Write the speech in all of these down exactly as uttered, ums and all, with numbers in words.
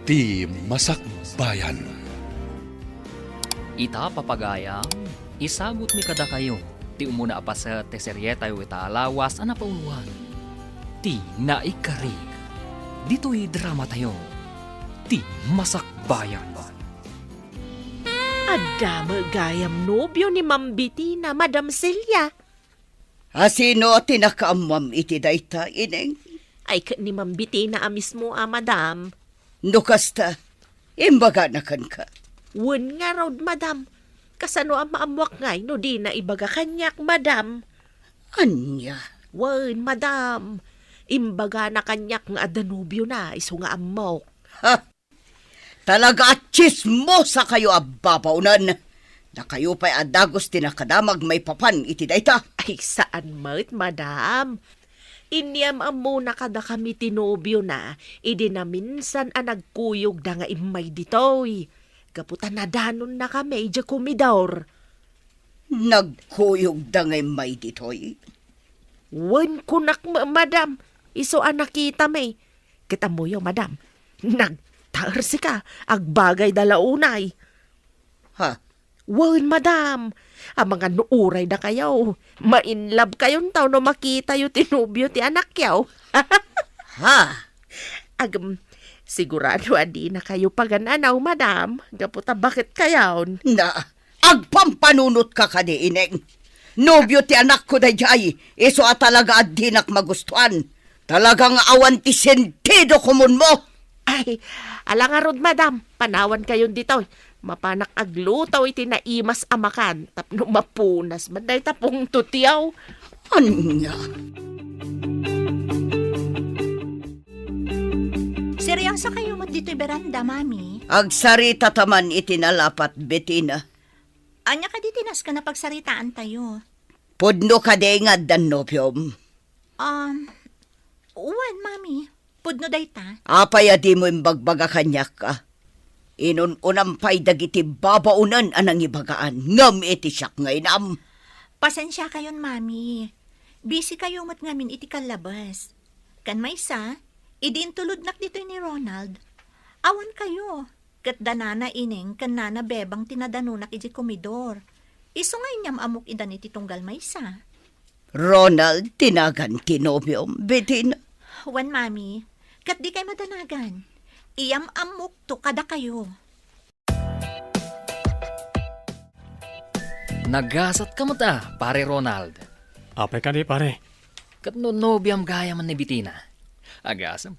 Ti Masakbayan. Ita, papagayam, isagutmi kadakayo ti umuna a paset ti serietayo ita a lawas a napauluan, Ti Naikari. Ditoy dramatayo, Ti Masakbayan. Adda met gayam nobio ni Ma'am Betina, Madam Celia. A sino ti nakaammoam iti dayta, Ineng? Ay, ket ni Ma'am Betina a mismo a, madam. No kasta, imbagana kenka. Wen ngarud, madam. Kasano a maammoak ngay no dina ibaga kaniak, madam? Ania? Wen, madam. Imbagana kaniak nga adda nobiona, isu nga ammok. Ha? Talaga a tsismosakayo a babaonen! Dakayo pay a dagus ti nakadamag maipapan iti dayta. Ay, saan met, madam. Inyam-ammona kadakami ti nobiona idi naminsan a nagkuyogda nga immay ditoy. Gapu ta nadanonnakami idiay komidor. Nagkuyogda nga immay ditoy? Wen, kunak, ma-, madam, isu a nakitami. Ket ammoyo, madam, nagtaersika, agbagayda la unay. Ha? Wen, madam, amangan no uray dakayo, ma-inlove kayonto no makitayo ti nobio ti anakyo. Ha? Agam, sigurado a dinakayo pagan-anaw, madam, gapu ta baket kayon. Na, agpampanunotka kadi, Ineng. Nobio ti anakko daydiay, isu a talaga a dinak magustuan. Talaga nga awan ti sentido komunmo. Ay, ala ngarud, madam, panawan kayon ditoy. Mapanak agluto iti naimas a makan tapno mapunas man dayta pungtotyo. Ania? Seryoso kayo met ditoy beranda, Mami? Agsarita ta man iti nalapat, Betina. Ania kadi ti nasken a pagsaritaantayo? Pudno kadi nga addan nobiom? Um, wen, Mami. Pudno dayta. Apay a dimo imbagbaga kaniak, a? Inun-unam pay dagiti babaonen a nangibagaan ngem iti siak nga inam. Pasensia kayon, Mami. Busy kayo met ngamin iti kallabes. Ken maysa, idi intulodnak ditoy ni Ronald, awan kayo. Ket da Nana Ineng ken Nana Bebang ti nadanonak idiay komidor. Isu nga inyam-ammok idan iti tunggal maysa. Ronald ti nagan ti nobiom, Betina? Wen, Mami. Ket dikay madanagan. Iyam-ammokto kadakayo. Nagasatka met a, Pare Ronald. Apay kadi, pare? Ket no nobiam gayam ni Betina. Agasem.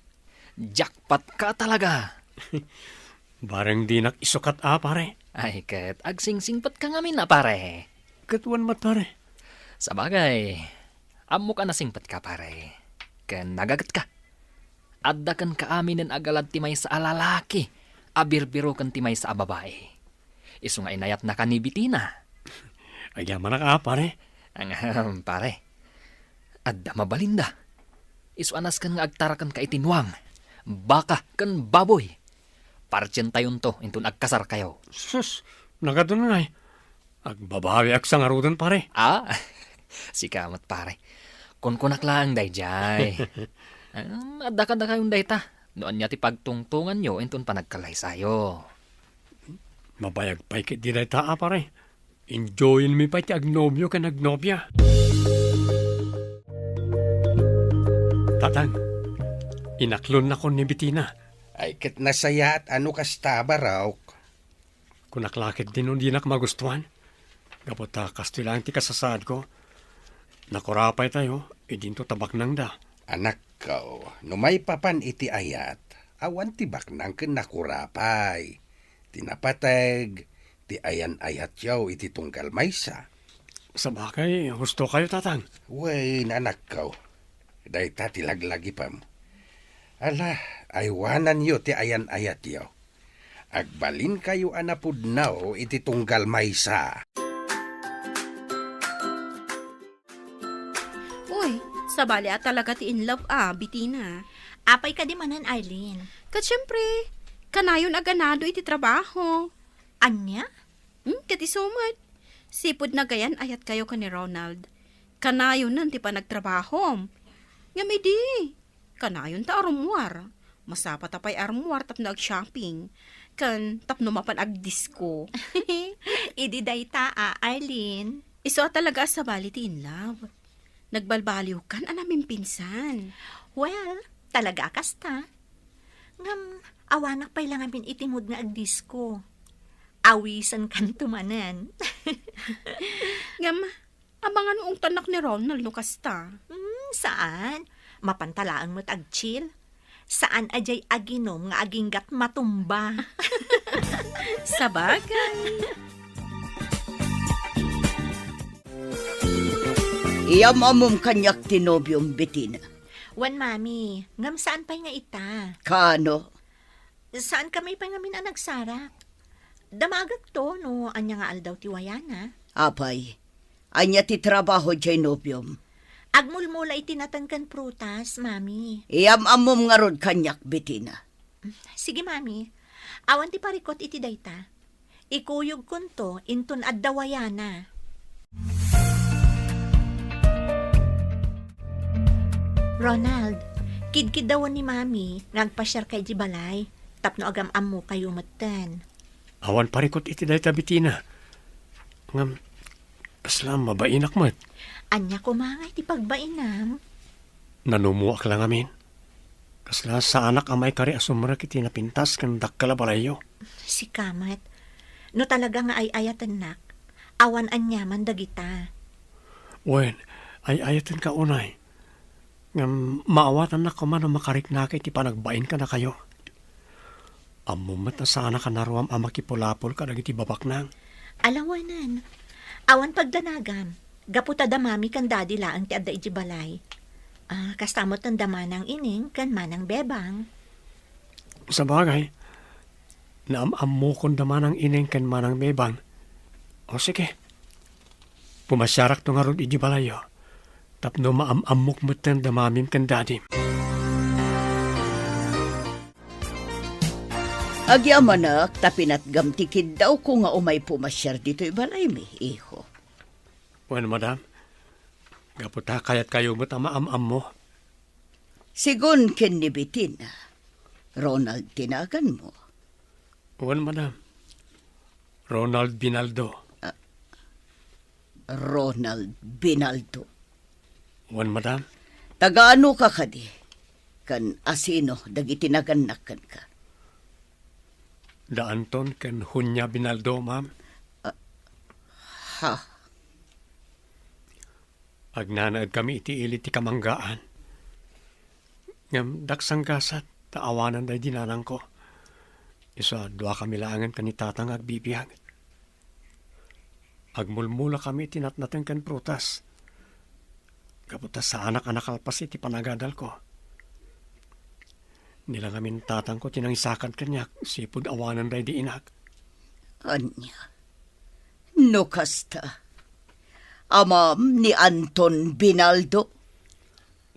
Jackpot ka talaga. Bareng dinak isukat a, pare. Ay, ket agsingsingpetka ngamin a, pare. Ket wen met, pare. Sabagay, ammok a nasingpetka, pare. Ken nagagetka. Adda kenka aminen a galad ti maysa a lalaki a birbiro ken ti maysa a babai. Isu nga inayatnaka ni Betina. Agyamanak a, pare. Ahem, pare. Adda mabalinda. Isu a nasken nga agtarakenka iti nuang, baka, ken baboy. Partientayonto inton agkasarkayo. Sus, nagadu ngay. Agbabawiak sa ngaruden, pare. Ah, sika met, pare. Kunkunak laeng daydiay. Em, adda kadakayon dayta. No ania ti pagtungtonganyo inton panagkallaysayo. Mabayag pay ketdi dayta a, pare. Enjoyenmi pay ti agnobio ken agnobia. Tatang, inaklonnakon ni Betina. Ay, ket nasayaat a no kasta, barok. Kunak la ketdi no dinak magustuan. Gapu ta kastoy laeng ti kasasaadko. Nakurapaytayo, idinto ta baknangda. Anakko, no maipapan iti ayat, awan ti baknang ken nakurapay. Ti napateg, ti ayan-ayatyo iti tunggal maysa. Sabagay, husto kayo, Tatang. Wen, anakko. Dayta ti laglagipem. Ala, aywananyo ti ayan-ayatyo. Agbalinkayo a napudno iti tunggal maysa. Uy, sabali a talaga ti in love a, Betina. Apay kadi manen, Arlene? Ket siempre, kanayon a ganado iti trabaho. Ania? Hmm, ket isu met. Sipud nagayan-ayatkayo ken ni Ronald. Kanayonen ti panagtrabahom. Ngem idi, kanayon ta a rummuar. Masapata pay armuar tapno ag-shopping, ken tapno mapan agdisko. Idi dayta, a, Arlene. Isu a talaga a sabali ti in love. Nagbalbaliwkan a namimpinsan. Well, talaga a kasta. Ngem, awanak pay la ngamin iti mood nga agdisko. Awisenkanto manen. Ngem, abangan ungtannak ni Ronald no kasta. Hmm, saan? Mapanta laeng met agchill. Saan a diay aginom nga aginggat matumba. Sabagay. Iyam-ammom kaniak ti nobiom, Betina. Wen, Mami, ngem saan pay nga ita? Kaano? Saan kami pay ngamin a nagsarak? Damagekto no ania nga aldaw ti wayana. Apay, ania ti trabaho diay nobiom? Agmulmula iti nateng ken prutas, Mami. Iyam-ammom ngarud kaniak, Betina. Sige, Mami. Awan ti parikut iti dayta. Ikuyogkonto inton adda wayana. Ronald, kidkiddawen ni Mami nga agpasiarka idiay balay tapno agam-ammokayo metten. Awan parikut iti dayta, Betina. Ngem, kasla mabainak met. Ania koma nga iti pagbainam? Nanumoak la ngamin. Kasla saanak a maikari a sumrek iti napintas ken dakkel a balayyo. Sika met. No talaga nga ay-ayatennak, awan aniaman dagita. Wen, ay-ayatenka unay. Ngem maawatannak koma no makariknaka iti panagbain kadakayo. Ammom met a saanak a naruam a makipulapol kadagiti babaknang. Alawenen, awan pagdanagam. Gapu ta da Mami ken Daddy laeng ti adda idiay balay. Ah, kasta met da Manang Ineng ken Manang Bebang. Sabagay, naam-ammokon da Manang Ineng ken Manang Bebang. O sige, pumasiarakto ngarud idiay balayyo. Tapno maam-ammok metten da Mamim ken Dadim. Agyamanak ta pinatgam ti kiddawko nga umay pumasiar ditoy balaymi, iho. Wen, madam. Gapu ta kayatkayo met a maam-ammo. Sigun ken ni Betina, Ronald ti naganmo. Wen, madam. Ronald Binaldo. Ah, Ronald Binaldo. Wen, madam. Taga-anoka kadi? Ken asino dagiti nagannak kenka? Da Anton ken Junia Binaldo, ma'am. Ah, ha? Agnanaedkami iti ili ti kamanggaan. Ngem daksanggasat ta awanen daydi nanangko. Isu a duakami laengen ken ni Tatang nga agbibiag. Agmulmulakami iti natnateng ken prutas. Gapu ta saanak a nakalpas iti panagadalko. Ni la ngamin tatangko ti nangisakad kaniak, sipud awanen daydi inak. Ania? No kasta, amam ni Anton Binaldo?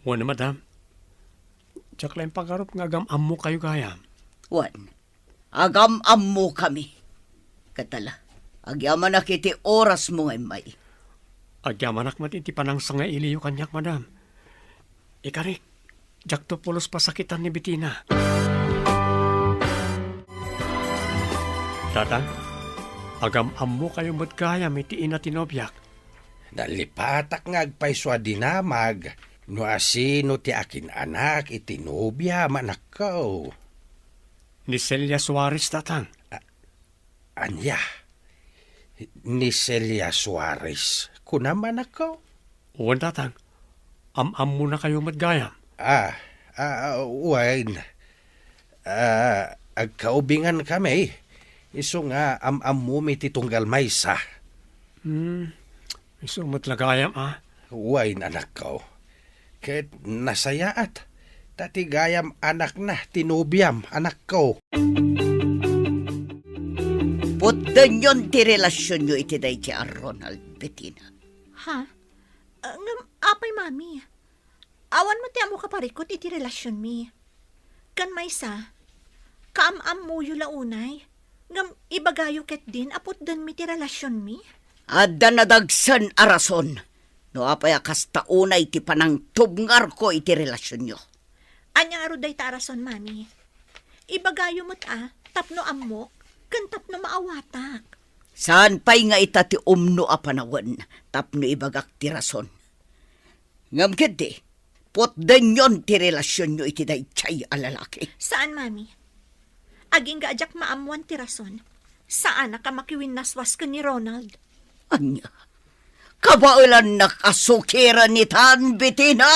Wen, madam. Diak la impagarup nga agam-ammokayo gayam. Wen, agam-ammokami. Ket ala, agyamanak iti orasmo nga immay. Agyamanak met iti panangsangailiyo kaniak, madam. Ikarik, diakto pulos pasakitan ni Betina. Tatang, agam-ammokayo met gayam iti ina ti nobiak. Nalipatak nga agpayso a dinamag no asino ti akin-anak iti nobiam, anakko. Ni Celia Suarez, Tatang. A-, ania? Ni Celia Suarez, kunam, anakko? Wen, Tatang. Am-ammonakayo met gayam. Ah, ah, ah, wen. Ah, agkaubingan kami. Isu nga am-ammomi ti tunggal maysa. Hmm, isu met la gayam, a? Wen, anakko. Ket nasayaat, ta ti gayam anakna ti nobiam, anakko. Putdenyon ti relasionyo iti daydi a Ronald, Betina. Ha? Ah, ngem apay, Mami? Awan met ti ammo kaparikut iti relasionmi. Ken maysa, kaam-ammoyo la unay, ngem ibagayo ketdin a putdenmi ti relasionmi? Adda nadagsen a rason no apay a kasta unay ti panangtubngarko iti relasionyo. Ania ngarud dayta a rason, Mami? Ibagayo met a, tapno ammok, ken tapno maawatak. Saan pay nga ita ti umno a panawen tapno ibagak ti rason. Ngem ketdi, putdenyon ti relasionyo iti daydiay a lalaki. Saan, Mami. Agingga a diak maammoan ti rason, saanak a makiwinnaswas ken ni Ronald. Ania? Kabaelannak a sukiren itan, Betina?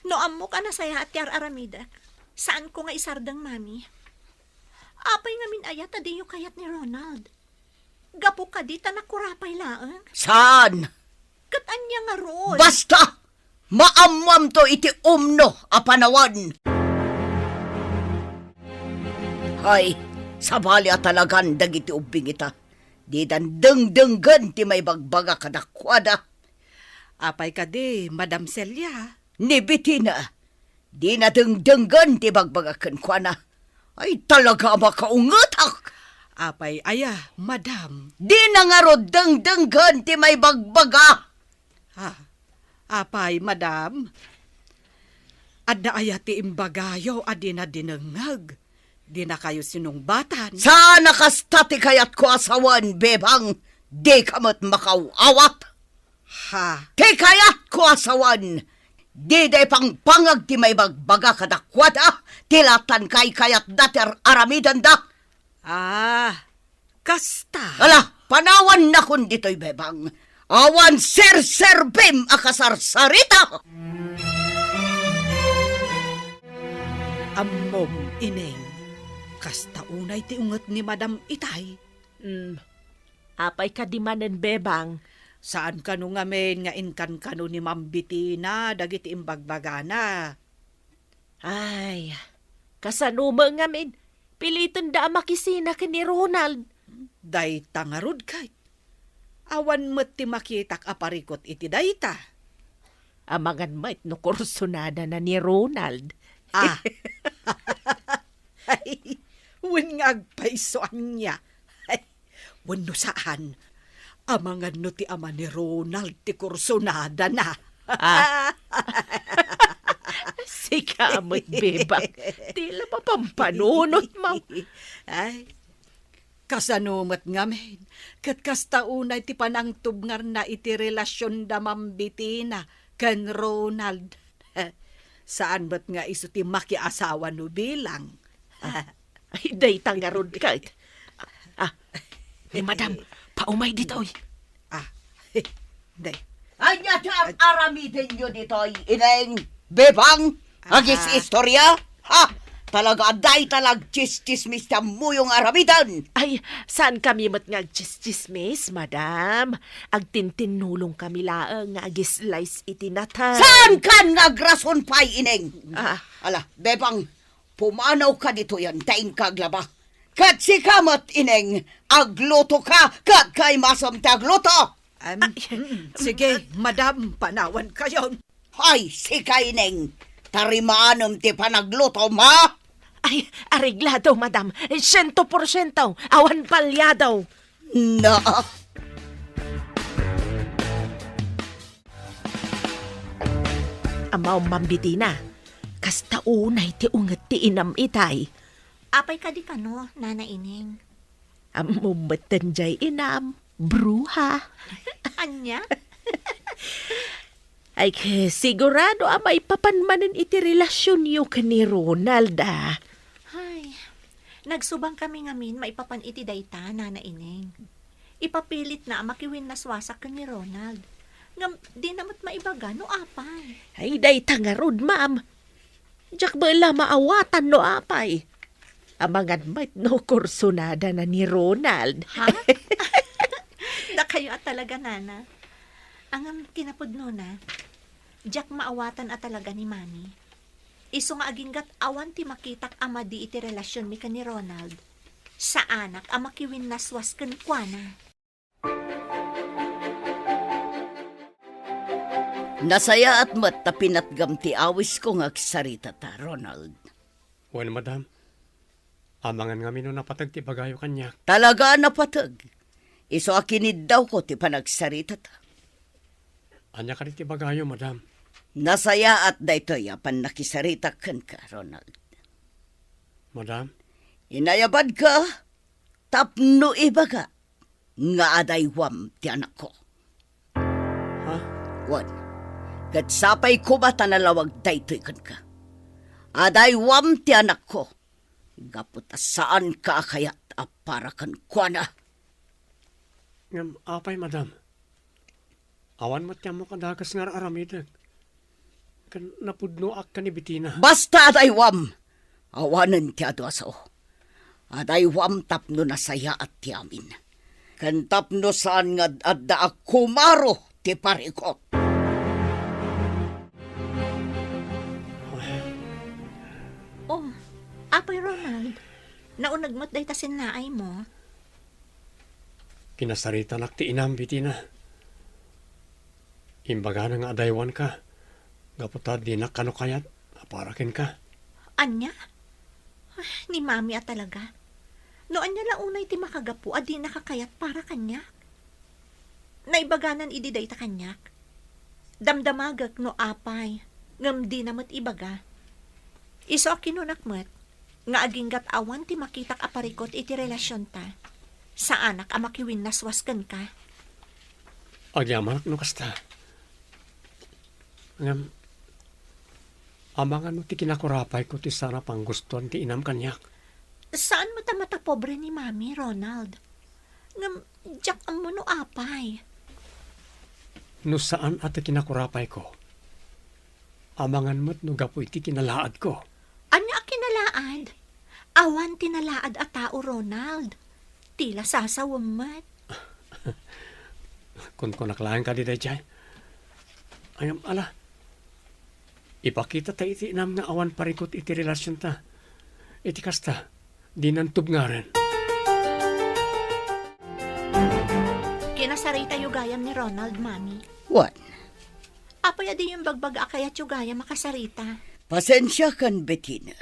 No ammok a nasayaat ti ar-aramidek, saanko nga isardeng, Mami. Apay ngamin aya ta diyo kayat ni Ronald? Gapu kadi ta nakurapay laeng? Saan? Ket ania ngarud? Basta! Maammoamto iti umno a panawen! Hay, sabali a talagan dagiti ubbing ita. Didan dengdenggen ti maibagbaga kadakuada. Apay kadi, Madam Celia? Ni Betina, dina dengdenggen ti bagbagak kenkuana. Ay, talaga a makaungetak! Apay aya, Madam? Dina ngarud dengdenggen ti maibagbaga! Ah, apay, Madam? Adda aya ti imbagayo a dina dinengngeg? Dinakayo sinungbatan? Saan a kasta ti kayatko a sawen, Bebang, dika met makaw-awat. Ha? Ti kayatko a sawen, dida ipangpangag ti maibagbaga kadakuada, ti latan kaykayatda ti ar-aramidenda. Ah, kasta. Ala, panawannakon ditoy, Bebang. Awan serserbim a kasarsarita! Ammom, Ineng, kasta unay ti unget ni Madam itay. Mm. Apay kadi manen, Bebang? Saan kano ngamin nga inkankano ni Ma'am Betina dagiti imbagbagana? Ay, kasano met ngamin? Pilitenda a makisina ken ni Ronald. Dayta ngarud ket. Awan met ti makitak a parikut iti dayta. Amangan met no kursunadana ni Ronald. Ah. Ay, wen nga agpayso ania. Ay, wenno saan, amangan no ti ama ni Ronald ti kursunadana. Ah. Sika met, Bebang. Ti la mapampanunotmo. Ay, kasano met ngamin, ket kasta unay ti panangtubngarna iti relasionda Ma'am Betina ken Ronald. Saan met nga isu ti makiasawa no bilang. Ah, ay, dayta ngarud ket. Ah, ni Madam, paumay ditoy. Ah, day. Ania ti ar-aramidenyo ditoy, Ineng, Bebang, agis istorya? Ha? Talaga, dayta la agtsistsismis ti ammoyo nga aramiden. Ay, saan kami met nga agtsistsismis, Madam. Agtintinnulong kami laeng nga agislice iti natan. Saan kan nga agrason pay, Ineng? Ah. Ala, Bebang, pumanawka ditoyen ta inka aglaba. Ket sika met, Ineng, aglutoka ket kaimasem ti agluto. Em, Ay, mm, sige, Madam, panawankayon. Ay, sika, Ineng, tarimanem ti panaglutom, ha? Ay, areglado, Madam. Siento porsiento. Awan palyado. Na. Ammo, Ma'am Betina, kasta unay ti unget ti inam itay. Apay kadi kano, Nana Ineng? Ammom metten jay inam, bruha. Ania? Ay, ke, sigurado a maipapan manen iti relasionyo ken ni Ronald, a. Ay, nagsubang kami ngamin maipapan iti dayta, Nana Ineng. Ipapilitna a makiwinnaswasak ken ni Ronald. Ngem, dina met maibaga no apay. Ay, dayta ngarud, ma'am. Diak met la maawatan no apay. Amangan met no kursunadana ni Ronald. Ha? Dakayo a talaga, Nana. Ngem kinapudnona, diak maawatan a talaga ni Mami. Isu nga aginggat awan ti makitak a madi iti relasionmi ken ni Ronald. Saanak a makiwinnaswas kenkuana. Nasayaat met ta pinatgam ti awisko nga agsaritata, Ronald. Wen, madam. Amangan ngamin no napateg ti ibagayo kaniak. Talaga a napateg. Isu a kiniddawko ti panagsaritata. Ania kadi ti ibagayo, madam? Nasayaat daytoy a pannakisaritak kenka, Ronald. Madam? Inayabadka tapno ibaga nga adaywam ti anakko. Ha? Wen, ket sapay koma ta nalawag daytoy kenka. Adaywam ti anakko, gapu ta saanka a kayat a para kenkuana. Ngem apay, madam? Awan met ti ammok a dakes nga ar-aramidek. Ken napudnoak ken ni Betina. Basta adaywam! Awanen ti adu a sao. Adaywam tapno nasayaat ti amin. Ken tapno saan nga ad-adda a kumaro ti parikut. Oh, Apay Ronald, nauneg met dayta sinnaaymo. Kinasaritanak ti inam, Betina. Imbagana nga adaywanka, gapu ta dinak kano kayat a para kenka. Ania? Ay, ni Mami a talaga. No ania la unay ti makagapu a dinaka kayat para kaniak? Naibaganan idi dayta kaniak. Damdamagek no apay, ngem dina met ibaga. Isu a kinunak met, nga aginggat awan ti makitak a parikut iti relasionta, saanak a makiwinnaswas kenka. Agyamanak no kasta. Ngem, amangan no ti kinakurapayko ti saan a panggustoan ti inam kaniak. Saan met a matapobre ni Mami, Ronald. Ngem, diak ammo no apay. No saan a ti kinakurapayko, amangan met no gapu iti kinalaadko. Ania a kinalaad? Awan ti nalaad a tao, Ronald. Ti la sasawem met. Kunkunak laeng kadi daydiay. Ngem, ala, ipakita ta iti inam nga awan parikut iti relasionta. Iti kasta, dinan tubngarem. Kinasaritayo gayam ni Ronald, Mami. Wen. Apay a diyo imbagbaga a kayatyo gayam a kasarita? Pasensiakan, Betina.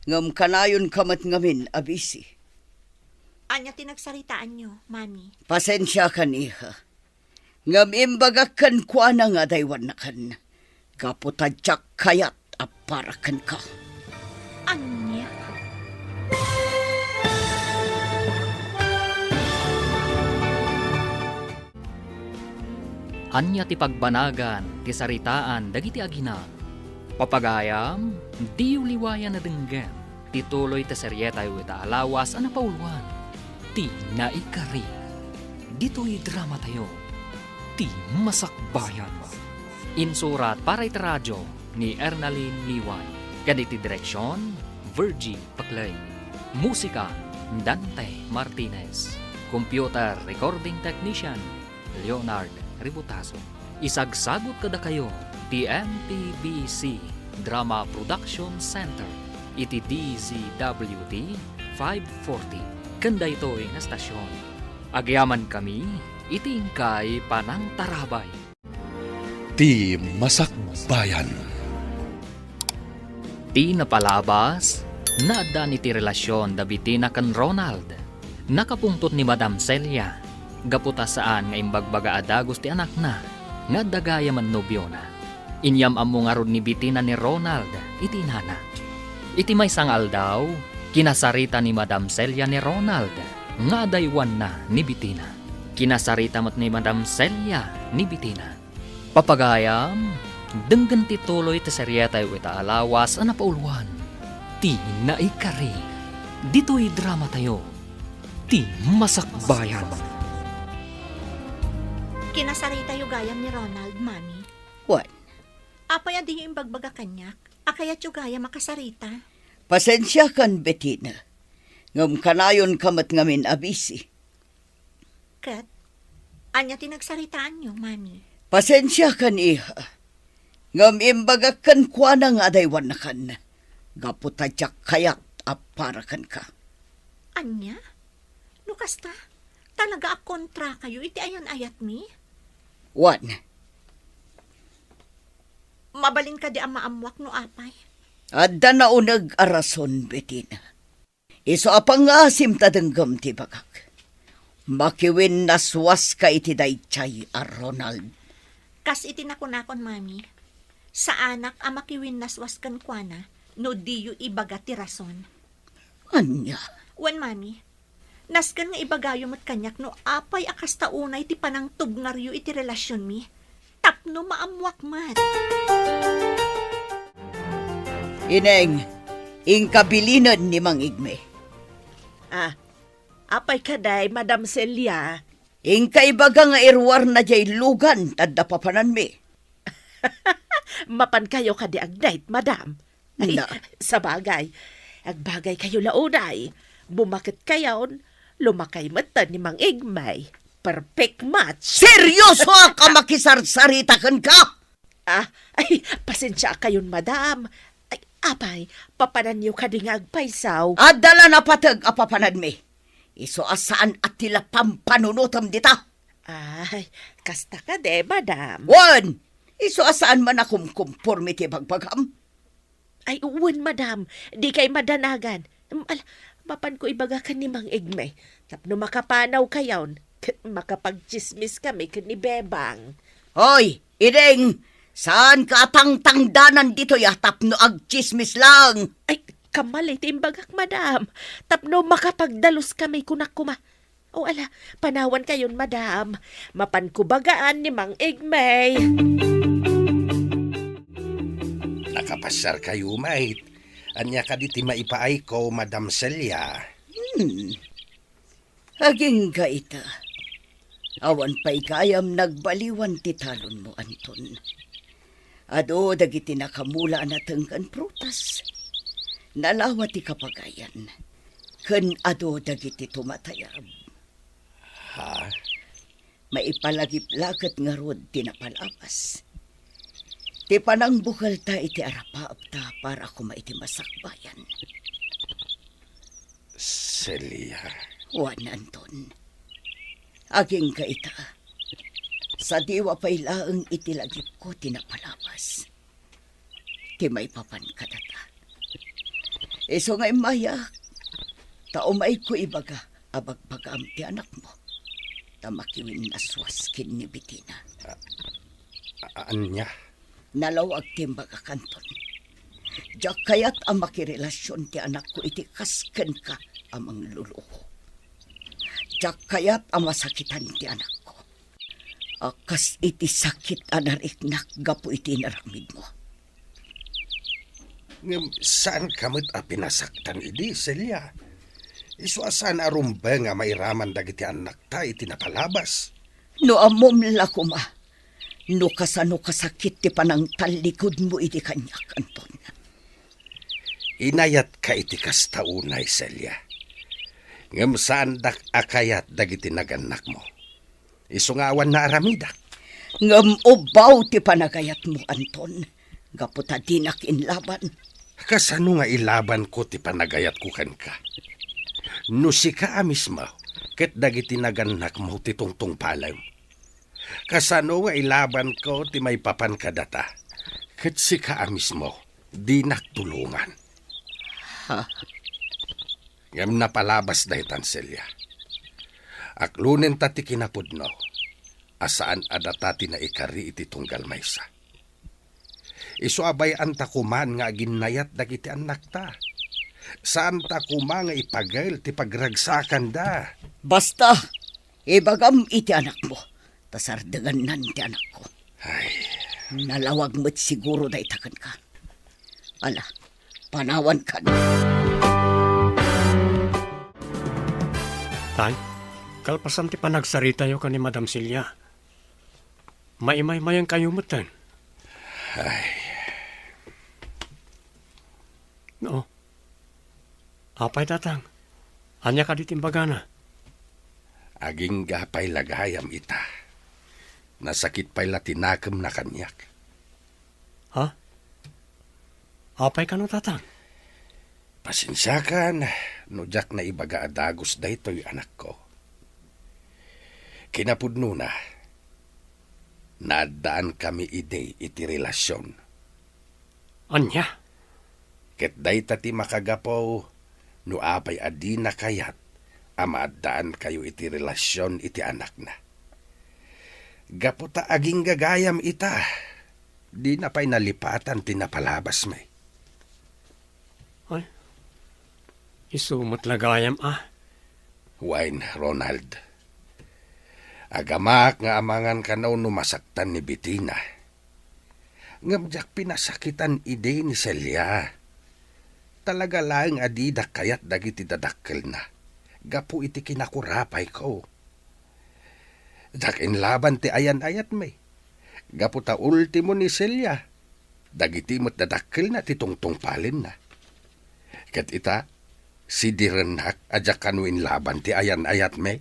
Ngem kanayonka met ngamin a busy. Ania ti nagsaritaanyo, Mami? Pasensiakan, iha. Ngem imbagak kenkuana nga adaywannakan, gapu ta diak kayat a para kenka. Ania? Ania ti pagbanagan ti saritaan dagiti agina? Papagayam, diyo liwayan a denggen ti tuloy ti serietayo ita a lawas a napauluan, Ti Naikari. Ditoy dramatayo, Ti Masakbayan. Insurat para iti radyo ni Ernalyn Liway. Ken iti direksion, Virgie Paclay. Musika, Dante Martinez. Computer recording technician, Leonard Ributaso. Isagsagut kadakayo ti M P B C Drama Production Center iti D Z W T five forty ken daytoy nga estasion. Agyamankami iti inkay panangtarabay. Ti Masakbayan. Ti napalabas, naaddaan iti relasion da Betina ken Ronald. Nakapungtot ni Madam Celia, gapu ta saan nga imbagbaga a dagus ti anakna nga adda gayam a nobiona. Inyam-ammo ngarud ni Betina ni Ronald iti inana. Iti maysa nga aldaw, kinasarita ni Madam Celia ni Ronald nga adaywanna ni Betina. Kinasarita met ni Madam Celia ni Betina. Papagayam, denggen ti tuloy ti serietayo ita a lawas a napauluan, Ti Naikari. Ditoy dramatayo, Ti Masakbayan. Kinasaritayo gayam ni Ronald, Mami. Wen. Apay a diyo imbagbaga kaniak a kayatyo gayam a kasarita? Pasensiakan, Betina. Ngem kanayonka met ngamin a busy. Ket, ania ti nagsaritaanyo, Mami? Pasensiakan, iha. Ngem imbagak kenkuana nga adaywannakan, gapu ta diak kayat a para kenka. Ania? No kasta, talaga a kontrakayo iti ayan-ayatmi? Wen. Mabalin kadi a maammuak no apay? Adda nauneg a rason, Betina. Isu a pangngaasim ta denggem ti ibagak. Makiwinnaswaska iti daydiay a Ronald. Kas iti nakunakon, Mami, Saanak a makiwinnaswas kenkuana no diyo ibaga ti rason. Ania? Wen, Mami, nasken nga ibagayo met kaniak no apay a kasta unay ti panangtubngaryo iti relasionmi tapno maammoak met. Ineng, inka bilinen ni Mang Igme. Ah, apay kadi, Madam Celia? Inka ibaga nga iruarna diay lugan ta adda papananmi. Mapankayo kadi agdayt, Madam? Ay, na. Sabagay. Agbagaykayo la unay. Bumaketkayon, lumakay met ni Mang Igme. Perfect match. Seryosoak a makisarsarita kenka? Ah, ay, pasensiakayon, Madam. Ay, apay, papananyo kadi nga agpaysaw? Adda la napateg a papananmi. Isu a saan a ti la pampanunotem dita. Ay, kasta kadi, Madam? Wen, isu a saan man a kumkumporme ti bagbagam. Ay, wen, Madam, dikay madanagan. Em, ala, mapanko ibaga ken ni Mang Igme tapno makapanawkayon ket makapagtsismiskami ken ni Bebang. Hoy, Iding, saanka a tangtangdanan ditoy a tapno agtsismis lang. Ay, kamali ti imbagak, Madam. Tapno makapagdaluskami, kunak koma. O ala, panawankayon, Madam. Mapanko bagaan ni Mang Igme. Nakapasiarkayo met. Ania kadi ti maipaayko, Madam Celia? Hmm. Agingga ita, awan pay gayam nagbaliwan ti talonmo, Anton. Adu dagiti nakamula a nateng ken prutas. Nalawa ti kapagayan. Ken adu dagiti tumatayab. Ha? Maipalagip la ket ngarud ti napalabas. Ti panangbukelta iti arapaapta para koma iti masakbayan. Celia. Wen, Anton. Agingga ita. Sadiwa pay laeng iti lagipko ti napalabas. Ti maipapan kadata. Isu nga immayak, ta umayko ibaga a bagbagaam ti anakmo, ta makiwinnaswas ken ni Betina. A-, a-, ania? Nalawag ti imbagak, Anton. Diak kayat a makirelasion ti anakko iti kas kenka a mangluluko. Diak kayat a masakitan ti anakko a kas iti sakit a nariknak gapu iti inaramidmo. Ngem saanka met a pinasaktan idi, Celia. Isu a saan a rumbeng a mairaman dagiti annakta iti napalabas. No ammom la koma, no kasano kasakit ti panangtallikudmo idi kaniak, Anton. Inayatka iti kasta unay, Celia. Ngem saandak a kayat dagiti nagannakmo. Isu nga awan naaramidak. Ngem ubbaw ti panagayatmo, Anton, gapu ta dinak inlaban. Kasano nga ilabanko ti panagayatko kenka? No sika a mismo ket dagiti nagannakmo ti tungtungpalem, kasano nga ilabanko ti maipapan kadata ket sika a mismo dinak tulongan? Ha? Ngem napalabas daytan, Celia. Aklonenta ti kinapudno a saan a data ti naikari iti tunggal maysa. Isu a bay-anta koman nga aginnayat dagiti annakta. Saanta koma nga ipagel ti pagragsakanda. Basta, ibagam iti anakmo, ta sardengannan ti anakko. Ay. Nalawag met siguro dayta kenka. Ala, panawankan. Tay, kalpasan ti panagsaritayo ken ni Madam Celia, maimaymayenkayo metten. Ay. No. Apay, Tatang? Ania kadi ti imbagana? Agingga pay la gayam ita. Nasakit pay la ti nakemna kaniak. Ha? Apay kano, Tatang? Pasensiakan no diak naibaga a dagus daytoy, anakko. Kinapudnona, naaddaankami idi iti relasion. Ania? Ket dayta ti makagapu no apay a dina kayat a maaddaankayo iti relasion iti anakna. Gapu ta aginggagayam ita, Dina pay nalipatan ti napalabasmi. Ay, isu met la gayam a. Wen, Ronald. Agamaak nga amangan kano no masaktan ni Betina. Ngem diak pinasakitan idi ni Celia. Talaga laeng a didak kayat dagiti dadakkelna gapu iti kinakurapayko. Diak inlaban ti ayan-ayatmi. Gapu ta ultimo ni Celia, dagiti met dadakkelna ti tungtungpalenna. Ket ita, sidirennak a diak kano inlaban ti ayan-ayatmi.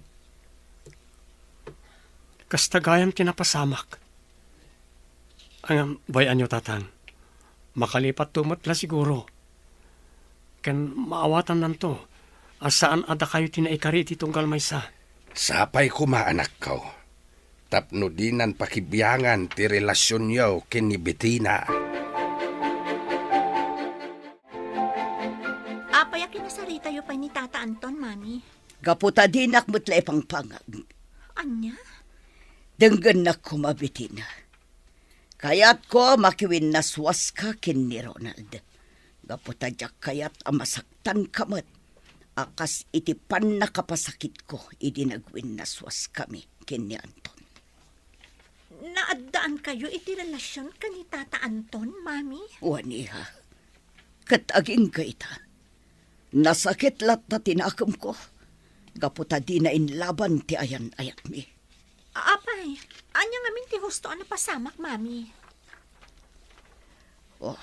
Kasta gayam ti napasamak. Ngem, bay-anyo, Tatang. Makalipatto met la siguro. Ken maawatannanto a saan a dakayo ti naikari iti tunggal maysa. Sapay koma, anakko, tapno dinan pakibiangan ti relasionyo ken ni Betina. Apay a kinasaritayo pay ni Tata Anton, Mami? Gapu ta dinak met la ipangpangag. Ania? Denggennak koma, Betina. Kayatko a makiwinnaswaska ken ni Ronald. Gapu ta diak kayat a masaktanka met a kas iti pannakapasakitko idi nagwinnaswaskami ken ni Anton. Naaddaankayo iti relasion ken ni Tata Anton, Mami? Wen, iha. Ket agingga ita, nasakit latta ti nakemko gapu ta dina inlaban ti ayan-ayatmi. Apay, ania ngamin ti husto a napasamak, Mami? Oh.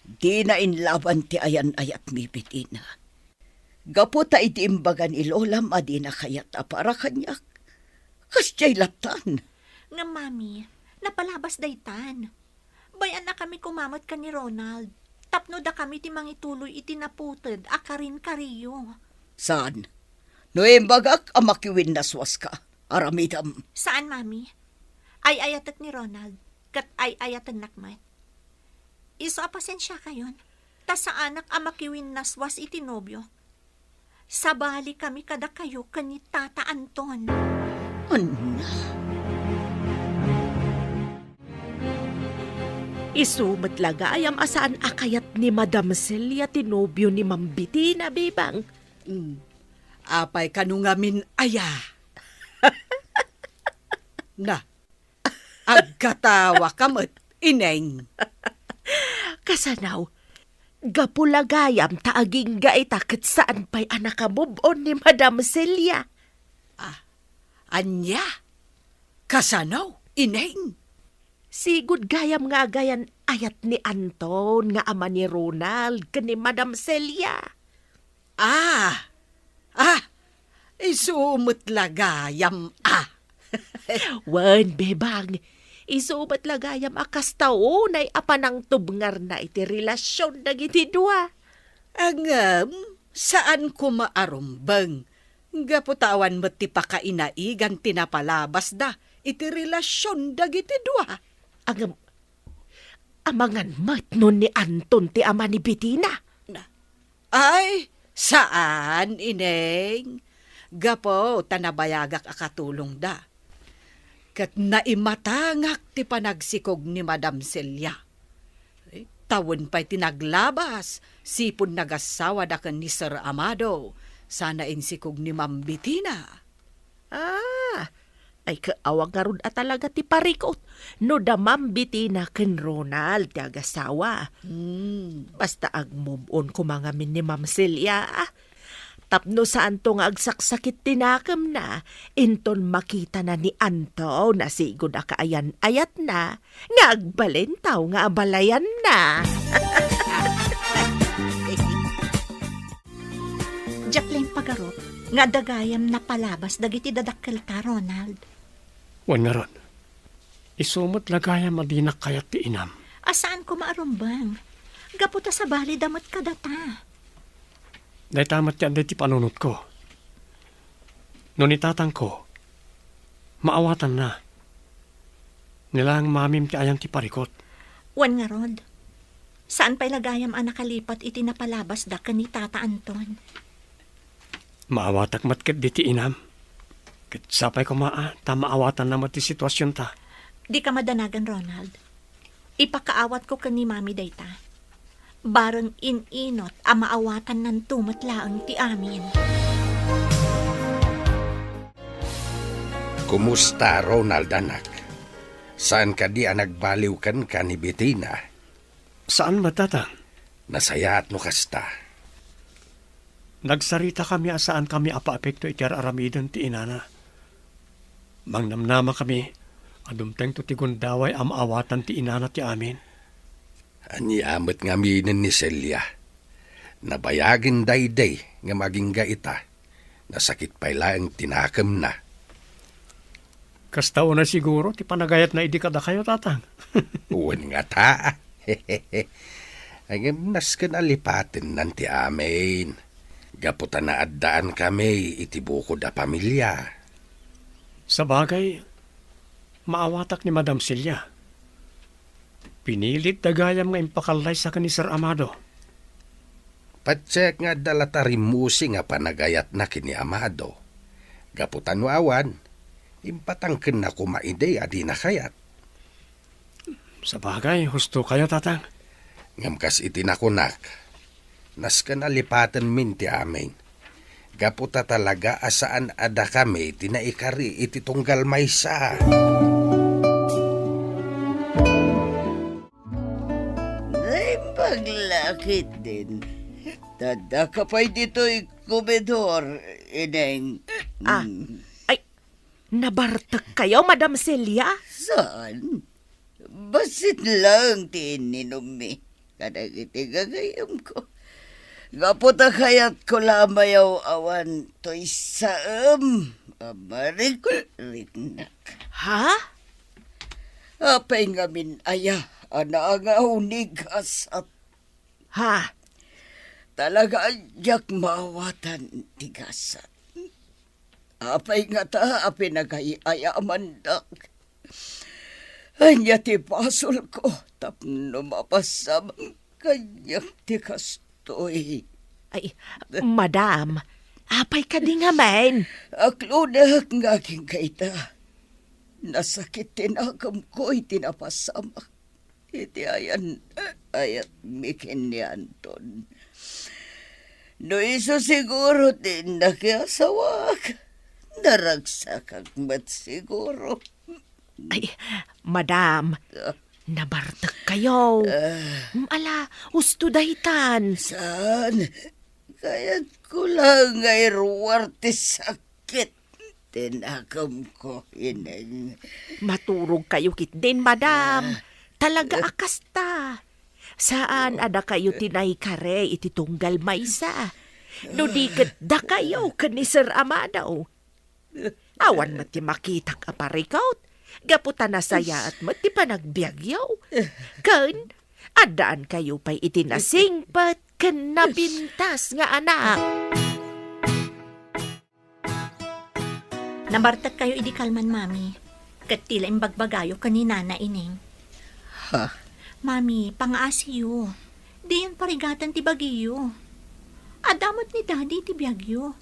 Dina inlaban ti ayan-ayatmi, Betina. Gapu ta idi imbaga ni Lolam a dina kayat a para kaniak, kasdiay lattan. Ngem, Mami, napalabas daytan. Bay-annakami koma met ken ni Ronald, tapno dakami ti mangituloy iti naputed a karin-kariyo. Saan? No imbagak a makiwinnaswaska, aramidem. Saan, Mami. Ay-ayatek ni Ronald, ket ay-ayatennak met. Isu a pasensiakayon, ta saanak a makiwinnaswas iti nobio. Sabalikami kadakayo ken ni Tata Anton. Ania? Isu met la gayam a saan a kayat ni Madam Celia ti nobio ni Ma'am Betina, Bebang. Mm. Apay kano ngamin aya? Na, agkatawaka met, Ineng. Kasano? Gapu la gayam ta agingga ita ket saan pay a nakamove-on ni Madam Celia. Ah, ania? Kasano, Ineng? Sigud gayam nga agayan-ayat ni Anton nga ama ni Ronald ken ni Madam Celia. Ah! Ah! Isu met la gayam a. Wen, Bebang, isu met la gayam a kasta unay a panangtubngarna iti relasion dagiti dua. Ngem, saan koma a rumbeng, gapu ta awan met ti pakainaigan ti napalabasda iti relasion dagiti dua. Ngem, amangan met no ni Anton ti ama ni Betina. Na, Ay, saan, Ineng. Gapu ta nabayagak a katulongda. Ket naimatangak ti panagsikog ni Madam Celia. Ay, ta wen pay ti naglabas, sipud nagassawada ken ni Sir Amado, sana insikog ni Ma'am Betina. Ah, ay, kaawa ngarud a talaga ti parikut no da Ma'am Betina ken Ronald ti agasawa. Hmm. Basta agmove-on koma ngamin ni Ma'am Celia, ah. Tapno saanto nga agsaksakit ti nakemna, inton makitana ni Anton a sigud a kaayan-ayatna, nga agbalin taw nga abalayanna. Diak la impagarup nga adda gayam napalabas dagiti dadakkelta, Ronald. Wen ngarud, isu met la gayam a dinak kayat ti inam. A saan koma a rumbeng, gapu ta sabalida met kadata. Dayta met ti adda iti panunotko. No ni tatangko, maawatanna. Ni laeng mamim ti ayan ti parikut. Wen ngarud, saan pay la gayam a nakalipat iti napalabasda ken ni Tata Anton. Maawatak met ketdi ti inam. Ket sapay koma a ta maawatanna met ti situasionta. Dika madanagan, Ronald. Ipakaawatko ken ni Mami dayta. Bareng in-inut a maawatannanto met laeng ti amin. Kumusta, Ronald, anak? Saan kadi a nagbaliw kenka ni Betina? Saan met, Tatang. Nasayaat no kasta. Nagsaritakami a saankami a paapekto iti ar-aramiden ti inana. Mangnamnamakami a dumtengto ti gundaway a maawatan ti inana ti amin. Ania met ngaminen ni Celia? Nabayagen daydi ngem agingga ita, nasakit pay laeng ti nakemna. Kasta unay siguro ti panagayatna idi kadakayo, Tatang. Wen ngata. Ngem nasken a lipatennan ti amin. Gapu ta naaddaankami iti bukod a pamilia. Sabagay, maawatak ni Madam Celia. Pinilit da gayam nga impakallaysa ken ni Sir Amado. Patiek nga adda la ta rimmusing a panagayatna ken ni Amado. Gapu ta no awan, impatangkenna koma idi a dina kayat. Sabagay, husto kayo, Tatang. Ngem kas iti nakunak, nasken a lipatenmin ti amin. Gapu ta talaga a saan a dakami ti naikari iti tunggal maysa. Naimbag la ketdin. Addaka pay ditoy komedor, Ineng. Ah, Mm. Ay, nabartek kayo, Madam Celia? Saan? Bassit laeng ti inninummi kadagiti gagayemko. Gapu ta kayatko la a mayaw-awan toy saem a marikriknak. Ha? Apay ngamin aya a naangaw ni gasat? Ha? Talaga a diak maawatan ti gasat. Apay ngata a pinagay-ayamandak? Ania ti basolko tapno mapasamak kaniak ti kastoy? Ay, madam, apay kadi ngamin? Aklonek nga agingga ita. Nasakit ti nakemko iti napasamak iti ayan-, ayatmi ken ni Anton. No isu siguro ti nakiasawak, naragsakak met siguro. Ay, madam, Ah. nabartek kayo. Ah. Mm, ala, husto daytan. Saan? Kayatko la nga iruar ti sakit ti nakemko, Ineng. Maturog kayo ketdin, madam. Ah. Talaga a kasta. Saan a dakayo ti naikari iti tunggal maysa. No di ket dakayo ken ni Sir Amado. Awan met ti makitak a parikut, gapu ta nasayaat met ti panagbiagyo. Ken, addaankayo pay iti nasingpet ken napintas nga anak. Nabartek kayo idi kalman, Mami, ket ti la imbagbagayo ken ni Nana Ineng. Ha? Mami, pangaasiyo. Diyon parigaten ti bagiyo. Adda met ni Daddy iti biagyo.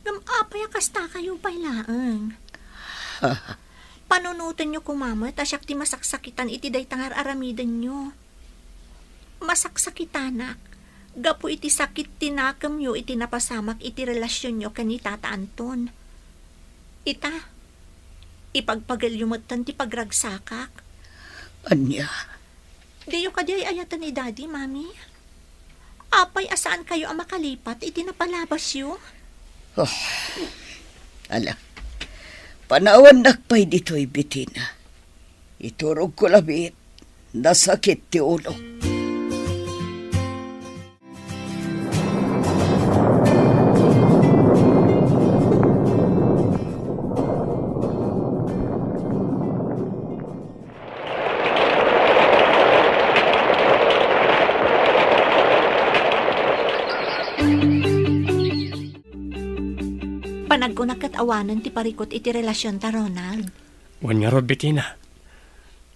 Ngem apay a kasta kayo pay laeng? Panunotenyo koma met a siak ti masaksakitan iti dayta nga ar-aramidenyo. Masaksakitanak gapu iti sakit ti nakemyo iti napasamak iti relasionyo ken ni Tata Anton. Ita, ipagpagelyo metten ti pagragsakak. Ania? Diyo kadi ay-ayaten ni Daddy, Mami? Apay a saan kayo a makalipat iti napalabasyo? Oh, ala, panawannak pay ditoy, Betina. Iturogko labiit, nasakit ti ulok. Panagkunak ket awanen ti parikut iti relasionta, Ronald. Wen ngarud, Betina.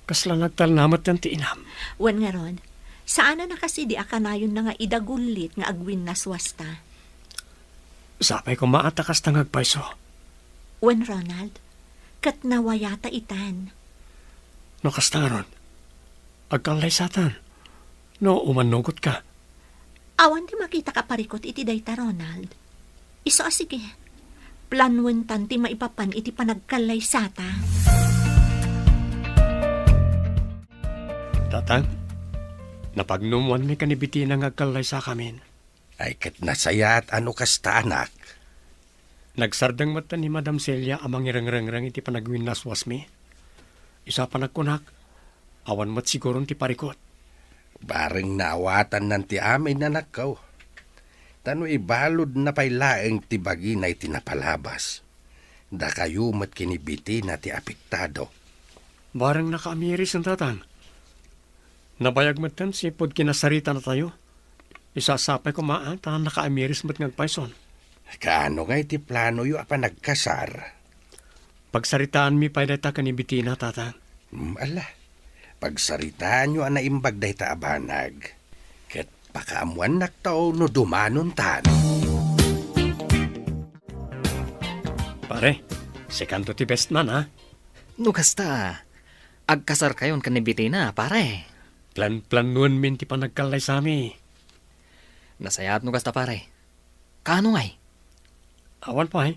Kasla nagtalna met ti inam. Wen ngarud, saan a nakasidi a kanayonna nga idagullit nga agwinnaswasta. Sapay koma a ta kasta nga agpayso. Wen, Ronald, ket nawayata itan. No kasta ngarud, agkallaysatan no umannugotka. Awan ti makitaka a parikut iti dayta, Ronald. Isu a sige, planuentan ti maipapan iti panagkallaysata. Tatang, napagnumwanmi ken ni Bettina nga agkallaysakamin. Ay, ket nasayaat a no kasta, anak. Nagsardeng met ni Madam Celia a mangirengreng iti panagwinnaswasmi. Isu a panagkunak, awan met siguron ti parikut. Bareng naawatannan ti amin, anakko. Ta no ibaludna pay laeng ti bagina iti napalabas, dakayo met ken ni Bettina ti apektado. Bareng nakaamiris, tatang. Nabayag metten sipud kinasaritanatayo. Isu a sapay koma, a, ta nakaamiris met nga agpayson. Kaano ngay ti planoyo a panagkasar? Pagsaritaanmi pay dayta ken ni Bettina, tatang. Hmm, ala. Pagsaritaanyo a naimbag dayta a banag. Ket pakaammuannakto no dumanontan. Pare, sikanto ti best man, a? No kasta, agkasarkayon ken ni Bettina, pare. Plan-planuenmin ti panagkallaysami. Nasayaat no kasta, pare. Kaano ngay? Awan pay.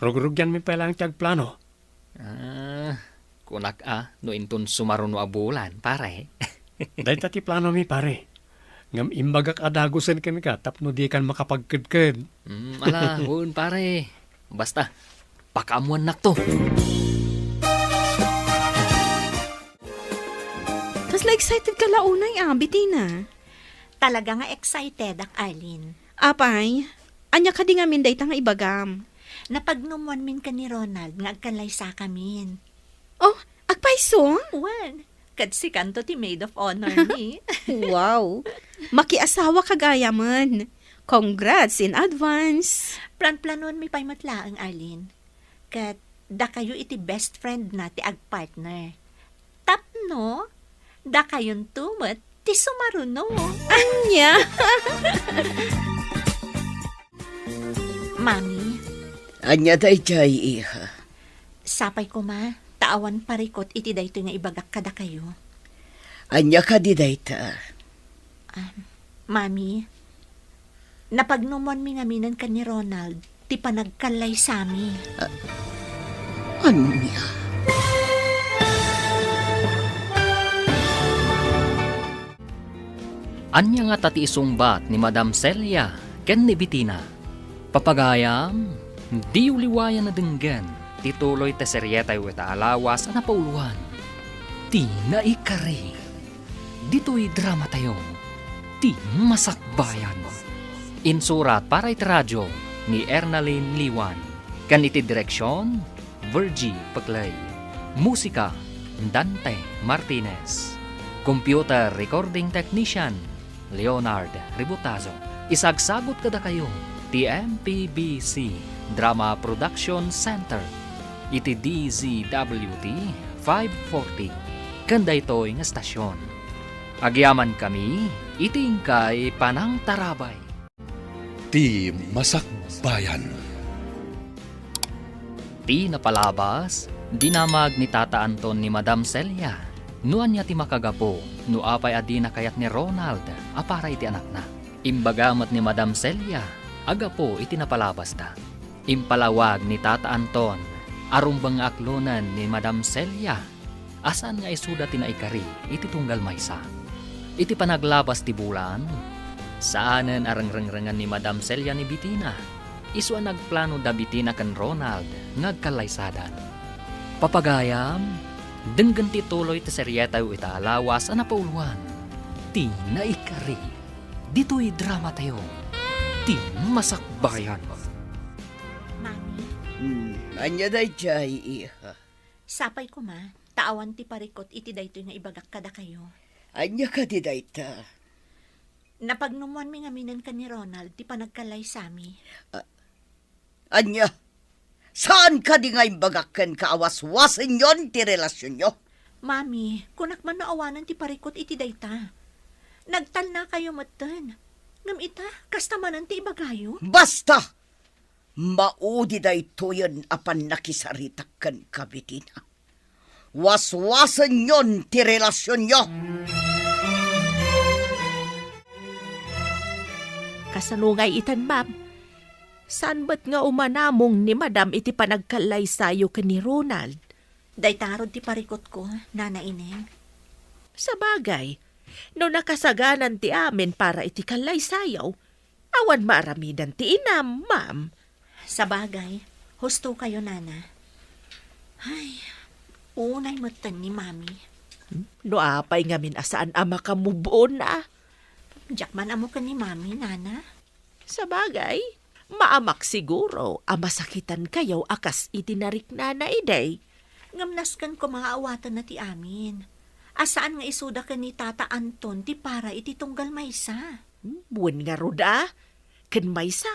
Rugrugianmi pay laeng ti agplano. Ah, kunak a, no inton sumaruno a bulan, pare. Dayta ti planomi, pare. Ngem imbagak a dagusen kenka tapno dikan makapagkedked. Mm, ala, wen, pare. Basta, pakaammuannakto. Kasla excited ka la unay, a, Bettina. Talaga nga excited ak, Arlene. Apay, ania kadi ngamin dayta nga ibagam? Napagnumwanmin ken ni Ronald nga agkallaysakamin. Oh, agpayso? Wen, ket sikanto ti maid of honor mi. Wow! Makiasawa ka gayamen. Congrats in advance. Planplanuanmi pay met laeng, Arlene. Ket dakayo iti best friend na ti agpartner. Tapno dakayonto met ti sumaruno. Ania? Mami. Ania daydiay, iha? Sapay koma, ta awan parikut iti daytoy nga ibagak kadakayo. Ania kadi dayta? Ah, Mami, napagnumwanmi ngaminen ken ni Ronald ti panagkallaysami. Ah, ania? Ania ngata ti isungbat ni Madam Celia ken ni Bettina? Papagayam, diyo liwayan a denggen ti tuloy ti serietayo ita a lawas a napauloan, Ti Naikari. Ditoy dramatayo, Ti Masakbayan. Insurat para iti radio ni Ernalyn Liwan, ken iti direksion, Virgie Peclay. Musika, Dante Martinez. Computer recording technician, Leonard Ributazo. Isagsagut kadakayo ti M P B C Drama Production Center iti D Z W T five forty ken daytoy nga estasion. Agyamankami iti inkay panangtarabay. Ti Masakbayan. Ti napalabas, dinamag ni Tata Anton ni Madam Celia no ania ti makagapu no apay a dina kayat ni Ronald a para iti anakna. Imbaga met ni Madam Celia a gapu iti napalabasda. Impalawag ni Tata Anton a rumbeng nga aklonen ni Madam Celia a saan nga isuda ti naikari iti tunggal maysa. Iti panaglabas ti bulan, saanen a rengrengrengen ni Madam Celia ni Bettina. Isu a nagplano da Bettina ken Ronald nga agkallaysadan. Papagayam, denggen ti tuloy ti serietayo ita a lawas a napauloan, Ti Naikari. Ditoy dramatayo, Ti Masakbayan. Mami. Hmm, ania daydiay, iha? Sapay koma, ta awan ti parikut iti daytoy nga ibagak kadakayo. Ania kadi dayta? Napagnumwanmi ngaminen ken ni Ronald ti panagkallaysami. Ah, ania? Saan kadi nga imbagak kenka a waswasenyon ti relasionyo? Mami, kunak man no awanen ti parikut iti dayta. Nagtalnakayo metten. Ngem ita, kasta manen ti ibagayo? Basta! Maudi daytoyen a pannakisaritak kenka, Bettina. Waswasenyon ti relasionyo. Kasano ngay itan, ma'am? Saan met nga umanamong ni Madam iti panagkallaysayo ken ni Ronald? Dayta ngarud ti parikutko, Nana Ineng. Sabagay, no nakasaganan ti amin para iti kallaysayo, awan maaramidan ti inam, ma'am. Sabagay, husto kayo, Nana. Ay, unay metten ni Mami. No apay ngamin a saan a makamove on, a? Diak man ammo ken ni Mami, Nana. Sabagay, maamak siguro a masakitan kayo a kas iti nariknana idi. Ngem nasken koma nga awatenna ti amin. A saan nga isuda ken ni Tata Anton ti para iti tunggal maysa. Hmm, wen ngarud a. Ken maysa,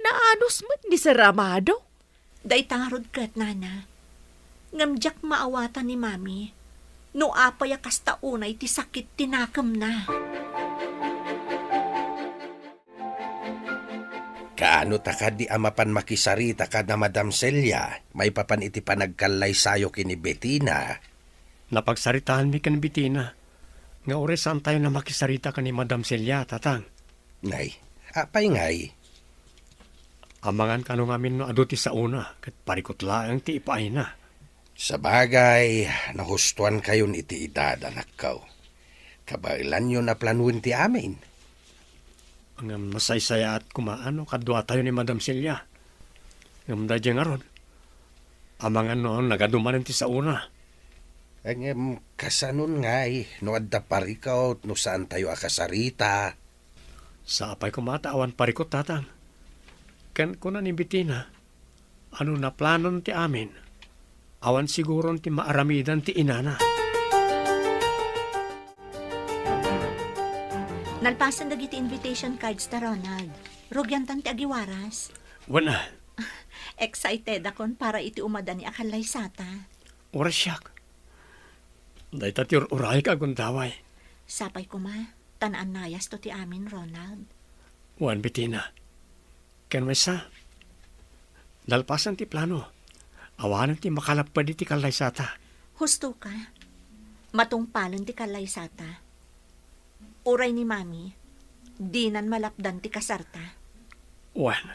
naanus met ni Sir Amado. Dayta ngarud ket, Nana. Ngem diak maawatan ni Mami no apay a kasta unay ti sakit ti nakemna. Kaano ta kadi a mapan makisarita kada Madam Celia maipapan iti panagkallaysayo ken ni Betina? Napagsaritaanmi ken Betina nga uray saantayo a makisarita ken ni Madam Celia, Tatang. Nay, apay ngay? Amangan kano ngamin no adu ti saona ket parikut laeng ti ipaayna. Sabagay, nahustoankayon iti edad, anakko. Kabaelanyo a planoen ti amin. Ngem nasaysayaat koma no kaduatayo ni Madam Celia. Ngem daydiay ngarud, amangan no nagadu manen ti saona. Ngem kasanon ngay no adda parikut no saantayo a kasarita? Sapay koma ta awan parikut, Tatang. Ken kuna ni Betina, a no naplanon ti amin, awan siguron ti maaramidan ti inana. Nalpasen dagiti invitation cards ta, Ronald. Rugiantan ti agiwaras. Wen a. Excited akon para iti umadani a kallaysata. Uray siak. Dayta ti ur-urayek a gundaway. Sapay koma, ta naannayasto ti amin, Ronald. Wen, Betina. Ken maysa, nalpasen ti plano. Awanen ti makalapped iti kallaysata. Husto ka. Matungpalen ti kallaysata. Uray ni Mami, dinan malapdan ti kasarta. Wen.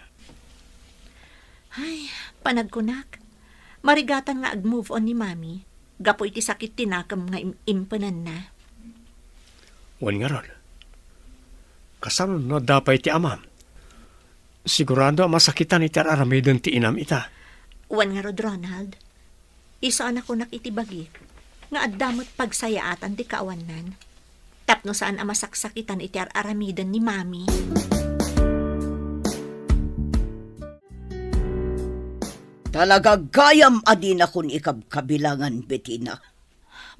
Ay, panagkunak, marigatan nga ag-move on ni Mami gapu iti sakit ti nakem nga im-, impenenna. Wen ngarud, kasano no adda pay ti amam? Sigurado a masakitan iti ar-aramiden ti inam ita. Wen ngarud, Ronald, isu a nakunak iti bagik nga adda met pagsayaatan ti kaawannan tapno saan a masaksakitan iti ar-aramiden ni Mami. Talaga gayam a dinakon ikabkabilangan, Betina.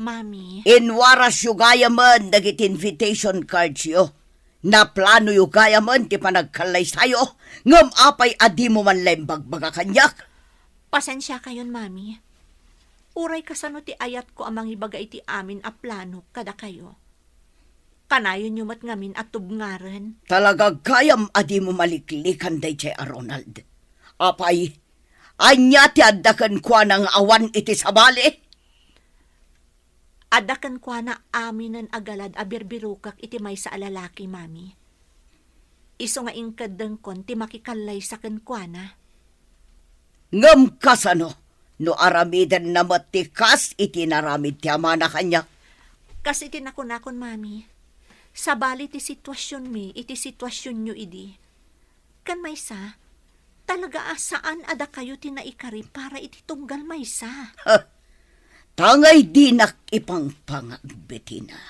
Mami. Inwarasyo gayamen dagiti invitation cardsyo. Naplanoyo gayamen ti panagkallaysayo, ngem apay a dimo man la imbagbaga kaniak? Pasensiakayon, Mami. Uray kasano ti ayatko a mangibaga iti amin a plano kadakayo, kanayonyo met ngamin a tubngaren. Talaga gayam a dimo maliklikan daydiay a Ronald. Apay, ania ti adda kenkuana nga awan iti sabali? Adda kenkuana aminen a galad a birbirokak iti maysa a lalaki, Mami. Isu nga inkeddengkon ti makikallaysa kenkuana. Ngem kasano no aramidenna met ti kas iti inaramid ti amana kaniak? Kas iti nakunakon, Mami, sabali ti situasionmi iti situasionyo idi. Ken maysa, talaga a saan a dakayo ti naikari para iti tunggal maysa. Tangay dinak ipangpangag, Betina.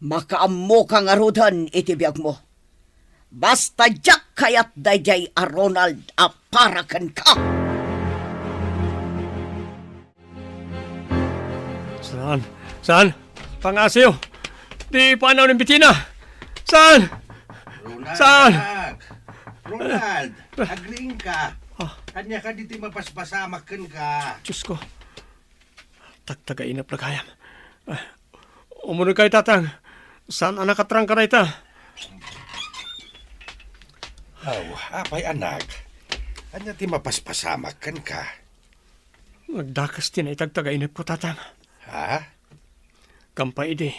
Makaammoka ngaruden iti biagmo. Basta diak kayat daydiay a Ronald a para kenka. Saan? Saan? Pangasiw! Di panaw ni Betina! Saan? Ronald, saan? Anak! Ronald, agriingka. Ah. Ania kadi ti mapaspasamak kenka? Diyos ko. Tagtagainep la gayam. Ah, umuneg kay, Tatang. Saan a nakatrangka dayta? Aw, apay, anak. Ania ti mapaspasamak kenka? Nagdakes ti naitagtagainepko, Tatang. Ah? Kampay idi,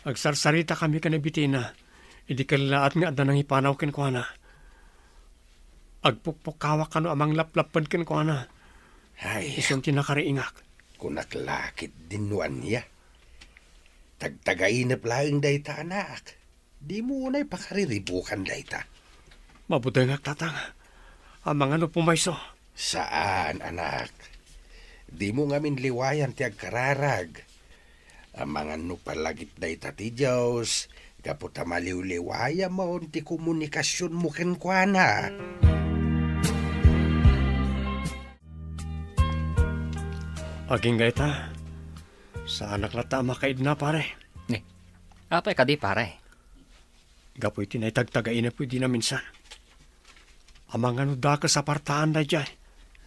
agsarsaritakami ken ni Betina idi kellaat nga adda nangipanaw kenkuana. Agpukpukkawak kano a manglaplapped kenkuana. Ay, isun ti nakariingak. Kunak la ketdin no ania. Tagtagainep laeng dayta, anak. Dimo unay pakariribukan dayta. Mabudengak, tatang. Amangan no pumayso. Saan, anak. Dimo ngamin liwayan ti agkararag. Amangan no palagip dayta ti Dios, gapu ta maliwliwayamon ti komunikasionmo kenkuana. Agingga ita, saanak latta a makaidna, pare. Ni, apay kadi, pare? Gapu iti naitagtagainep idi naminsan. Amangan no dakes a partaan daydiay.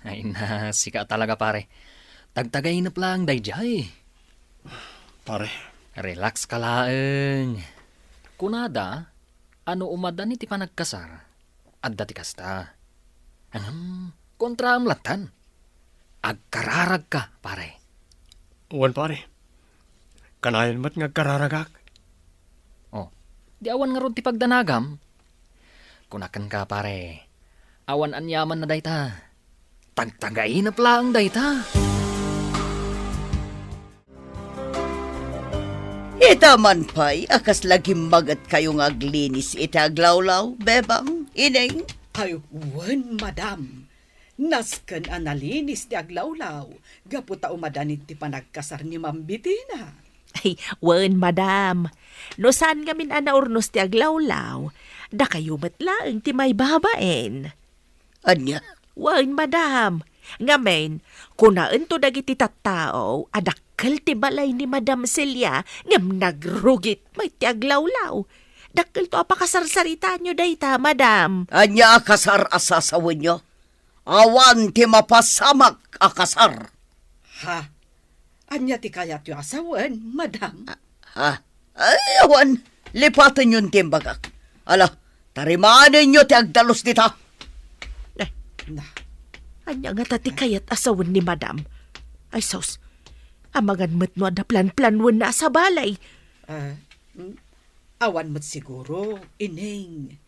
Ay na, sika talaga, pare. Tagtagainep laeng daydiay. Pare. Relax ka laeng. Kunada, a no umadan iti panagkasar, adda ti kasta. Ngem, kontraam lattan. Agkararagka, pare. Wen, pare. Kanayon met nga agkararagak. Oh, di awan ngarud ti pagdanagam? Kunak kenka, pare. Awan aniamanna dayta. Tagtagainep laeng dayta. Ita man pay a kasla gimmagetkayo nga aglinis iti aglawlaw, Bebang, Ineng? Ay, wen, madam. Nasken a nalinis ti aglawlaw gapu ta umadan iti panagkasar ni Ma'am Betina. Ay, wen, madam. No saan ngamin a naurnos ti aglawlaw, dakayo met laeng ti maibabain. Ania? Wen, madam. Ngamin, kunaento dagiti tattao a dakkel ti balay ni Madam Celia ngem nagrugit met ti aglawlaw. Dakkelto a pakasarsaritaenyo dayta, madam. Ania a kasar a sasawenyo? Awan ti mapasamak a kasar. Ha? Ania ti kayatyo a sawen, madam? Ha? Ay, awan. Lipatenyon ti imbagak. Ala, tarimaenyo ti agdalus dita. Eh, na. Ania ngata ti kayat a sawen ni madam? Ay, sus. Amangan met no adda planplanwenna a sabali. Ah, mm, awan met siguro, Ineng.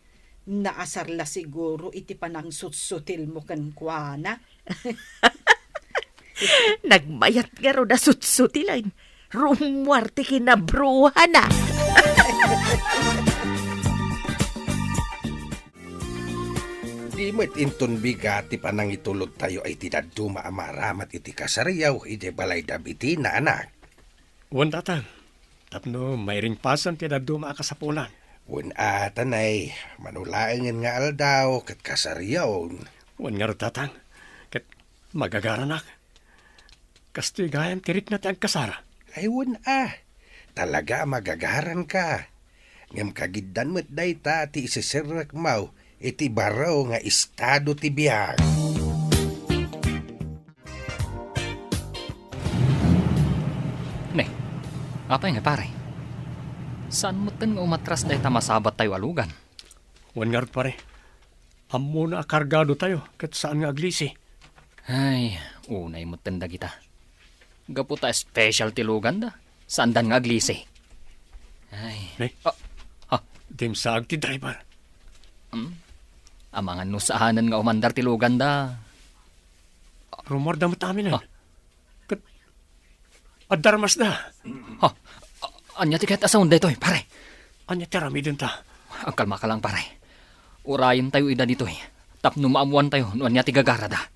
Naasar la siguro iti panangsutsutilmo kenkuana. Nagmayat ngarud a sutsutilen. Rummuar ti kinabruhana. Di met inton bigat ti panangitulodtayo iti dadduma a maaramat iti kasariaw idiay balay da Betina, anak. Wen, tatang. Tapno mairingpasan ti dadduma a kasapulan. Wen a, tanay, mano laengen nga aldaw ket kasariaon. Wen ngarud, tatang, ket magagaranak. Kastoy gayam ti rikna ti agkasar. Ay, wen a, talaga a magagaranka. Ngem kagiddan met dayta ti iseserrekmo iti baro nga estado ti biag. Ne, apay nga, pare? Saan metten nga umatras dayta masabattayo a lugan? Wen ngarud, pare. Ammona a kargadotayo ket saan nga aglisi. Ay, unay metten dagita. Gapu ta special ti luganda, saandan nga aglisi. Ay. Ne? Ah, ah. Dimsaag ti driver. Hmm? Amangan no saanen nga umandar ti luganda. Rummuarda met amin, eh. Ah. Ket adda armasda. Ha? A-, ania ti kayat a sawen daytoy, pare? Ania ti aramidenta? Agkalmaka lang, pare. Urayentayo ida ditoy tapno maammoantayo no ania ti gagarada.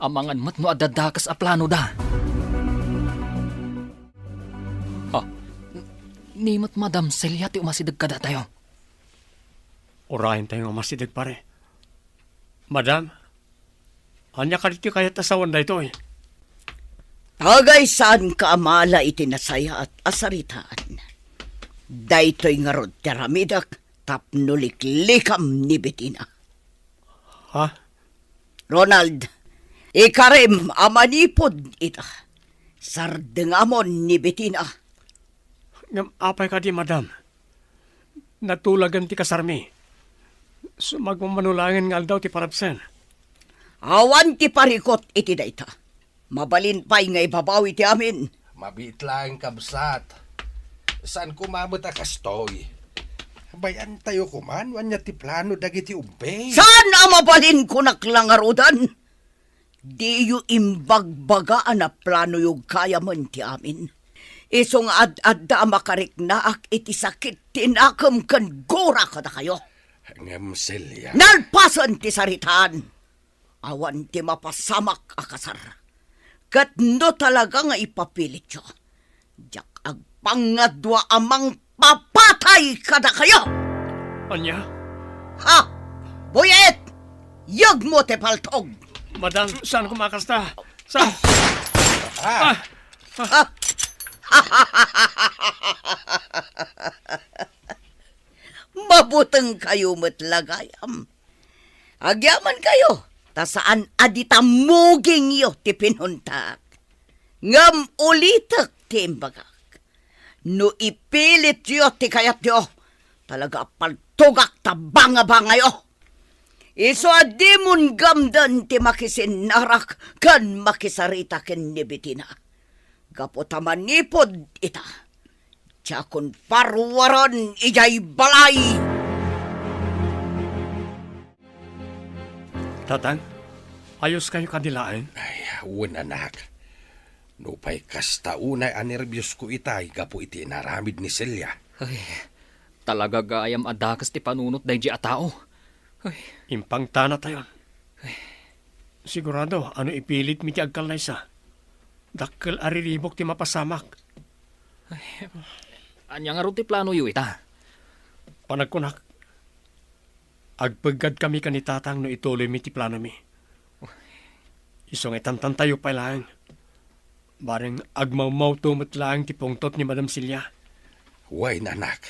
Amangan met no adda dakes a planoda. Ha? N-, ni met Madam Celia ti umasideg kadatayo. Urayentayo nga umasideg, pare. Madam, ania kadi ti kayat a sawen daytoy? Agay saanka a mala iti nasayaat a saritaan. Daytoy ngarud ti aramidek tapno liklikam ni Betina. Ha? Ronald, ikarim a manipud ita. Sardengamon ni Betina. Ngem apay kadi, madam? Natulagen ti kasarmi. Sumagmamano laengen nga aldaw ti parabsen. Awan ti parikut iti dayta. Mabalin pay nga ibabawi ti amin. Mabiit laeng, kabsat. Saan koma met a kastoy. Bay-antayo koma no ania ti plano dagiti ubbing. Saan a mabalin, kunak la ngaruden? Diyo imbagbagaan a planoyo gayamen ti amin. Isu nga ad-adda a makariknaak iti sakit ti nakem ken gura kadakayo. Ngem, Celia. Nalpasen ti saritaan. Awan ti mapasamak a kasar. Ket no talaga nga ipapilityo, diak agpangngadua a mangpapatay kadakayo! Ania? Ha? Buyet! Yegmo ti paltog! Madam, saan koma a kasta? Sa... Ah! Ah! Ha? Mabutengkayo met la gayam. Agyamankayto, ta saan a dita mugingyo ti pinuntaak. Ngem ulitek ti imbagak. No ipilityo ti kayatyo, talaga a paltogak ta banga-bangayo. Isu a dimon gamden ti makisinnarak ken makisarita ken ni Betina. Gapu ta manipud ita, diakon paruaren idiay balay. Tatang, ayoskayo kadi laeng? Ay, wen, anak. Nupay kasta unay a nerbiosko itay gapu iti inaramid ni Celia. Ay, talaga gayam a dakes ti panunot daydi a tao. Ay. Impangtanatayon. Ay. Sigurado a no ipilitmi ti agkallaysa, dakkel a riribuk ti mapasamak. Ay, ania ngarud ti planoyo ita? Panagkunak, agpeggadkami ken ni Tatang no ituloymi ti planomi. Isu nga itantantayo pay laeng. Bareng agmawmawto met laeng ti pungtot ni Madam Celia. Wen, anak.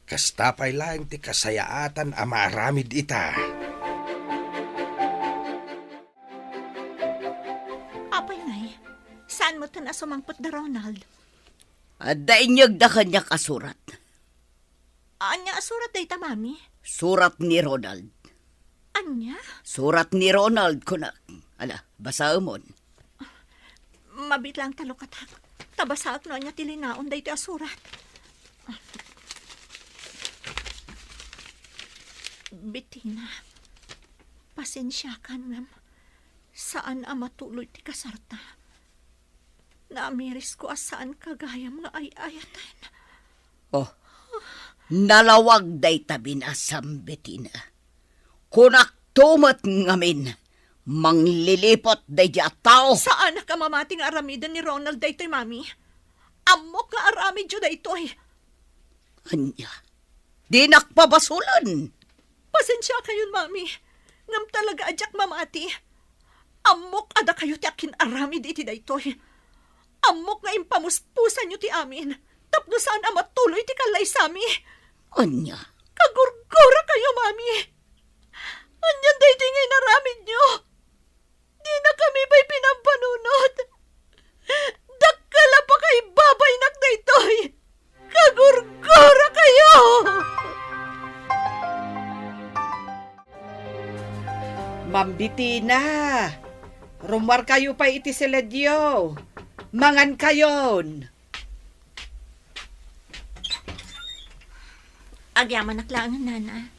Kasta pay laeng ti kasayaatan a maaramid ita. Apay ngay, saan metten a sumangpet da Ronald? Adda inyegda kaniak a surat. Ania a surat dayta, Mami? Surat ni Ronald. Ania? Surat ni Ronald, kunak. Ala, basaemon. Mabiit laeng ta lukatak. Ta basaek no ania ti linaon daytoy a surat. Betina, pasensiakan ngem saan a matuloy ti kasarta. Naamirisko a saanka gayam nga ay-ayaten. Oh, nalawag dayta binasam, Betina. Kunakto met ngamin, mangliliput daydi a tao. Saanak a mamati nga aramiden ni Ronald daytoy, Mami. Ammok nga aramidyo daytoy. Ania? Dinak pabasolen. Pasensiakayon, Mami, ngem talaga a diak mamati. Ammok a dakayo ti akin-aramid iti daytoy. Ammok nga impamuspusanyo ti amin tapno saan a matuloy ti kallaysami. Ania? Kagurgurakayo, Mami. Ania daytoy nga inaramidyo? Dinakami pay pinampanunot. Dakkel a pakaibabainak daytoy. Kagurgurakayo! Ma'am Betina, rummuarkayo pay iti siledyo. Mangankayon. Agyamanak laengen, Nana.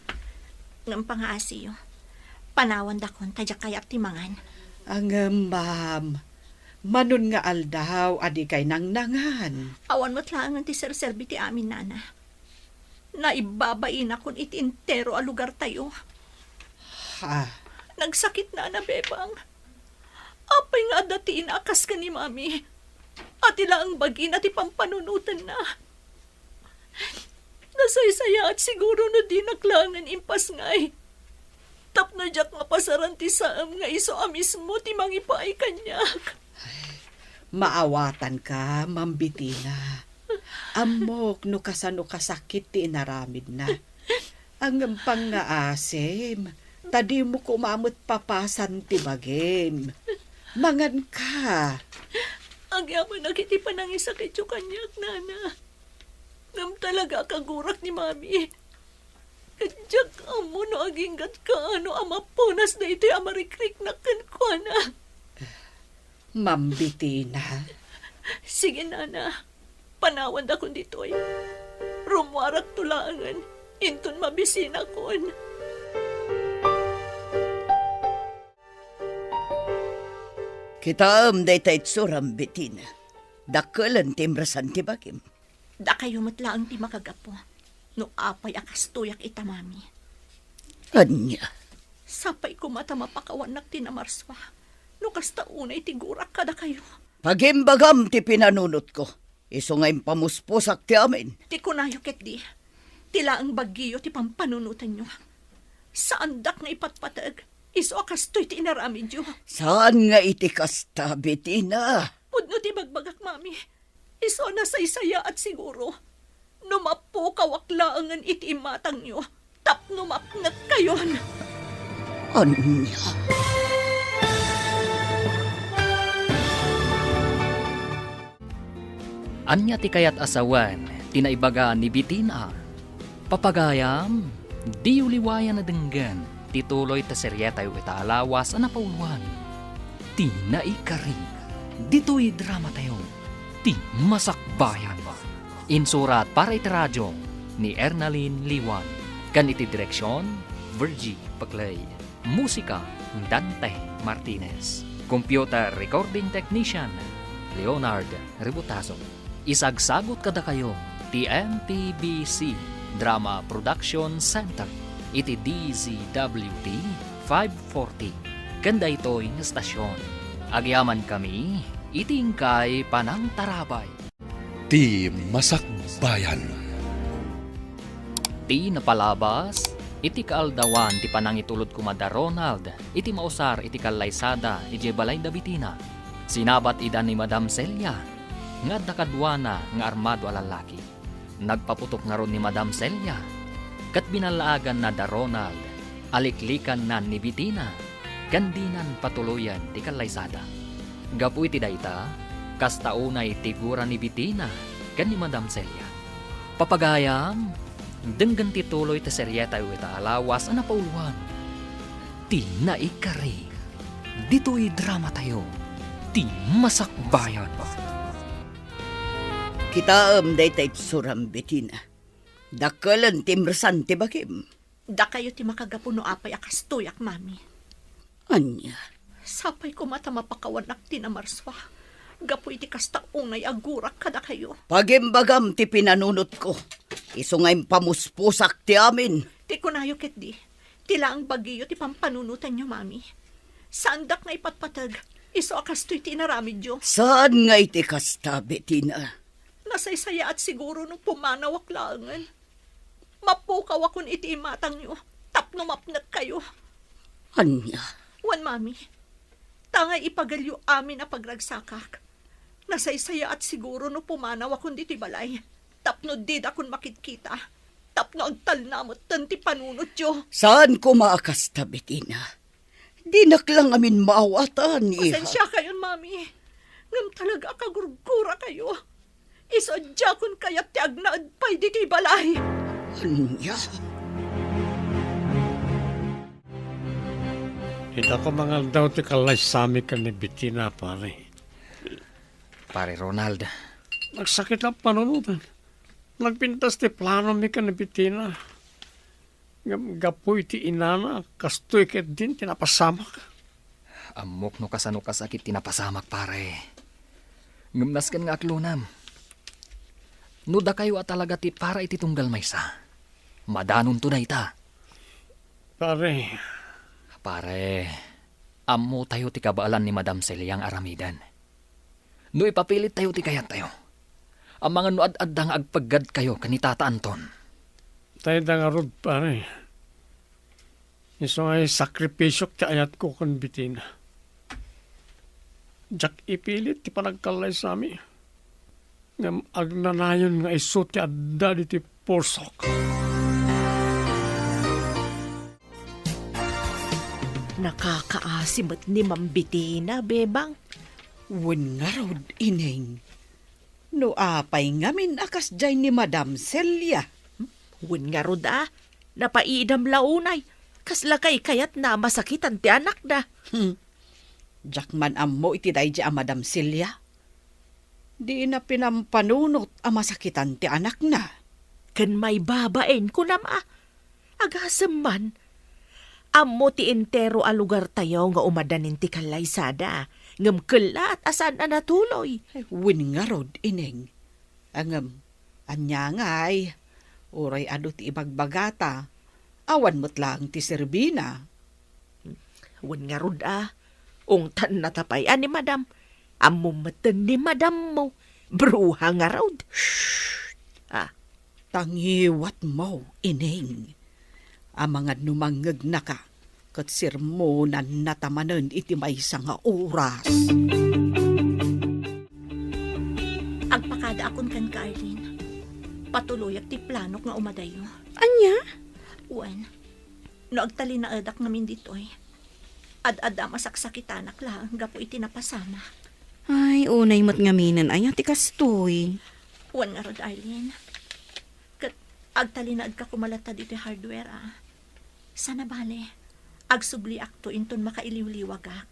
Ngem pangaasiyo. Panawandakon ta diak kayat ti mangan. Ngem, ma'am, manon nga aldaw a dikay nangnangan? Awan met laengen ti serserbi ti amin, Nana. Naibabainakon iti entero a lugartayo. Ha? Nagsakit, Nana, Bebang. Apay nga adda ti ina a kas ken ni Mami? Ati laeng bagina ti pampanunotenna. Nasaysayaat siguro no dinak laengen impasngay. Tapno diak mapasaran ti saem nga isu a mismo ti mangipaay kaniak. Ay, maawatanka, Ma'am Betina. Ammok no kasano kasakit ti inaramidna. Ngem pangngaasim, ta dimo koma met papasan ti bagim. Manganka. Agyamanak iti panangisakityo kaniak, Nana. Ngem talaga a kagurak ni Mami. Ket diak ammo no agingga't kaano a mapunas daytoy a marikriknak kenkuana. Ma'am Betina. Sige, nana. Panawandakon ditoy. Rummuarakto laengen inton mabisinakon. Kitaem dayta itsuram, Betina. Dakkelen ti imresan ti bagim. Dakayo met laeng ti makagapu no apay a kastoyak ita, Mami. Ania? Sapay koma ta mapakawannak ti namarsua no kasta unay ti gurak kadakayo. Pagimbagam ti pinanunotko, isu nga impamuspusak ti amin. Ti kunayo ketdi, ti laeng baggiyo ti pampanunotanyo. Saandak nga ipatpateg, isu a kastoy ti inaramidyo. Saan nga iti kasta, Betina? Pudno ti ibagbagak, Mami. Isu a nasaysayaat siguro no mapukawak laengen iti imatangyo tapno mapnekkayon. Ania? Ania ti kayat a sawen ti naibaga ni Betina? Papagayam, diyo liwayan a denggen ti tuloy ta serietayo ita a lawas a napauluan, Ti Naikari. Ditoy dramatayo, Ti Masakbayan. Insurat para iti radio ni Ernalyn Liwan, ken iti direksion, Virgie Paclay. Musika, Dante Martinez. Computer recording technician, Leonard Rebotazo. Isagsagut kadakayo ti M P B C Drama Production Center iti D Z W T five forty ken daytoy nga estasion. Agyamankami iti inkay panangtarabay. Ti Masakbayan. Ti napalabas, iti kaaldawan ti panangitulod koma da Ronald iti mausar iti kallaysada idiay balay da Betina. Sinabat ida ni Madam Celia nga adda kaduana nga armado a lallaki. Nagpaputok ngarud ni Madam Celia ket binallaaganna da Ronald a liklikannan ni Betina ken dinan patuloyen ti kallaysada. Gapu iti dayta, kasta unay ti gura ni Betina ken ni Madam Celia. Papagayam, denggen ti tuloy ti serietayo ita a lawas a napauluan, Ti Naikari. Ditoy dramatayo, Ti Masakbayan. Kitaem dayta itsuram, Betina. Dakkelen ti imresan ti bagim. Dakayo ti makagapu no apay a kastoyak, Mami. Ania? Sapay koma ta mapakawanak ti namarsua gapu iti kasta unay a gurak kadakayo. Pagimbagam ti pinanunotko. Isu nga impamuspusak ti amin. Ti kunayo ketdi, ti laeng bagiyo ti pampanunotanyo, Mami. Saandak nga ipatpateg, isu a kastoy ti inaramidyo. Saan nga iti kasta, Betina? Nasaysayaat siguro no pumanawak laengen. Mapukawakon iti imatangyo tapno mapnekkayo. Ania? Wen, Mami, tangay ipagelyo amin a pagragsakak. Nasaysayaat siguro no pumanawakon ditoy balay tapno didakon makitkita, tapno agtalna metten ti panunotyo. Saan koma a kasta, Betina? Dinak la ngamin maawatan, iha. Pasensiakayon, Mami. Ngem talaga a kagurgurakayo. Isu a diakon kayat ti agnaed pay ditoy balay. Ania? Ita koma nga aldaw ti kallaysami ken ni Betina, pare. Pare Ronald. Nagsakit la panunotan. Nagpintas ti planomi ken ni Betina. Ngem gapu iti inana, kastoy ketdin ti napasamak. Ammok no kasano kasakit ti napasamak, pare. Ngem nasken nga aklonam. No dakayo a talaga ti para iti tunggal maysa, madanonto dayta. Pare. Pare, ammotayo ti kabaelan ni Madam Celia nga aramiden. No ipapilittayo ti kayattayo, amangan no ad-adda nga agpeggadkayo ken ni Tata Anton. Tayda ngarud, pare. Isu nga isakripisio ti ayatko ken Betina. Diak ipilit ti panagkallaysami. Ngem agnanayon nga isu ti adda ditoy pulsok. Nakakaasi met ni Ma'am Betina, Bebang. Wen ngarud, Ineng. No apay ngamin a kasdiay ni Madam Celia? Wen ngarud a, napaidam la unay. Kasla kaykayatna a masakitan ti anakda. Hmm. Diak man ammo iti daydi a Madam Celia. Dina pinampanunot a masakitan ti anakna. Ken maibabain, kunam a. Agasem man. Ammo ti entero a lugartayo nga umadanin ti kallaysada, ngem kellaat a saan a natuloy. Ay, wen ngarud, Ineng. Ngem, ania ngay, uray adu ti ibagbagata, awan met laeng ti serbina. Wen ngarud a, ungtanna ta pay a ni Madam. Ammom metten ni Madammo, bruha ngarud. Shh! Ah. Ta ngiwatmo, Ineng. Amangan no mangngegnaka, ket sermonanna ta manen iti maysa nga oras. Agpakadaakon kenka, Arlene. Patuloyak ti planok nga umadayo. Ania? Wen, no agtalinaedak ngamin ditoy, ad-adda a masaksakitanak laeng gapu iti napasamak. Ay, unay met ngaminen aya ti kastoy. Wen ngarud, Arlene. Ket agtalinaedka koma latta ditoy hardware, a. Sana bale, agsubliakto inton makailiwliwagak.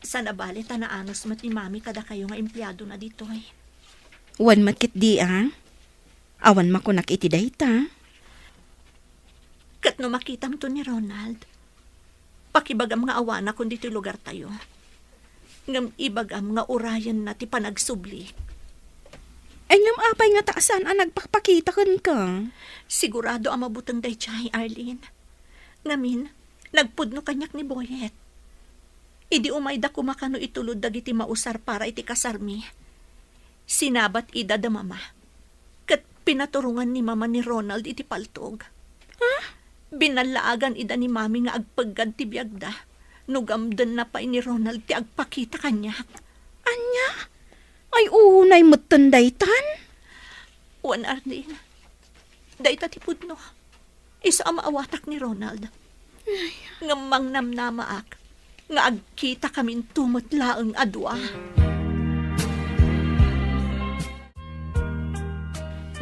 Sana bale ta naanus met ni Mami kadakayo nga empleadona ditoy. Wen met ketdi, a? Awan makunak iti dayta. Ket no makitamto ni Ronald, pakibagam nga awanakon ditoy lugartayo. Ngem ibagam nga urayenna ti panagsubli. Ay, ngem apay ngata a saan a nagpakpakita kenka? Sigurado a mabuteng daydiay, Arlene. Ngamin, nagpudno kaniak ni Boyet. Idi umayda koma kano itulod dagiti mausar para iti kasarmi, sinabat ida da Mama. Ket pinaturongan ni Mama ni Ronald iti paltog. Ha? Binallaagan ida ni Mami nga agpeggad ti biagda no gamdenna pay ni Ronald ti agpakita kaniak. Ania? Ay, unay metten daytan? Wen, Arlene, dayta ti pudno. Isu a maawatak ni Ronald. Ay. Ngem mangnamnamaak nga agkitakaminto met laeng a dua.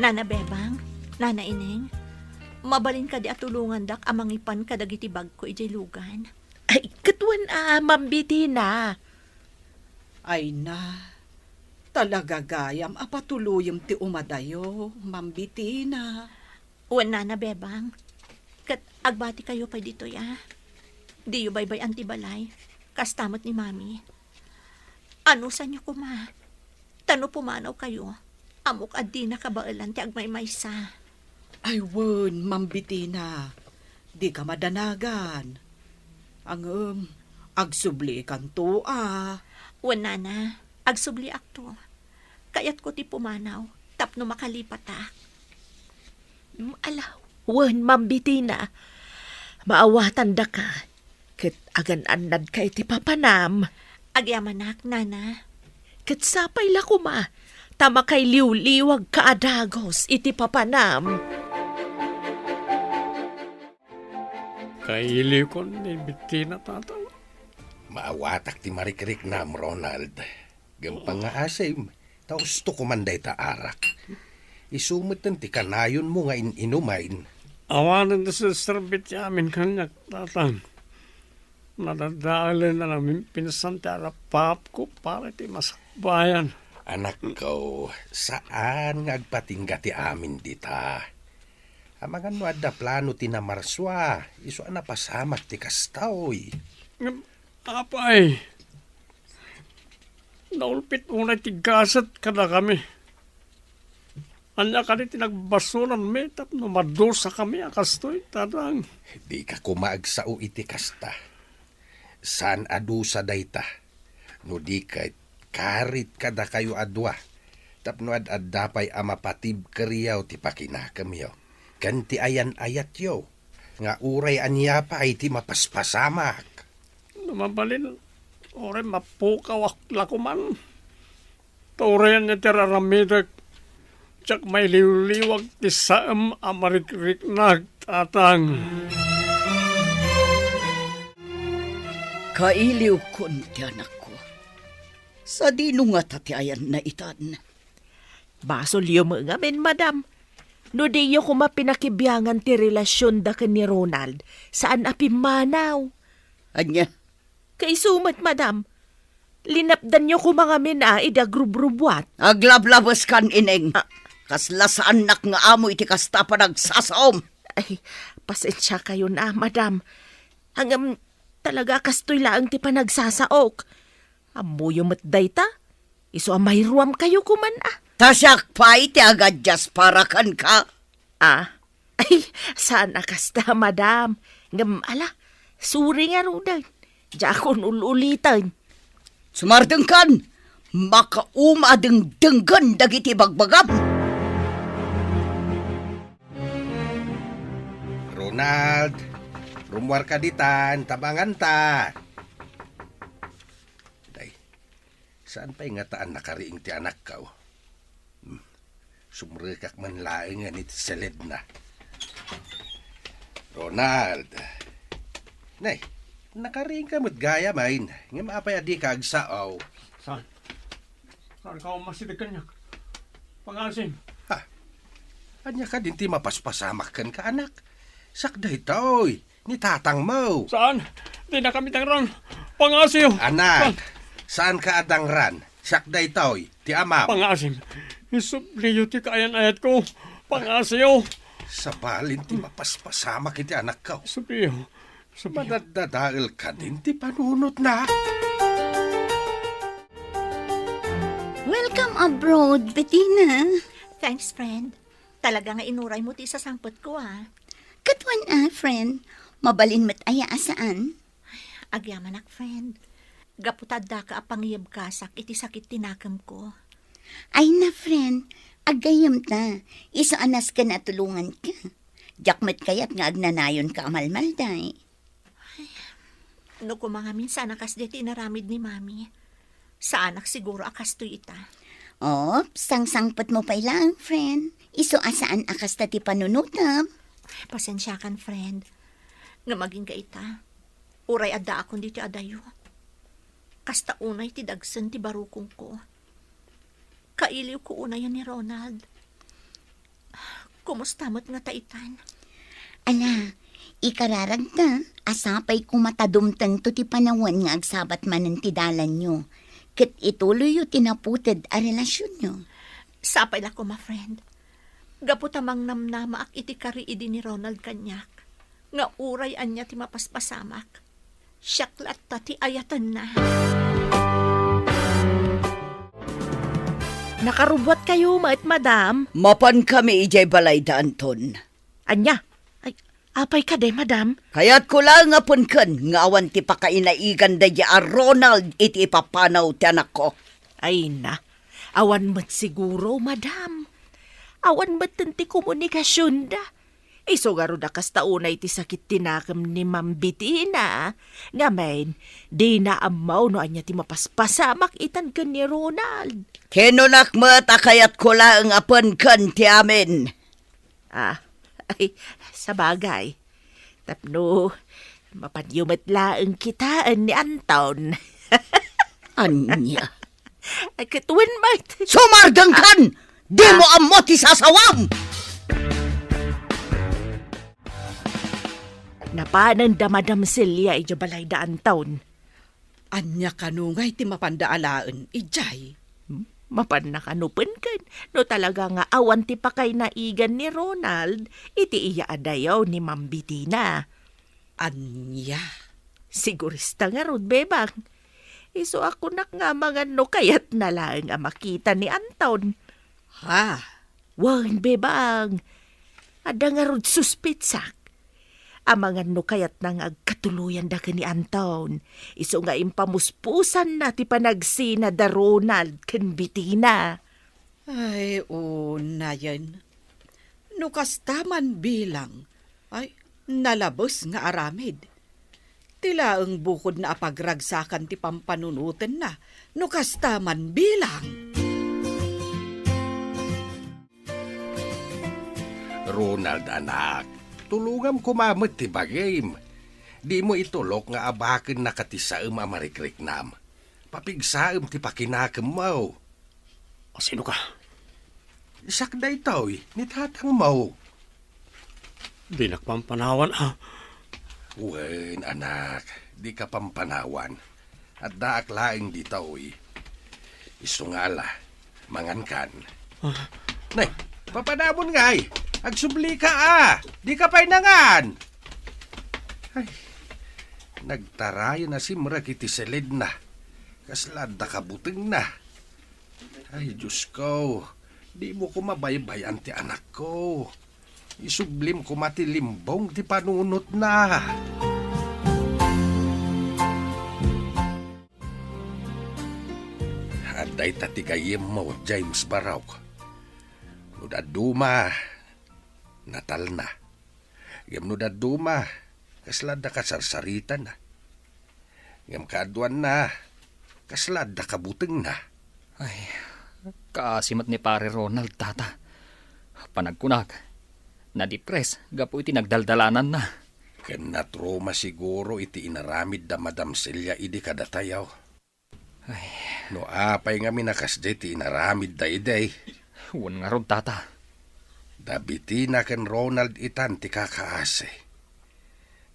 Nana Bebang, Nana Ineng, mabalin kadi a tulongandak a mangipan kadagiti bagko idiay lugan? Ay, ket wen a, Ma'am Bitina. Ay na, talaga gayam a patuloyem ti umadayo, Ma'am Bitina. Wen, Nana Bebang. Ket agbatikayo pay ditoy, a. Diyo baybay-an ti balay. Kasta met ni Mami. Anusanyo koma. Ta no pumanawkayo, ammok a dina kabaelan ti agmaymaysa. Ay wen, Ma'am Bitina. Dika madanagan. Ngem, agsublikanto, a. Wen, Nana. Agsubliakto. Kayatko ti pumanaw tapno makalipatak. Mm, ala, wen, Ma'am Bitina, maawatandaka, ket agan-annadka iti papanam. Agyamanak, Nana. Ket sapay la koma, ta makailiwliwagka a dagus iti papanam. Kailiwkon ni Bitina, Tatang. Maawatak ti marikriknam, Ronald. Ngem pangngaasim, ta usto koman dayta arak. Isu metten ti kanayonmo nga in-inumen. Awanen ti serserbi ti amin kaniak, Tatang. Nadadaelen a naminpinsan ti arapaapko para iti masakbayan. Anakko, saan nga agpatingga ti amin dita. Amangan no adda plano ti namarsua, isu a napasamak ti kastoy. Ngem, apay, naulpit unay ti gasat kadakami. Ania kadi ti nagbasolmi tapno madusakami a kastoy, Tatang? Dika koma agsao iti kasta. Saan a dusa dayta. No di ket, karit kadakayo a dua, tapno ad-adda pay a mapatibkeryo ti pakinakemyo ken ti ayan-ayatyo, nga uray ania pay ti mapaspasamak. No mabalin, uray mapukawak la koman. Ta uray ania ti ar-aramidek, diak mailiwliwag ti saem a marikriknak, Tatang. Kailiwkon ti anakko. Sadino ngata ti ayanna itan? Basolyo met ngamin, madam. No diyo koma pinakibiangan ti relasionda ken ni Ronald, saan a pimmanaw. Ania? Kaisu met, madam. Linapdanyo koma ngamin a idi agrubrubuat. Aglablabeskan, Ineng. Ah. Kasla saannak nga amo iti kasta a panagsasaom. Ay, pasensiakayon a, madam. Ngem talaga kastoy laeng ti panagsasaok. Ammoyo met dayta. Isu a mairuamkayo koman a. Ta siak pay ti agadias para kenka. Ah, ay, saan a kasta, madam. Ngem, ala, sorry ngaruden. Diakon ul-uliten. Sumardengkan, makauma a dengdenggen dagiti bagbagam. Ronald, rummuarka ditan, ta manganta. Day, saan pay ngata a nakariing ti anakko? Hmm, sumrekak man laengen iti seledna. Ronald. Nay, nakariingka met gayam, ngem apay a dika agsao? Saan? Saan ka umas iti kaniak? Pangaasim. Ha? Ania kadin ti mapaspasamak kenka, anak? Siak daytoy, ni tatangmo. Saan? Dinakami dangran. Pangaasim. Anak, saan? Saanka a dangran. Siak daytoy, ti amam. Pangaasim. Isubliyo ti kaayan-ayatko. Pangaasim. Sabali ti mapaspasamak iti anakko. Isubliyo. Isubliyo. Madaddadael kadin ti panunotna. Welcome abroad, Bettina. Thanks, friend. Talaga nga inuraymo ti isasangpetko, ah. Ket wen a, friend. Mabalin met aya a saan? Agyamanak, friend. Gapu ta addaka a pangiyebkasak iti sakit ti nakemko. Ay na, friend. Aggayyemta. Isu a nasken a tulonganka. Diak met kayat nga agnanayonka a malmalday. No koma ngamin saan a kasdi ti inaramid ni Mami, saanak siguro a kastoy ita. Op, sangsangpetmo pay laeng, friend. Isu a saan a kasta ti panunotem. Pasensiakan, friend. Ngem agingga ita, uray addaakon ditoy adayo. Kasta unay ti dagsen ti barukongko. Kailiwko unayen ni Ronald. Kumusta met ngata itan? Ala, ikararagta a sapay koma ta dumtengto ti panawen nga agsabat manen ti dalanyo, ket ituloyyo ti naputed a relasionyo. Sapay la koma, friend. Gapu ta mangnamnamaak iti kari idi ni Ronald kaniak, nga uray ania ti mapaspasamak, siak latta ti ayatenna. Nakarubuatkayo met, madam? Mapankami idiay balay da Anton. Ania? Ay, apay kadi, madam? Kayatko laeng a penken nga awan ti pakainaigan daydi a Ronald iti ipapanaw ti anakko. Ay na, awan met siguro, madam. Awan metten ti komunikasionda. Isu ngarud a kasta unay ti sakit ti nakem ni Ma'am Bettina. Ngamin, dina ammo no ania ti mapaspasamak itan ken ni Ronald. Kinonak met a kayatko laeng a penken ti amin. Ah, ay, sabagay. Tapno, mapanyo met laeng kitaen ni Anton. Ania? Ay, ket wen met. Sumardengkan! Dimo ammo ti sasawam! Napanen da Madam Celia idiay balay da Anton. Ania kano ngay ti mapanda alaen idiay? Hmm? Mapanna kano penken no talaga nga awan ti pakainaigan ni Ronald iti iya a dayaw ni Ma'am Bettina. Ania? Sigurista ngarud, Bebang. Isu a kunak nga amangan no kayatna laeng a makita ni Anton. Ha? Wen, Bebang. Adda ngarud suspetsak. Amangan no kayatna nga agkatuloyanda ken ni Anton. Isu nga impamuspusanna ti panagsina da Ronald ken Bettina. Ay, unayen. No kasta man bilang, ay, nalabes nga aramid. Ti laeng bukodna a pagragsakan ti pampanunotenna, no kasta man bilang. Ronald, anak, tulongam koma met ti bagim. Dimo itulok nga abakennaka ti saem a marikriknam. Papigsaem ti pakinakemmo. A, sino ka? Siak daytoy, ni tatangmo. Dinak pampanawan, a. Wen, anak, dika pampanawan. Addaak laeng ditoy. Isu nga ala, mangankan. Ah. Nay, papanamon ngay, agsubli ka a, di ka pay nangan. Ay, nagtarayan a simrek iti silidna. Kasla adda kabutengna. Ay, Diyos ko, di mo ko mabaybay-an ti anakko. Isublim koma ti limbong ti panunotna. Adda ita ti gayyemmo, James Barok. No dadduma, natalna. Ngem no dadduma, kasla adda kasarsaritana. Ngem kaaduanna, kasla adda kabutengna. Ay, kaasi met ni Pare Ronald, Tata. Panagkunak, nadipres gapu iti nagdaldalananna. Ken natruma siguro iti inaramid da Madam Celia idi kadatayo. Ay. No apay ngamin a kasdi ti inaramidda idi? Wen ngarud, Tata. Da Bettina ken Ronald itan ti kakaasi.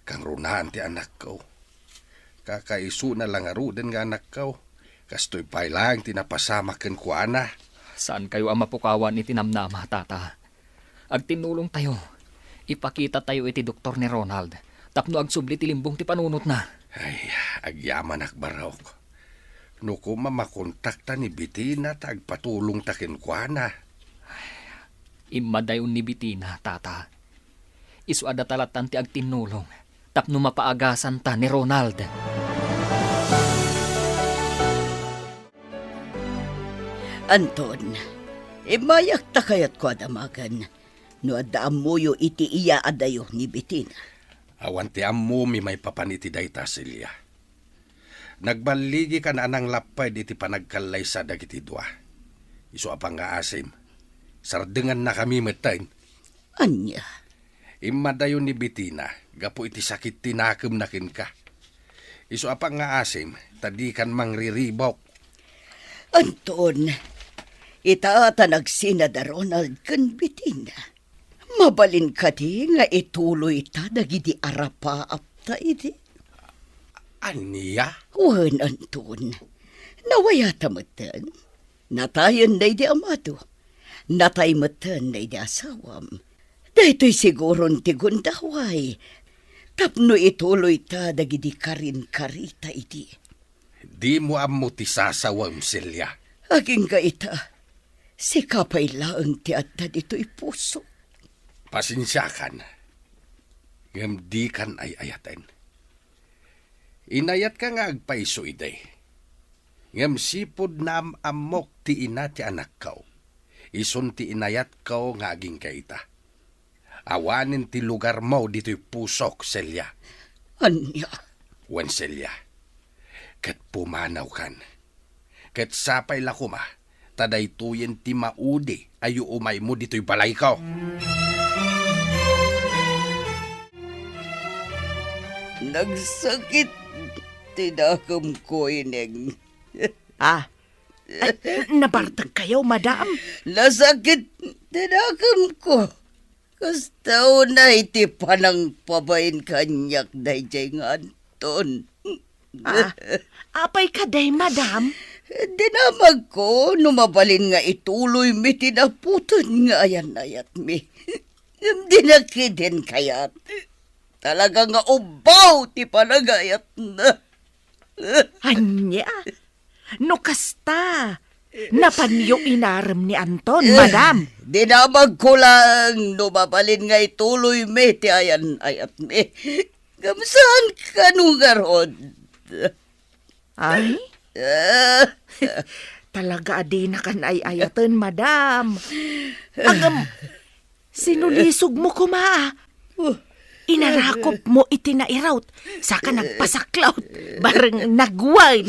Kangrunaan ti anakko. Kakaisuna la ngaruden nga anakko. Kastoy pay laeng ti napasamak kenkuana. Saankayo a mapukawan iti namnama, Tata. Agtinnulongtayo. Ipakitatayo iti doktor ni Ronald tapno agsubli ti limbong ti panunotna. Ay, agyamanak, Barok. No koma makontakta ni Bettina ta agpatulongta kenkuana. Immadayon ni Bettina, Tata. Isu a data lattan ti agtinnulong tapno mapaagasanta ni Ronald. Anton, immayak ta kayatko a damagen no adda ammoyo iti iyaadayo ni Bettina. Awan ti ammomi maipapan iti dayta, Celia. Nagballigikan a nanglapped iti panagkallaysa dagiti dua. Isu a pangngaasim, sardengannakami metten. Ania? Immadayo ni Bettina gapu iti sakit ti nakemna kenka. Isu a pangngaasim, ta dikan mangriribok. Anton, ita ta nagsina da Ronald ken Bettina. Mabalin kadi nga ituloyta dagidi arapaapta idi? Ania? Wen, Anton. Nawayata metten. Natayen daydi amado. Natay metten daydi asawam. Daytoy siguron ti gundaway tapno ituloyta dagidi karinkarita idi. Dimo ammo ti sasawem, Celia. Agingga ita, sika pay laeng ti adda ditoy puso. Pasensiakan, ngem dikan ay-ayaten. Inayatka nga agpayso idi. Ngem sipud naam-ammok ti ina ti anakko, isun ti inayatko nga agingga ita. Awanen ti lugarmo ditoy pusok, Celia. Ania? Wen, Celia. Ket pumanawkan. Ket sapay la koma, ta daytoyen ti maudi a yuumaymo ditoy balayko. Nagsakit ti dakemko, Ineng. Ah, ay, nabartagkayo, madam? Nasakit ti dakemko. Kasta unay ti panangpabain kaniak daydiay nga Anton. Ah, apay kadi, madam? Dinamagko no mabalin nga ituloymi ti naputod nga ayan-ayatmi. Ngem dina ketdin kayat. Talaga nga ubbaw ti panagayatna. Ania? No kasta, napanyo inarem ni Anton, madam? Dinamagko lang no mabalin nga ituloymi ti ayan-ayatmi. Ngem saan kano ngarud? Ay? Ah. Talaga a dinakan ay-ayaten, madam. Agam, sinulisog mo koma, ah. Inarakop mo iti nairot, saka nagpasaklaw, bareng nagwan.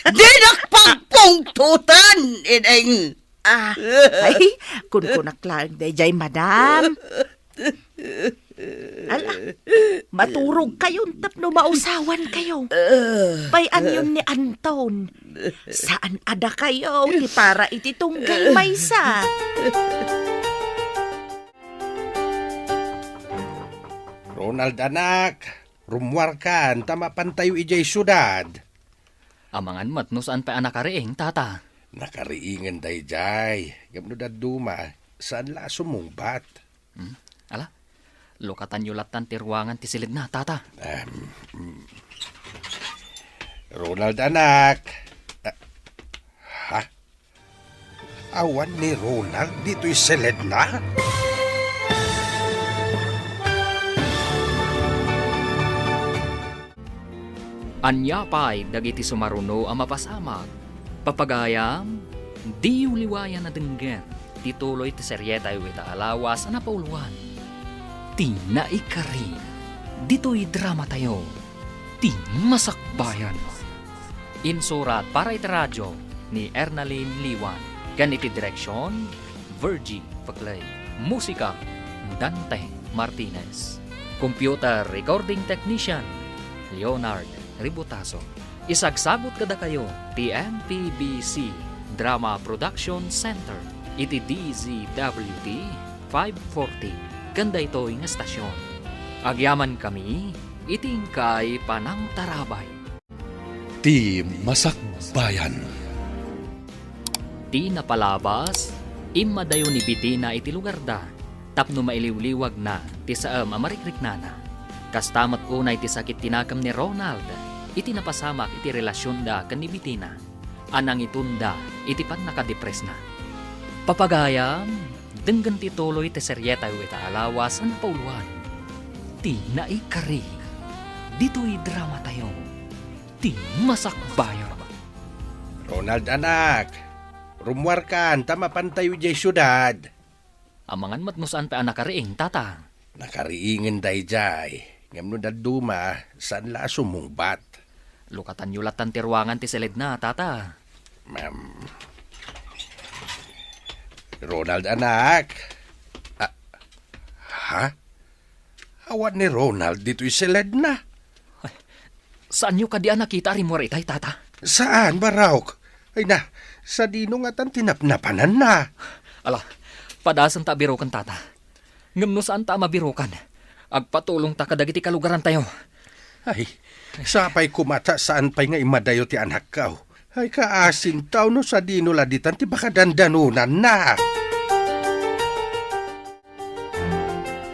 Dinak pagpungtotan, Ineng! Ah, ay, kunkunak lang dayjay, madam. Ala, maturog kayo tapno mausawan kayo. Pay-anyon ni Anton. Saan a dakayo ti para iti tunggal maysa. Ronald, anak, rummuarkan ta mapantayo idiay siudad. Amangan met no saan pay a nakariing, tata. Nakariingen daydiay, ngem no dadduma, saan la a sumungbat. Hmm? Ala, lukatanyo lattan ti ruangan ti siledna, tata. Em, mm. Ronald, anak. Ah, ha? Awan ni Ronald ditoy siledna? Ania pay dagiti sumaruno a mapasamak? Papagayam, diyo liwayan a denggen ti tuloy ti serietayo ita a lawas a napauloan, ti naikari ditoy dramatayo, ti Masakbayan. Insurat para iti radio ni Ernalyn Liwan, ken iti direksion, Virgie Paclay. Musika, Dante Martinez. Computer recording technician, Leonard Ributaso. Isagsagut kadakayo ti M P B C Drama Production Center iti D Z W T five forty ken daytoy nga stasyon. Agyamankami iti inkay panangtarabay. Ti Masakbayan. Ti napalabas, immadayo ni Bitina iti lugarda tapno mailiwliwagna ti saem a marikriknana. Kasta met unay ti sakit ti nakem ni Ronald iti napasamak iti relasionda ken ni Bitina a nangitonda iti pannakadepresna. Papagayam, denggen ti tuloy ti serietayo ita a lawas a napauloan, ti naikari ditoy dramatayo, ti Masakbayan. Ronald, anak, rummuarkan ta mapantayo idiay siudad. Amangan met no saan pay a nakariing, tata. Nakariingen daydiay, ngem no dadduma, saan la a sumungbat. Lukatanyo lattan ti ruangan ti siledna, tata. Ma'am. Ronald, anak. Ah, ha? Awan ni Ronald ditoy siledna. Ay, saanyo kadi a nakita a rimmuar itay, tata? Saan, Barok? Ay na, sadino ngatan ti napnapananna? Ala, padasenta a biroken, tata. Ngem no saanta a mabirokan, agpatulongta kadagiti kalugarantayo. Ay, sapay koma ta saan pay nga immadayo ti anakko. Ay, kaasintaw no sadino la ditan ti pakadandanonanna.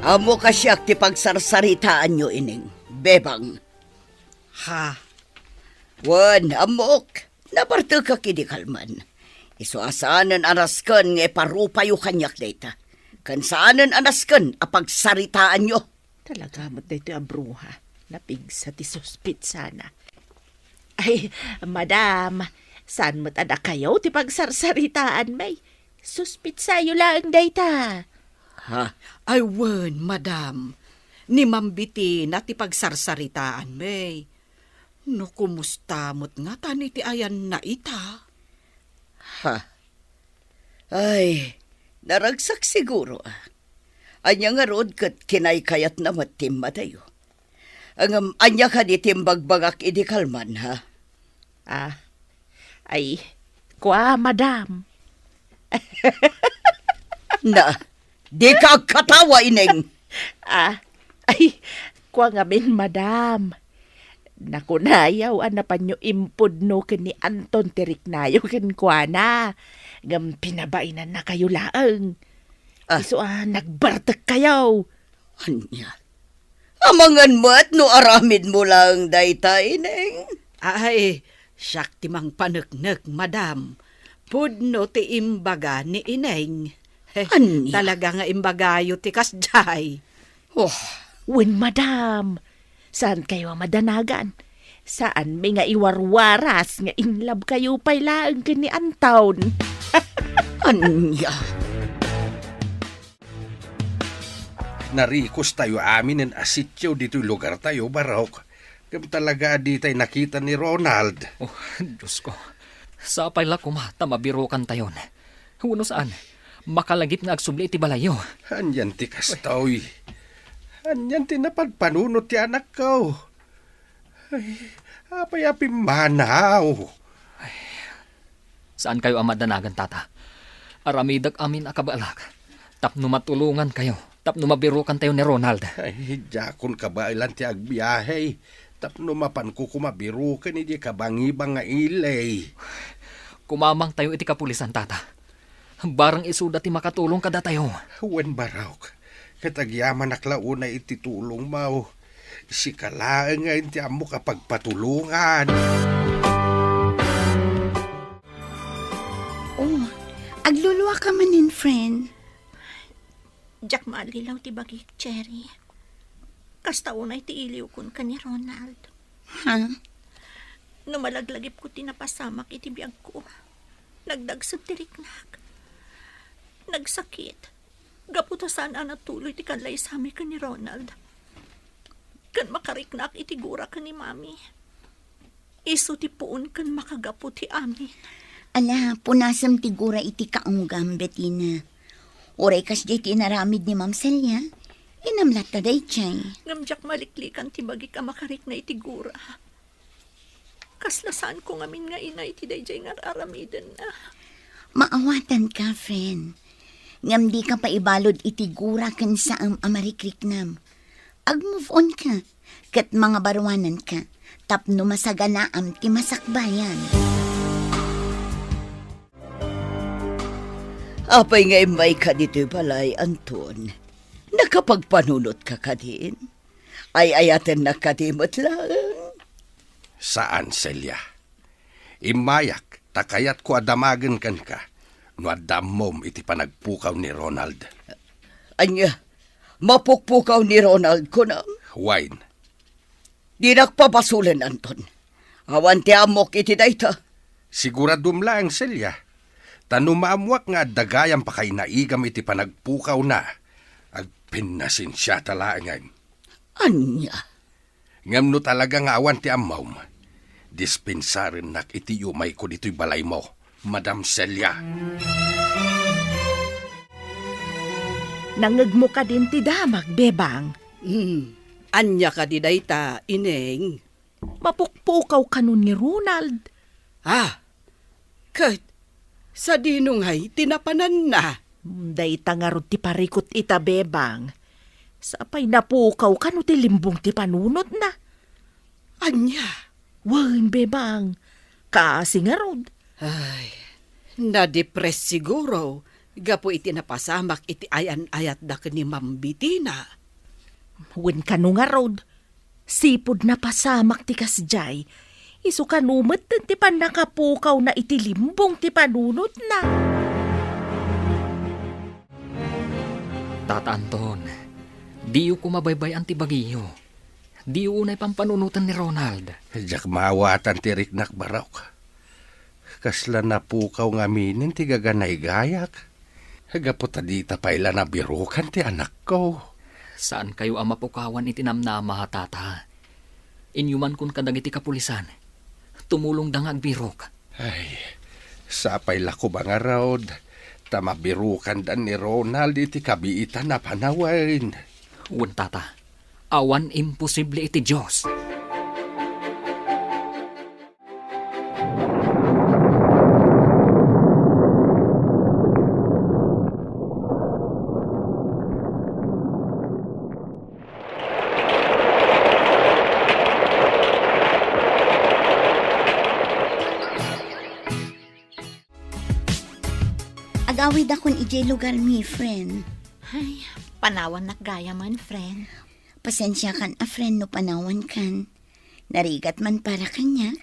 Ammok a siak ti pagsarsaritaanyo, Ineng, Bebang. Ha? Wen, ammok, nabartekak idi kalman. Isu a saanen a nasken nga iparupayo kaniak dayta. Ken saanen a nasken a pagsaritaanyo. Talaga met daytoy a bruha. Napigsa ti suspitsana. Ay, madam, saan met a dakayo ti pagsarsaritaanmi? Suspitsayo laeng dayta. Ha? Ay wen, madam. Ni Ma'am Bitina ti pagsarsaritaanmi. No kumusta met ngatan iti ayanna ita? Ha? Ay, naragsak siguro, a. Ania ngarud ket kinaykayatna met ti immadayo? Ngem ania kadi ti imbagbagak idi kalman, ha? Ah, ay, kua, madam. Na, dika agkatawa, Ineng. Ah, ay, kua ngamin, madam. Nakunayo a napanyo impudno ken ni Anton ti riknayo kenkuana. Ngem pinabainannakayo laeng. Ah. Isu a nagbartekkayo. Ania? Amangan met no aramidmo laeng dayta, Ineng? Ay, siak ti mangpaneknek, madam. Pudno ti imbaga ni Ineng. He, ania? Talaga nga imbagayo ti kasdiay. Oh. Wen, madam. Saankayo a madanagan. Saanmi nga iwarwaras nga in love kayo pay laeng ken ni Anton. Ania? Narikostayo aminen a sitio ditoy lugartayo, Barok. Ngem talaga a ditay nakita ni Ronald. Oh, Diosko. Sapay la koma ta mabirokantayon. Wenno saan, makalagip nga agsubli iti balayyo. Anian ti kastoy? Anian ti napadpanunot ti anakko? Ay, apay a pimmanaw? Saankayo a madanagan, tata. Aramidek amin a kabaelak tapno matulongankayo, tapno mabirokantayo ni Ronald. Ay, diakon kabaelan ti agbiahe. Tapno mapanko koma biroken idiay kabangibang nga ili. Kumamangtayo iti kapulisan, tata. Barang isuda ti makatulong kadatayo. Wen, Barok, ket agyamanak la unay iti tulongmo. Sika laeng nga ti ammok a pagpatulongan. Oh, agluluaka manen, friend. Diak maallilaw ti bagik, Cherry. Kasta unay ti iliwkon ken ni Ronald. Ha? No malaglagipko ti napasamak iti biagko, nagdagsem ti riknak. Nagsakit. Gapu ta saan a natuloy ti kallaysami ken ni Ronald. Ken makariknaak iti gura ken ni Mami. Isu ti puon ken makagapu ti amin. Ala, punasem ti gura iti kaunggam, Betina. Uray kasdiay ti inaramid ni Ma'am Celia, inam latta daydiay. Ngem diak maliklikan ti bagik a makarikna iti gura. Kasla saanko ngamin nga ina iti daydiay nga ar-aramidenna. Maawatanka, friend. Ngem dika paibalud iti gura ken saem a marikriknam. Ag-move on ka, ket mangabaruananka tapno masaganaam ti masakbayan. Apay nga immayka ditoy balay, Anton? Nakapagpanunotka kadin? Ay-ayatennak kadi met laeng? Saan, Celia. Immayak ta kayatko a damagen kenka no adda ammom iti panagpukaw ni Ronald. Ania? Mapukpukaw ni Ronald, kunam? Wen. Dinak pabasolen, Anton. Awan ti ammok iti dayta. Siguradom laeng, Celia. Ta no maammoak nga adda gayam pakainaigam iti panagpukawna, agpinnasensiata laengen. Ania? Ngem no talaga nga awan ti ammom, dispensarennak iti umayko ditoy balaymo, Madam Celia. Nangngegmo kadin ti damag, Bebang? Hmm. Ania kadi dayta, Ineng? Mapukpukaw kano ni Ronald. Ah, ket sadino ngay ti napananna? Hmm, dayta ngarud ti parikut ita, Bebang. Sapay napukaw kano ti limbong ti panunotna. Ania? Wen, Bebang. Kaasi ngarud. Ay, nadepres siguro gapu iti napasamak iti ayan-ayatda ken ni Ma'am Betina. Wen kano ngarud, sipud napasamak ti kasdiay, isu kano met ti pannakapukawna iti limbong ti panunotna. Tata Anton, diyo koma baybay-an ti bagiyo. Diyo unay pampanunoten ni Ronald. Diak maawatan ti riknak, Barok. Kasla napukaw ngaminen ti gaganaygayak. Gapu ta dita pay la nabirokan ti anakko. Saankayo a mapukawan iti namnama, tata. Inyumankon kadagiti kapulisan. Tumulongda nga agbirok. Ay, sapay la koma ngarud, ta mabirokanda ni Ronald iti kabiitan a panawen. Wen, tata, awan imposible iti Dios. Agawidakon idiay lugarmi, friend. Ay, panawannak gayamen, friend. Pasensiakan a, friend, no panawankan. Narigat man para kaniak,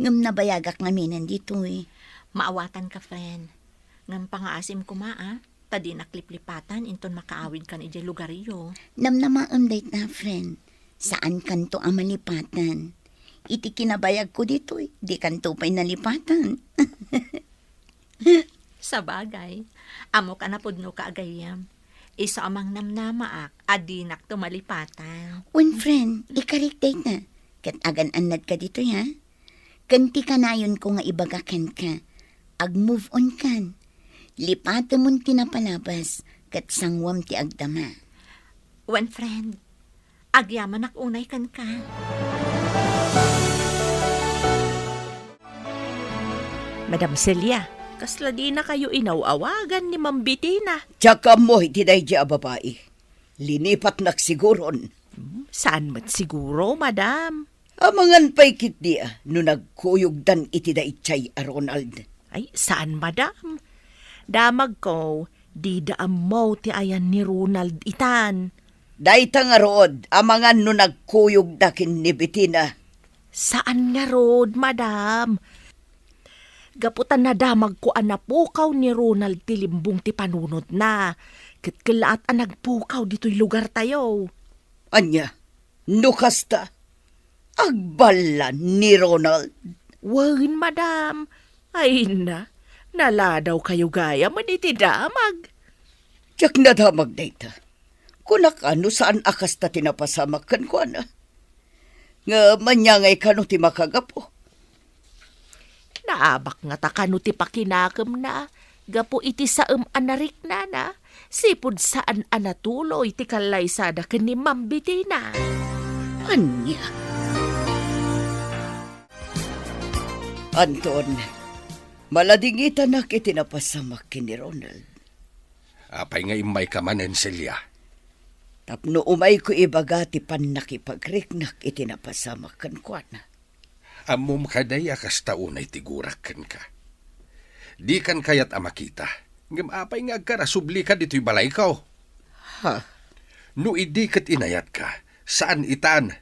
ngem nabayagak ngaminen ditoy. Maawatanka, friend. Ngem pangaasim koma, a, ta dinak liplipatan inton makaawidkan idiay lugaryo. Namnamaem dayta, friend. Saankanto a malipatan. Iti kinabayagko ditoy, dikanto pay nalipatan. Sabagay, ammok a napudnoka a gayyem. Isu a mangnamnamaak a dinakto malipatan. Wen, friend, ikarik dayta, ket agan-annadka ditoy, ha? Ken ti kanayonko nga ibaga kenka, ag-move on kan. Lipatemon ti napalabas, ket sanguem ti agdama. Wen, friend, agyamanak unay kenka. Madam Celia, kasla dinakayo inaw-awagan ni Ma'am Betina? Diak ammo iti daydiay a babai. Linipatnak siguron. Hmm, saan met siguro, madam? Amangan pay ketdi a no nagkuyogdan iti daydiay a Ronald. Ay, saan, madam. Damagko, dida ammo ti ayan ni Ronald itan. Dayta ngarud, amangan no nagkuyogda ken ni Betina. Saan ngarud, madam. Gapu ta nadamagko a napukaw ni Ronald ti limbong ti panunotna, ket kellaat a nagpukaw ditoy lugartayo. Ania? No kasta, agballan ni Ronald? Wen, madam. Ay na, naladawkayo gayam iti damag. Diak nadamag dayta. Kunak a no saan a kasta ti napasamak kenkuana. Ngem ania ngay kano ti makagapu? Naabak ngata kano ti pakinakemna gapu iti saem a nariknana, sipud saan a natuloy ti kallaysada ken ni Ma'am Betina. Ania? Anton, maladingitanak iti napasamak ken ni Ronald. Apay nga immayka manen, Celia? Tapno umayko ibaga ti pannakipagriknak iti napasamak kenkuana. Ammom kadi a kasta unay ti gurak kenka. Dikan kayat a makita, ngem apay nga agkarasublika ditoy balayko? Ha? No idi ket inayatka, saan itan,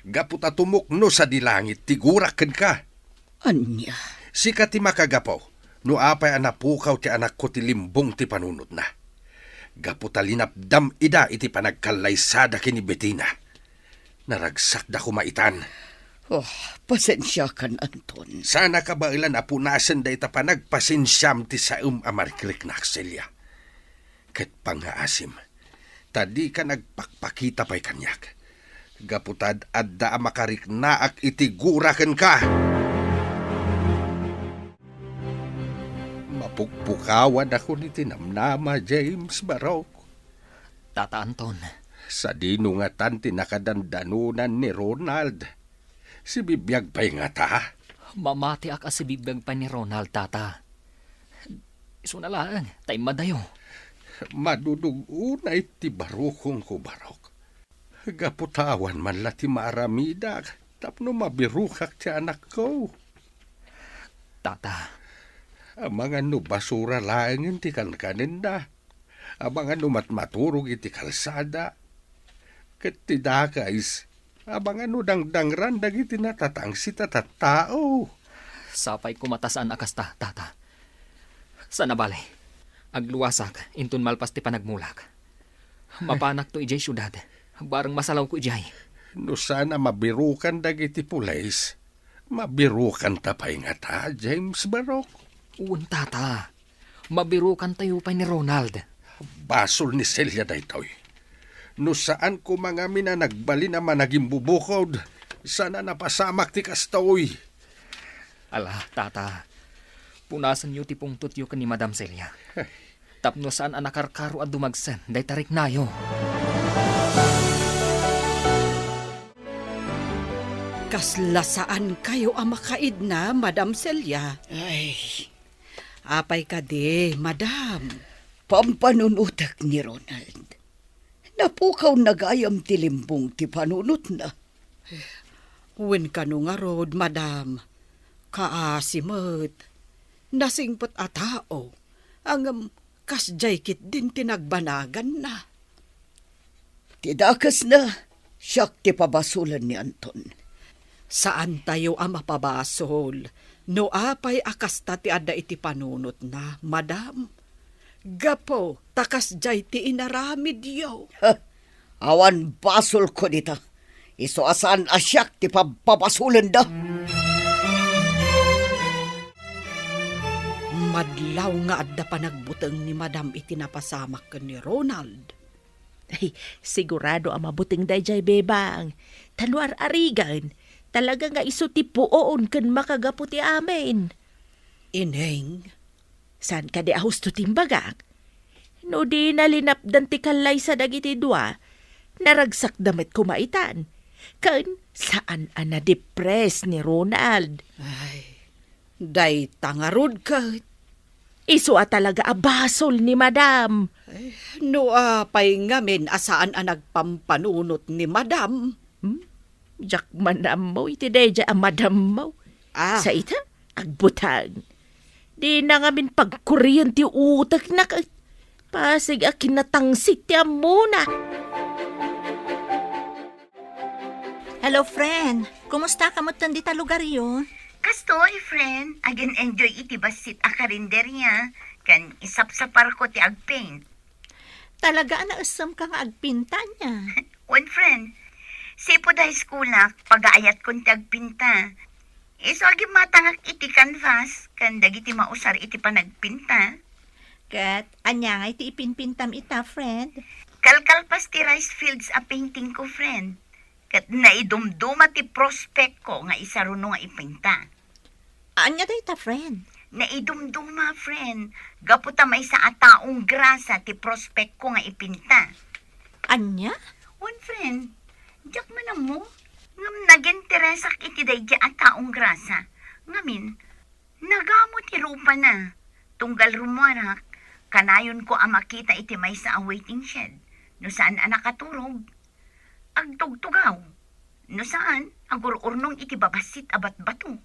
gapu ta tumukno sadi langit ti gurak kenka. Ania? Sika ti makagapu no apay a napukaw ti anakko ti limbong ti panunotna. Gapu ta linapdam ida iti panagkallaysada ken ni Betina. Naragsakda koma itan. Oh, pasensiakan, Anton. Saan a kabaelan a punasen dayta panagpasensiam ti saem a marikriknak, Celia. Ket pangngaasim, ta dika nagpakpakita pay kaniak. Gapu ta ad-adda a makariknaak iti gura kenka. Mapukpukawan a kun iti namnama, James Barok. Tata Anton. Sadino ngatan ti nakadandanonan ni Ronald? Sibibiag pay ngata? Mamatiak a sibibiag pay ni Ronald, Tata. Isuna laeng, ta immadayo. Madudug unay ti barukongko, Barok. Gapu ta awan man la ti maaramidak tapno mabirokak ti anakko. Tata. Amangan no basura laengen ti kankanenda. Amangan no matmaturog iti kalsada. Ket ti dakes, amangan no dangdangran dagiti natatangsit a tattao. Sapay koma ta saan a kasta, Tata. Saan a bale, agluasak inton malpas ti panagmulak. Mapanakto idiay siudad, bareng masalawko idiay. No saan a mabirokan dagiti pulis, mabirokanta pay ngata, James Barok? Wen, Tata. Mabirokantayo pay ni Ronald. Basol ni Celia daytoy. No saan koma ngamin a nagbalin a managimbubukod, saan a napasamak ti kastoy. Ala, Tata. Punasenyo ti pungtotyo ken ni Madam Celia. Tapno saan a nakarkaro a dumagsen dayta riknayo. Kasla saankayo a makaidna, Madam Celia? Ay. Apay kadi, Madam? Pampanunotek ni Ronald. Napukawna gayam ti limbong ti panunotna. Wen kano ngarud, Madam, kaasi met. Nasingpet a tao, ngem kasdiay ketdin ti nagbanaganna. Ti dakesna, siak ti pabasolen ni Anton. Saantayo a mapabasol no apay a kasta ti adda iti panunotna, Madam. Gapu ta kasdiay ti inaramidyo. Ha, awan basolko dita. Isu a saan a siak ti pabpabasolenda. Madlaw nga adda panagbuteng ni Madam iti napasamak ken ni Ronald. Ay, sigurado a mabuteng daydiay, Bebang. Ta no ar-arigan, talaga nga isu ti puon ken makagapu ti amin. Ineng, saan kadi a husto ti imbagak? No dina linapdan ti kallaysa dagiti dua, naragsakda met koma itan. Ken saan a nadepres ni Ronald. Ay, dayta ngarud ket. Isu a talaga a basol ni Madam. Eh, no apay ngamin a saan a nagpampanunot ni Madam? Hmm? Diak man ammo iti daydiay a madammo. Ah. Sa ita, agbutang. Dina ngamin pagkurien ti utekna ket pasig a kinatangsit ti ammona. Hello, friend. Kumusta ka met dita lugaryo? Kastoy, friend. Agen-enjoy iti bassit a karinderya. Ken isapsaparko ti agpaint. Talaga a naessen ka nga agpinta ania? Wen, friend. Sipud high school-ak, pagaayatkon ti agpinta. Isu a gimmatangak iti canvas, ken dagiti mausar iti panagpinta. Ket ania nga iti ipinpintam ita, friend? Kalkalpas ti rice fields a painting ko, friend. Ket naidumduma ti prospect ko nga isaruno nga ipinta. Ania dayta, friend? Naidumduma, friend. Gapu ta maysa a taong grasa ti prospect ko nga ipinta. Ania? Wen, friend. Diak man ammo. Ngem naginteresak iti daydiay a taong grasa. Ngamin, nagamo ti rupana. Tunggal rummuarak, kanayonko a makita iti maysa a waiting shed. No saan a nakaturog, agtugtugaw. No saan, agur-urnong iti babassit a batbato.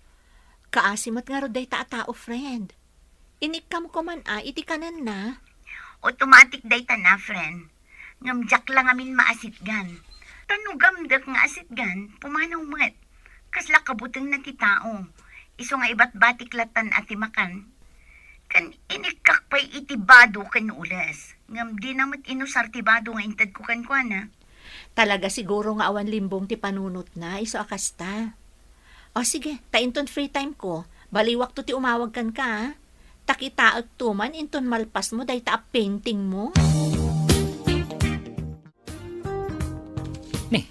Kaasi met ngarud dayta a tao, friend. Inikkam ko man a iti kanenna. Automatic dayta na, friend. Ngem diak la ngamin maasitgan. Ta no gamdek nga asitgan, pumanaw met. Kasla kabutengna ti tao. Isu nga ibatbatik lattan a ti makan. Ken inikkak pay iti bado ken ules. Ngem dina met inusar ti bado nga intedko kenkuana. Talaga siguro nga awan limbong ti panunotna, isu a kasta. O sige, ta inton free time ko, baliwakto ti umawag kenka, a. Ta kitaekto man inton malpasmo dayta a paintingmo. Ni,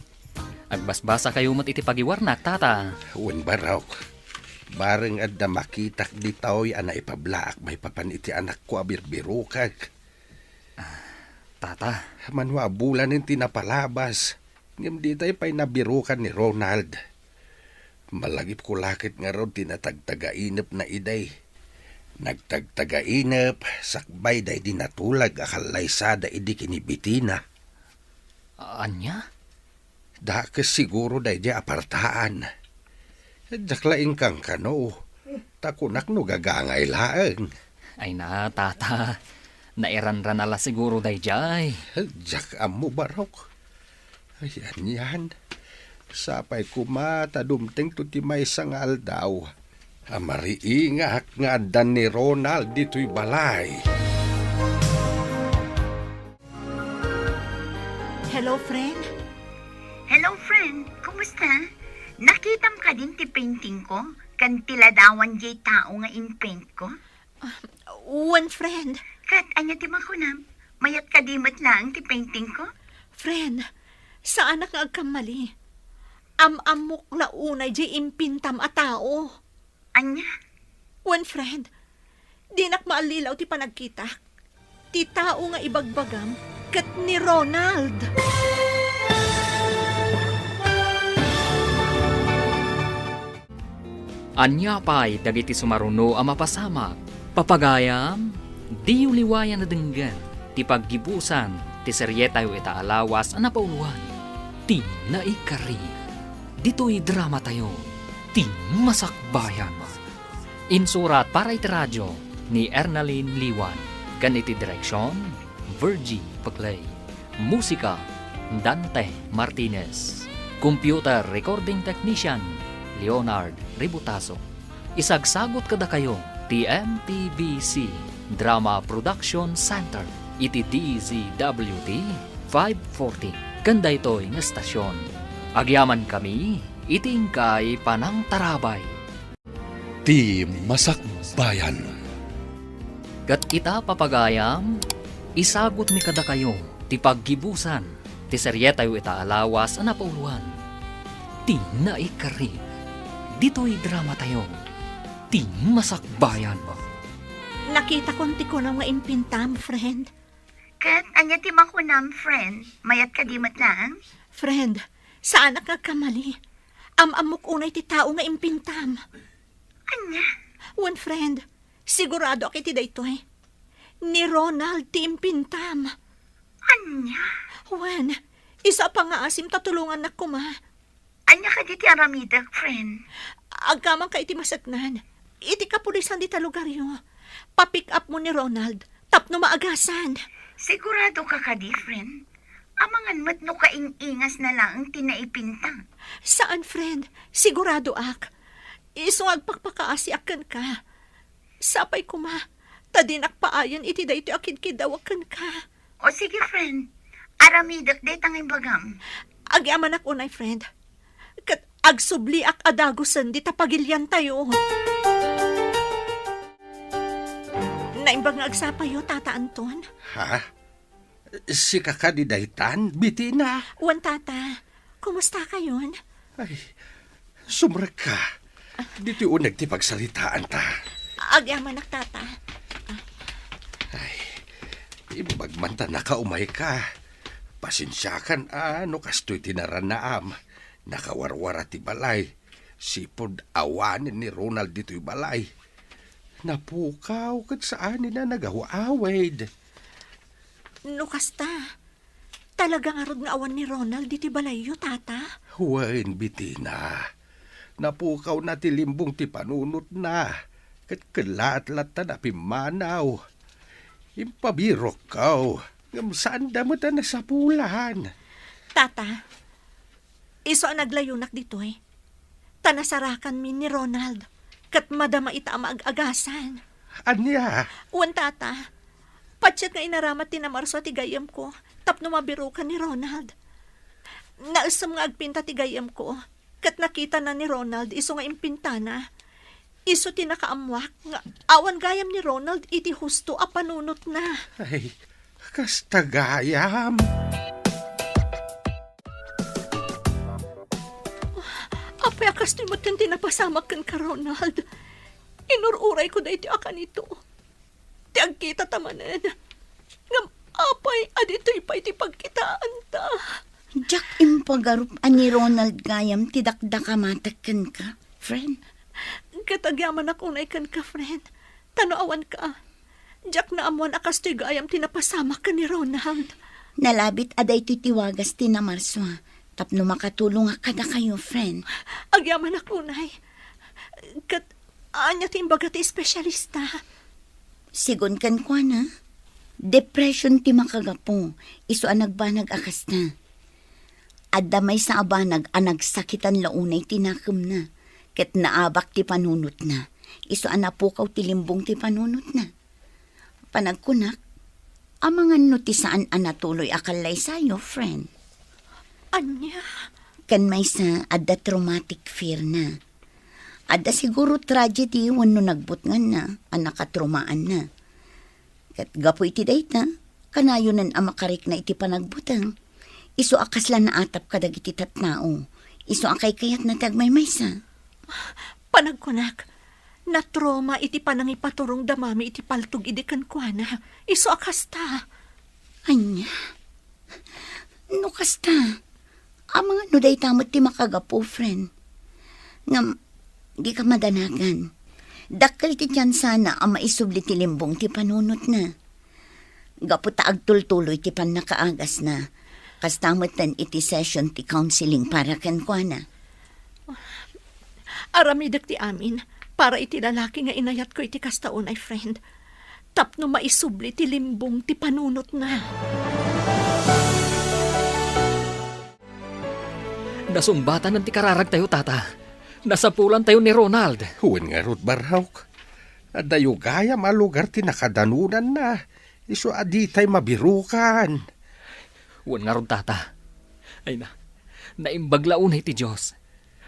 agbasbasakayo met iti pagiwarnak, Tata. Wen, Barok. Bareng adda makitak ditoy a naipablaak maipapan iti anakko a birbirokek. Tata. Mano a bulanen ti napalabas, ngem ditay pay nabirokan ni Ronald. Malagipko la ket ngarud ti natagtagainepna idi. Nagtagtagainep sakbay daydi natulag a kallaysada idi kinibitina. Ania? Dakes siguro daydiay a partaan. Diak la inkankano, ta kunak no gagangay laeng. Ay na, Tata. Nairanrana la siguro daydiay. Diak ammo, Barok. Ay, anian. Sapay koma ta dumtengto ti maysa nga aldaw a mariingak nga addan ni Ronald ditoy balay. Hello, friend. Hello, friend. Kumusta? Nakitam kadin ti painting ko? Ken ti ladawan diay tao nga in-paint ko? Ah, wen, friend. Ket ania ti makunam? Mayat kadi met laeng ti painting ko? Friend, saanak nga agkammali. Am-ammok la unay diay impintam a tao. Ania? Wen, friend, dinak maallilaw ti panagkitak. Ti tao nga ibagbagam ket ni Ronald. Ania pay dagiti sumaruno a mapasamak? Papagayam, diyo liwayan a denggen ti paggibusan ti serietayo ita a lawas a napauloan, Ti Naikari. Ditoy dramatayo, Ti Masakbayan. Insurat para iti radio ni Ernalyn Liwan, ken iti direksion, Virgie Peclay. Musika, Dante Martinez. Computer recording technician, Leonard Ributaso. Isagsagut kadakayo ti M P B C Drama Production Center iti D Z W T five forty ken daytoy nga estasion. Agyamankami iti inkay panangtarabay. Ti Masakbayan. Ket ita, papagayam, isagutmi kadakayo ti paggibusan ti serietayo ita a lawas a napauloan, Ti Naikari. Ditoy dramatayo, Ti Masakbayan. Nakitakon ti kunam nga impintam, friend. Ket ania ti makunam, friend? Mayat kadi met laeng? Friend, saanak nga agkamali. Am-ammok unay ti tao nga impintam. Ania? Wen, friend, siguradoak iti daytoy. Ni Ronald ti impintam. Ania? Wen, isu a pangngaasim ta tulongannak koma. Ania kadi ti aramidek, friend? Agkamanka iti maseknan. Iti kapulisan dita lugaryo. Pa-pick up mo ni Ronald tapno maagasan. Sigurado ka kadi, friend? Amangan met no kaing-ingas na laeng ti naipinta. Saan, friend. Siguradoak. Isu nga agpakpakaasiak kenka. Sapay koma, ta dinak paayen iti daytoy a kidkidawak kenka. O sige, friend. Aramidek dayta nga imbagam. Agyamanak unay, friend. Ket agsubliak a dagusen dita pagiliantayo. Naimbag nga agsapayo, Tata Anton. Ha? Sika kadi daytan, Bitina? Wen, Tata. Kumustakayon? Ay, sumrekka. Ditoy uneg ti pagsaritaanta. Agyamanak, Tata. Ay, imbag man ta nakaumayka. Pasensiakan a no kastoy ti narannaam. Nakawarwara ti balay. Sipud awanen ni Ronald ditoy balay. Napukaw ket saanen a nagaw-awid. No kasta, talaga ngarud nga awan ni Ronald ditoy balayyo, Tata? Wen, Bitina. Napukawna ti limbong ti panunotna. Ket kellaat latta a pimmanaw. Impabirokko, ngem saanda met a nasapulan. Tata, isu a naglayonak ditoy, ta nasarakanmi ni Ronald, ket madama ita a maag-agasan. Ania? Wen, Tata, patiek nga inaramat ti namarsua ti gayyemko tapno mabirukan ni Ronald. Naessem nga agpinta ti gayyemko, ket nakitana ni Ronald isu nga impintana. Isu ti nakaammoak nga awan gayam ni Ronald iti husto a panunotna. Ay, kasta gayam. Apay a kastoy metten ti napasamak kenka, Ronald? Inur-urayko daytoy a kanito. Ti agkitata manen. Ngem apay a ditoy pay ti pagkitaanta? Diak impagarup a ni Ronald gayam ti dakdakamatek kenka, friend. Ket agyamanak unay kenka, friend. Ta no awanka, diak naammoan a kastoy gayam ti napasamak ken ni Ronald. Nalabit a daytoy ti wagas ti namarsua tapno makatulongak kadakayo, friend. Agyamanak unay. Ket ania ti imbaga ti espesyalista? Sigun kenkuana, depression ti makagapu, isu a nagbanag a kasta. Adda maysa a banag a nagsakitan la unay ti nakemna, ket naabak ti panunotna, isu a napukaw ti limbong ti panunotna. Panagkunak, amangan no ti saan a natuloy a kallaysayo, friend. Ania? Ken maysa, adda traumatic fear na. Adda siguro tragedy wenno nagbutnganna a nakatraumaanna. Ket gapu iti dayta, kanayonan a makarikna iti panagbuteng. Isu a kasla naatap kadagiti tattao. Isu a kaykayatna ti agmaymaysa. Panagkunak, natrauma iti panangipaturong da Mami iti paltog idi kenkuana. Isu a kasta. Ania? No kasta, amangan no dayta met ti makagapu, friend. Ngem, dika madanagan. Dakkel ti tiansana a maisubli ti limbong ti panunotna. Gapu ta agtultuloy ti pannakaagasna, kasta metten iti session ti counseling para kenkuana. Aramidek ti amin para iti lalaki nga inayatko iti kasta unay, friend, tapno maisubli ti limbong ti panunotna. Nasumbatanan ti kararagtayo, Tata. Nasapulantayo ni Ronald. Wen ngarud, barok. Adayo gayam a lugar ti nakadanonanna. Isu a ditay mabirukan. Wen ngarud, Tata. Ay na, naimbag la unay ti Dios.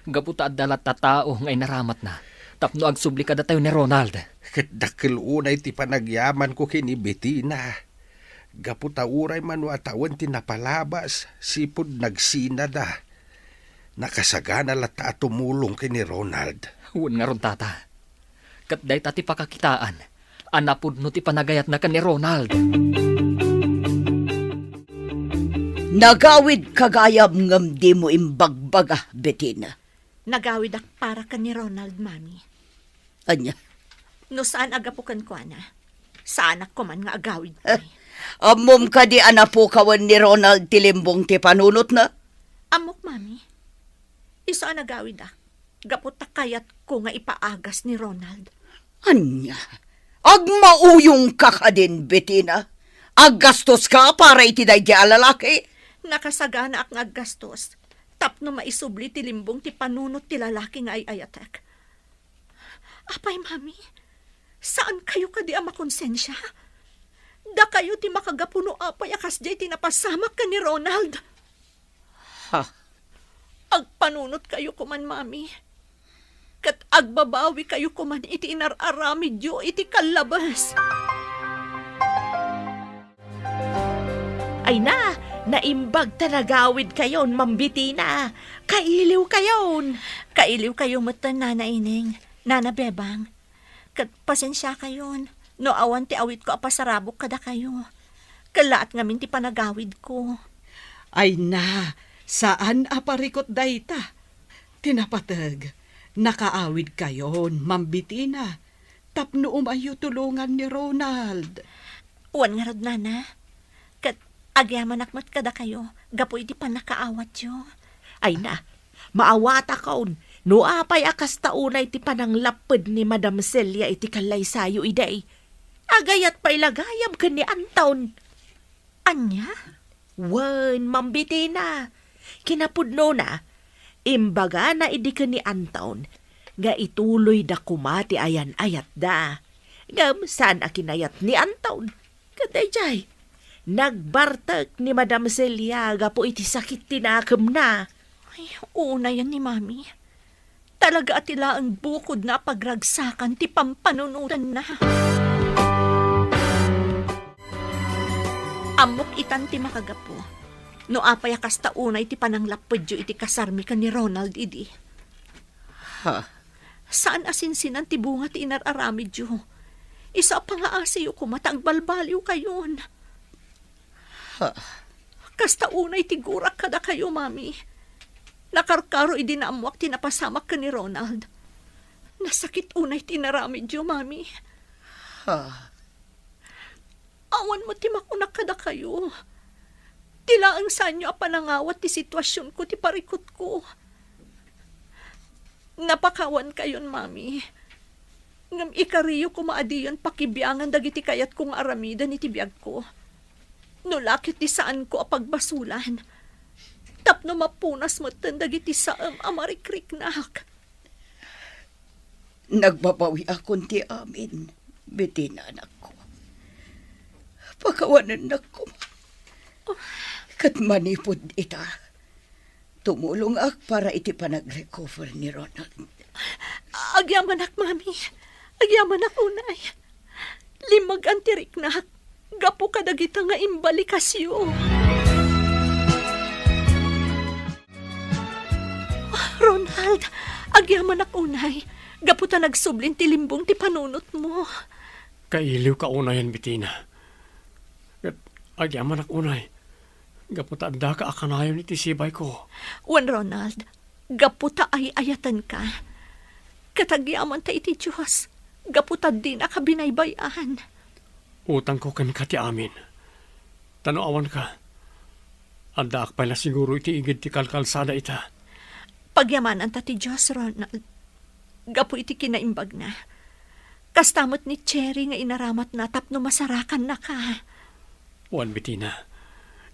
Gapu ta adda latta tao nga inaramatna tapno agsubli kadatayo ni Ronald. Ket dakkel unay ti panagyamanko ken ni Betina. Gapu ta uray mano a tawen ti napalabas, sipud nagsinada. Nakasagana latta a tumulong ken ni Ronald. Wen ngarud, Tata. Ket dayta ti pakakitaan a napudno ti panagayatna ken ni Ronald. Nagawidka gayam ngem dimo imbagbaga, Betina. Nagawidak para ken ni Ronald, Mami. Ania? No saan a gapu kenkuana, saanak koman nga agawid pay. Ammom kadi a napukawen ni Ronald ti limbong ti panunotna? Ammok, Mami. Saan a gawidak, gapu ta kayatko nga ipaagas ni Ronald. Ania? Agmauyongka kadin, Betina? Aggastoska para iti daydi a lalaki? Nakasaganaak nga aggastos tapno maisubli ti limbong ti panunot ti lalaki nga ay-ayatek. Apay, Mami, saan kayo kadi a makonsensia? Dakayo ti makagapu no apay a kasdiay ti napasamak ken ni Ronald. Ha? Agpanunot kayo koman, Mami, ket agbabawi kayo koman iti inar-aramidyo iti kallabes. Ay na, naimbag ta nagawid kayon, Ma'am Betina. Kailiw kayon. Kailiw kayo metten, Nana Ineng, Nana Bebang. Ket pasensia kayon no awan ti awitko a pasarabok kadakayo. Kellaat ngamin ti panagawidko. Ay na, saan a parikut dayta. Ti napateg, nakaawid kayon, Ma'am Betina, tapno umayyo tulongan ni Ronald. Wen ngarud, Nana. Ket agyamanak met kadakayo gapu iti pannakaawatyo. Ay na, maawatakon no apay a kasta unay ti pananglapped ni Madam Celia iti kallaysayo idi. Agayat pay la gayam ken ni Anton. Ania? Wen, Ma'am Betina. Kinapudnona, imbagana idi ken ni Anton nga ituloyda koma ti ayan-ayatda. Ngem saan a kinayat ni Anton. Ket daydiay, nagbartek ni Madam Celia gapu iti sakit ti nakemna. Ay, unayen ni Mami. Talaga a ti laeng bukodna a pagragsakan ti pampanunotanna. Ammok itan ti makagapu no apay a kasta unay ti pananglappedyo iti kasarmi ken ni Ronald idi. Ha? Saan a sinsinan ti bunga ti inar-aramidyo. Isu a pangaasiyo koma ta agbalbaliwkayon. Ha? Kasta unay ti gurak kadakayo, Mami. Nakarkaro idi naammoak ti napasamak ken ni Ronald. Nasakit unay ti inaramidyo, Mami. Ha? Awan met ti makunak kadakayo. Ti laeng saanyo a panangawat ti situasionko ti parikutko. Napakawankayon, Mami. Ngem ikariyo koma a diyon pakibiangan dagiti kayatko nga aramiden iti biagko. No la ket ti saanko a pagbasolan, tapno mapunas metten dagiti saem a marikriknak. Nagbabawiakon ti amin, Betina, anakko. Pakawanennak koma. Ket manipud ita, tumulongak para iti panagrecover ni Ronald. Agyamanak, Mami. Agyamanak unay. Limmagan ti riknak gapu kadagita nga imbalikasyo. Ronald, agyamanak unay, gapu ta nagsublin ti limbong ti panunotmo. Kailiwka unayen, Betina. Ket agyamanak unay, gapu ta addaka a kanayon iti sibayko. Wen, Ronald, gapu ta ay-ayatenka. Ket agyamanta iti Dios, gapu ta dinaka binaybay-an. Utangko kenka ti amin. Ta no awanka, addaak pay la siguro iti igid ti kalkalsada ita. Pagyamananta ti Dios, Ronald, gapu iti kinaimbagna. Kasta met ni Cherry nga inaramatna tapno masarakannaka. Wen, Betina,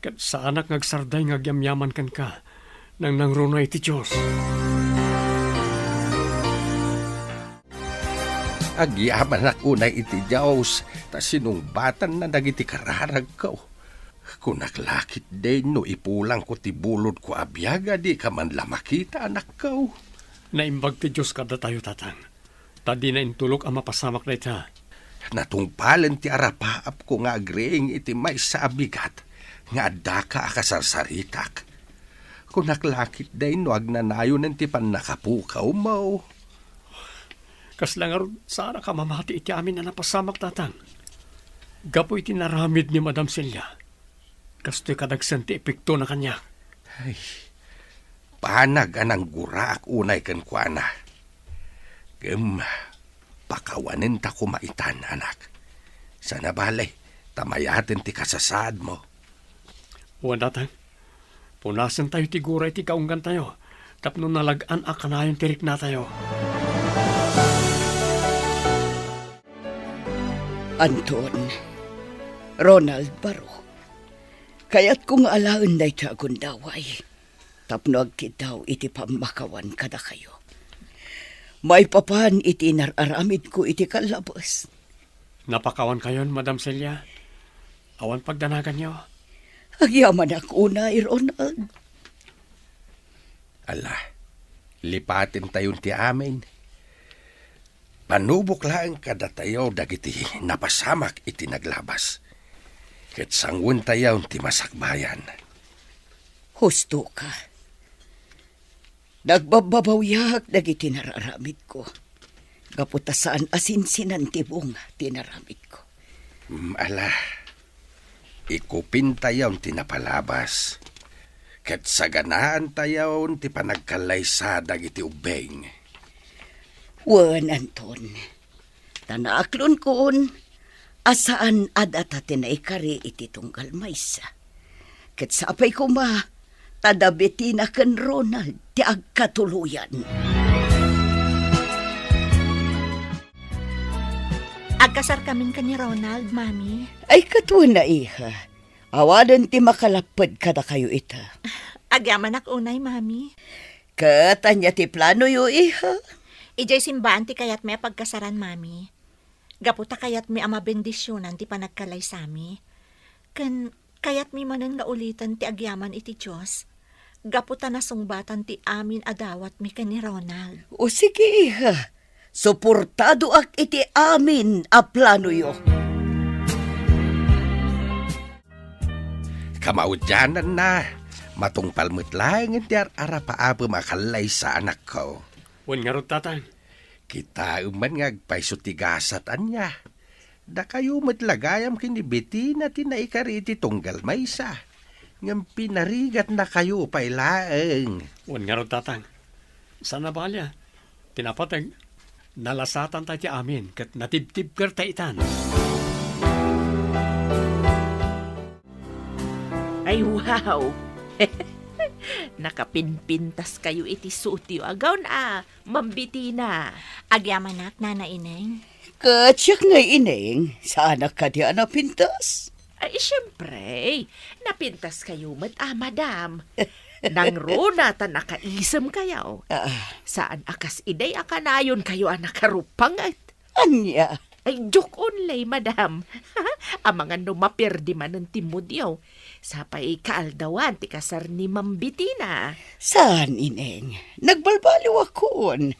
ket saanak nga agsarday nga agyamyaman kenka. Nangnangruna iti Dios. Agyamanak unay iti Dios ta sinungbatanna dagiti kararagko. Kunak la ketdi no ipulangko ti bulodko a biag a dika man la makita, anakko. Naimbag ti Dios kadatayo, Tatang, ta dina intulok a mapasamak dayta. Natungpalen ti arapaapko nga agriing iti maysa a bigat nga addaka a kasarsaritak. Kunak la ketdi no agnanayonen ti pannakapukawmo. Kasla ngarud, saanak a mamati iti amin a napasamak, Tatang. Gapu iti naramid ni Madam Celia, kastoy kadagsen ti epektona kaniak. Ay, banag a nangguraak unay kenkuana. Ngem pakawanenta koma itan, anak. Saan a bale, ta mayaten ti kasasaadmo. Wen, Tatang, punasentayo ti gura iti kaunggantayo, tapno nalag-an a kanayon ti riknatayo. Anton, Ronald Barok, kayatko nga alaen daytoy a gundaway tapno agkiddaw iti pammakawan kadakayo. Maipapan iti inar-aramidko iti kallabes. Napakawankayon, Madam Celia? Awan pagdanaganyo? Agyamanak unay, Ronald. Ala, lipatentayon ti amin. Panubok laeng kadatayo dagiti napasamak iti naglabas, ket sangwentayon ti masakbayan. Husto ka. Nagbabbabawiak dagiti nar-aramidko, gapu ta saan a sinsinan ti bunga ti inaramidko. Mm, ala, ikupintayon ti napalabas, ket saganaantayon ti panagkallaysa dagiti ubbing. Wen, Anton, ta naaklonkon a saan a data ti naikari iti tunggal maysa. Ket sapay koma, ta da Betina ken Ronald ti agkatuloyan. Agkasarkamin ken ni Ronald, Mami. Ay, katuenna, iha. Awanen ti makalapped kadakayo ita. Agyamanak unay, Mami. Ket ania ti planoyo, iha? Idiay simbaan ti kayatmi a pagkasaran, Mami. Gapu ta kayatmi a mabendisionan ti panagkalaysami. Ken kayatmi manen nga uliten ti agyaman iti Dios, gapu ta nasungbatan ti amin a dawatmi ken ni Ronald. O sige, iha. Suportadoak iti amin a planoyo. Kamaudiananna, matungpal met laengen ti ar-arapaapem a kallaysa, anakko. Wen ngarud, Tatang. Kitaem man nga agpayso ti gasat, ania? Dakayo met la gayam ken ni Betina ti naikari iti tunggal maysa, ngem pinarigatnakayo pay laeng. Wen ngarud, Tatang. Saan a bali a ti napateg, nalasatan tay ti amin ket natibtibker tay itan. Ay, wow! Nakapinpintaskayo iti suotyo, agawn a, Ma'am Betina. Agyamanak, Nana Ineng. Ket siak ngay, Ineng, saanak kadi a napintas? Ay, siempre, napintaskayo met a, madam. Nangruna ta nakaisemkayo. Ah. Saan a kas idi a kanayonkayo a nakarupanget. Ania? Ay, joke only, madam. Amangan no maperdi manen ti moodyo. Sapay kaaldawan ti kasar ni Ma'am Betina. Saan, Ineng. Nagbalbaliwakon.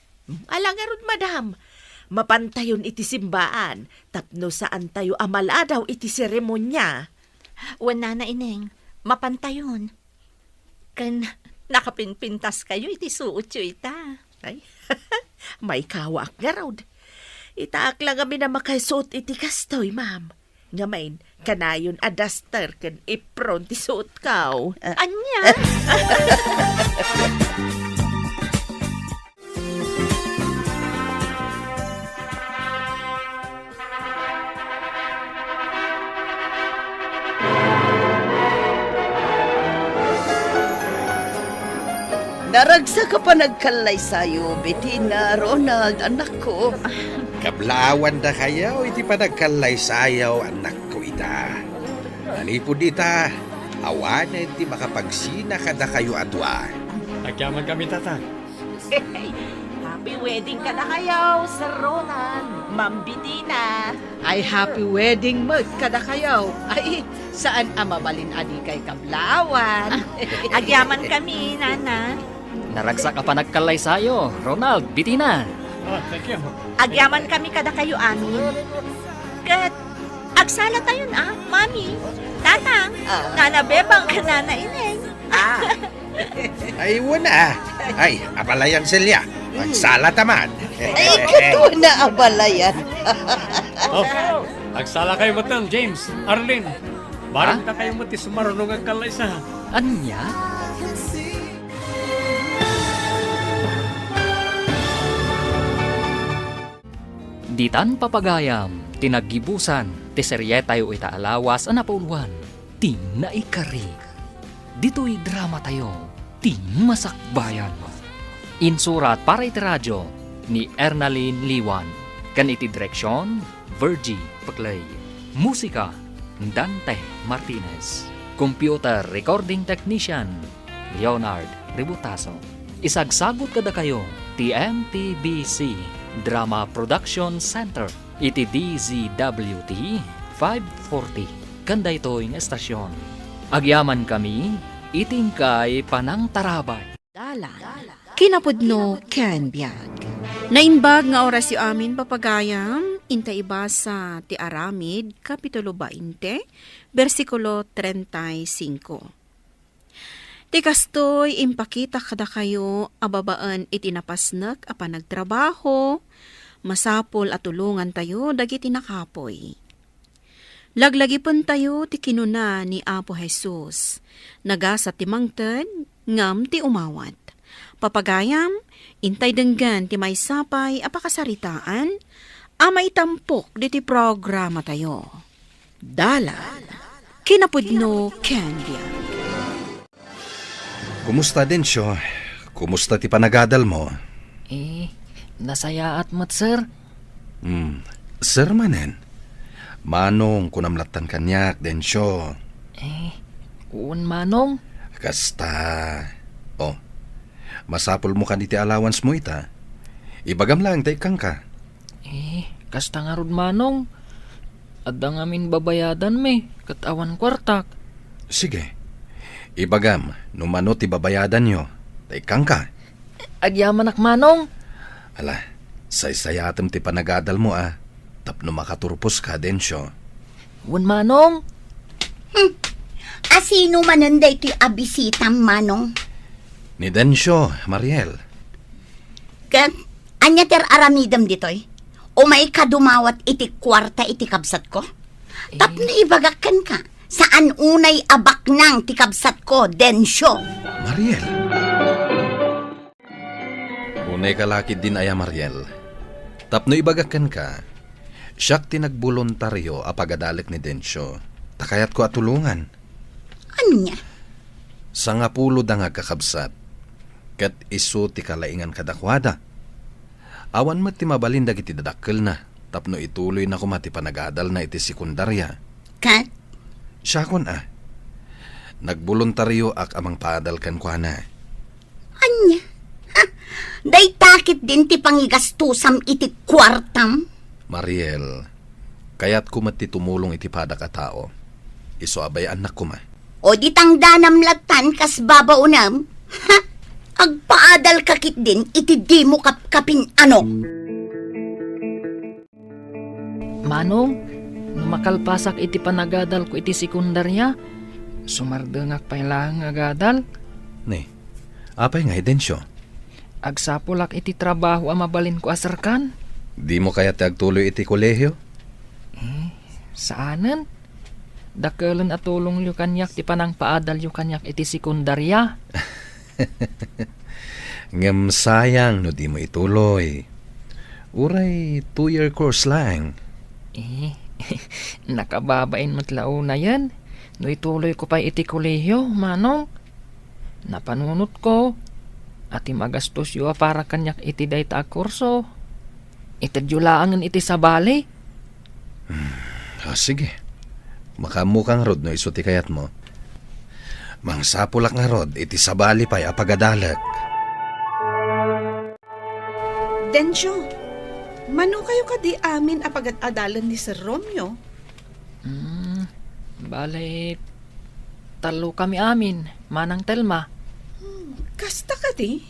Ala ngarud, madam. Mapantayon iti simbaan tapno saantayo a maladaw iti seremonia. Wen, Nana Ineng, mapantayon. Ken nakapinpintaskayo iti suotyo ita. Ay, maikawaak ngarud. Itaak la ngamin a makaisuot iti kastoy, ma'am. Ngamin, kanayon a duster ken apron ti suotko. Ah. Ania? Naragsak a panagkallaysayo, Betina, Ronald, anakko. Kablaawan dakayo iti panagkallaysayo, anakko ita. Manipud ita, awanen ti makapagsina kadakayo a dua. Agyaman kami, Tatang. Happy wedding kadakayo, Sir Ronald, Ma'am Betina. Ay, happy wedding met kadakayo. Ay, saan a mabalin a dikay kablaawan. Agyaman kami, Nana. Naragsak a panagkallaysayo, Ronald, Betina. Ah, thank you. Agyaman kami kadakayo amin. Ket agsala tayon a, Mami, Tatang, Ah. Nana Bebang, ken Nana Ineng. Ah. Ay, wen a. Ay, abalayan, Celia. Agsala ta man. Ay, kato na abalayan. Oh, agsalakayo met, James, Arlene. Bareng dakayo met ti sumaruno nga agkallaysa. Ania? Ditan, papagayam, ti naggibusan ti serietayo ita a lawas a napauluan, Ti Naikari. Ditoy dramatayo, Ti Masakbayan. Insurat para iti radio ni Ernalyn Liwan, ken iti direksion, Virgie Peclay. Musika, Dante Martinez. Computer recording technician, Leonard Ributaso. Isagsagut kadakayo ti M T B C Drama Production Center iti D Z W T five forty, ken daytoy nga estasion. Agyamankami iti inkay panangtarabay. Dalan. Kinapudno ken biag. Naimbag nga orasyo amin, papagayam, inta ibasa ti Aramid, Kapitulo twenty, bersikulo treinta y cinco. Ti kastoy, impakitak kadakayo a babaen iti napasnek a panagtrabaho, masapul a tulongantayo dagiti nakapuy. Laglagipentayo ti kinuna ni Apo Jesus, "Nagasat ti mangted, ngem ti umawat." Papagayam, intay denggen ti maysa pay a pakasaritaan a maitampok ditoy programatayo. Dalan, kinapudno ken biag. Kumusta, Dencio? Kumusta ti panagadalmo? Eh, nasayaat met, sir. Hmm, sir manen? Manong, kunam lattan kaniak, Dencio. Eh, wen, Manong. Kasta. Oh, masapulmo kan iti allowance mo ita. Ibagam laeng ta ikkanka. Eh, kasta ngarud, Manong. Adda ngamin babayadanmi, ket awan kuartak. Sige. Ibagam no mano ti babayadanyo, ta ikkanka. Agyamanak, Manong. Ala, saysayaatem ti panagadalmo, a, tapno makaturposka, Dencio. Wen, Manong. Hmm. A sino manen daytoy a bisitam, Manong? Ni Dencio, Mariel. Ket ania ti ar-aramidem ditoy? Umayka dumawat iti kuarta iti kabsatko? Eh. Tapno ibagak kenka, saan unay a baknang ti kabsatko, Dencio. Mariel. Unayka la ketdin aya, Mariel. Tapno ibagak kenka, siak ti nagboluntario a pagadalek ni Dencio, ta kayatko a tulongan. Ania? Sangapuloda nga agkakabsat, ket isu ti kalaingan kadakuada. Awan met ti mabalin dagiti dadakkelna tapno ituloyna koma ti panagadalna iti sekundaria. Ket? Siakon a. Nagboluntarioak a mangpaadal kenkuana. Ania? Ha? Dayta ketdin ti pangigastosam iti kuartam? Mariel, kayatko met ti tumulong iti padak a tao. Isu a bay-annak koma. O di tangdanam lattan kas babaonem? Ha? Agpaadalka ketdin iti dimo kapkapin-ano? Manong, no makalpasak iti panagadalko iti sekundaria, sumardengak pay laeng nga agadal. Ni, apay ngay, Dencio? Agsapulak iti trabaho a mabalinko a serkan. Dimo kayat ti agtuloy iti kolehio? Eh, saanen. Dakelen a tulongyo kaniak ti panangpaadalyo kaniak iti sekundaria. Ngem sayang no dimo ituloy. Uray two-year course laeng. Eh, nakababain met la unayen no ituloyko pay iti kolehio, Manong. Napanunotko a ti magastosyo a para kaniak iti dayta a kurso, itedyo laengen iti sabali. Hmm, ah, sige. Makaammoka ngarud no isu ti kayatmo. Mangsapulak ngarud iti sabali pay a pagadalek. Dencio, mano kayo kadi amin a pagad-adalen ni Sir Romeo? Hmm, bale, tallo kami amin, Manang Telma. Hmm, kasta kadi?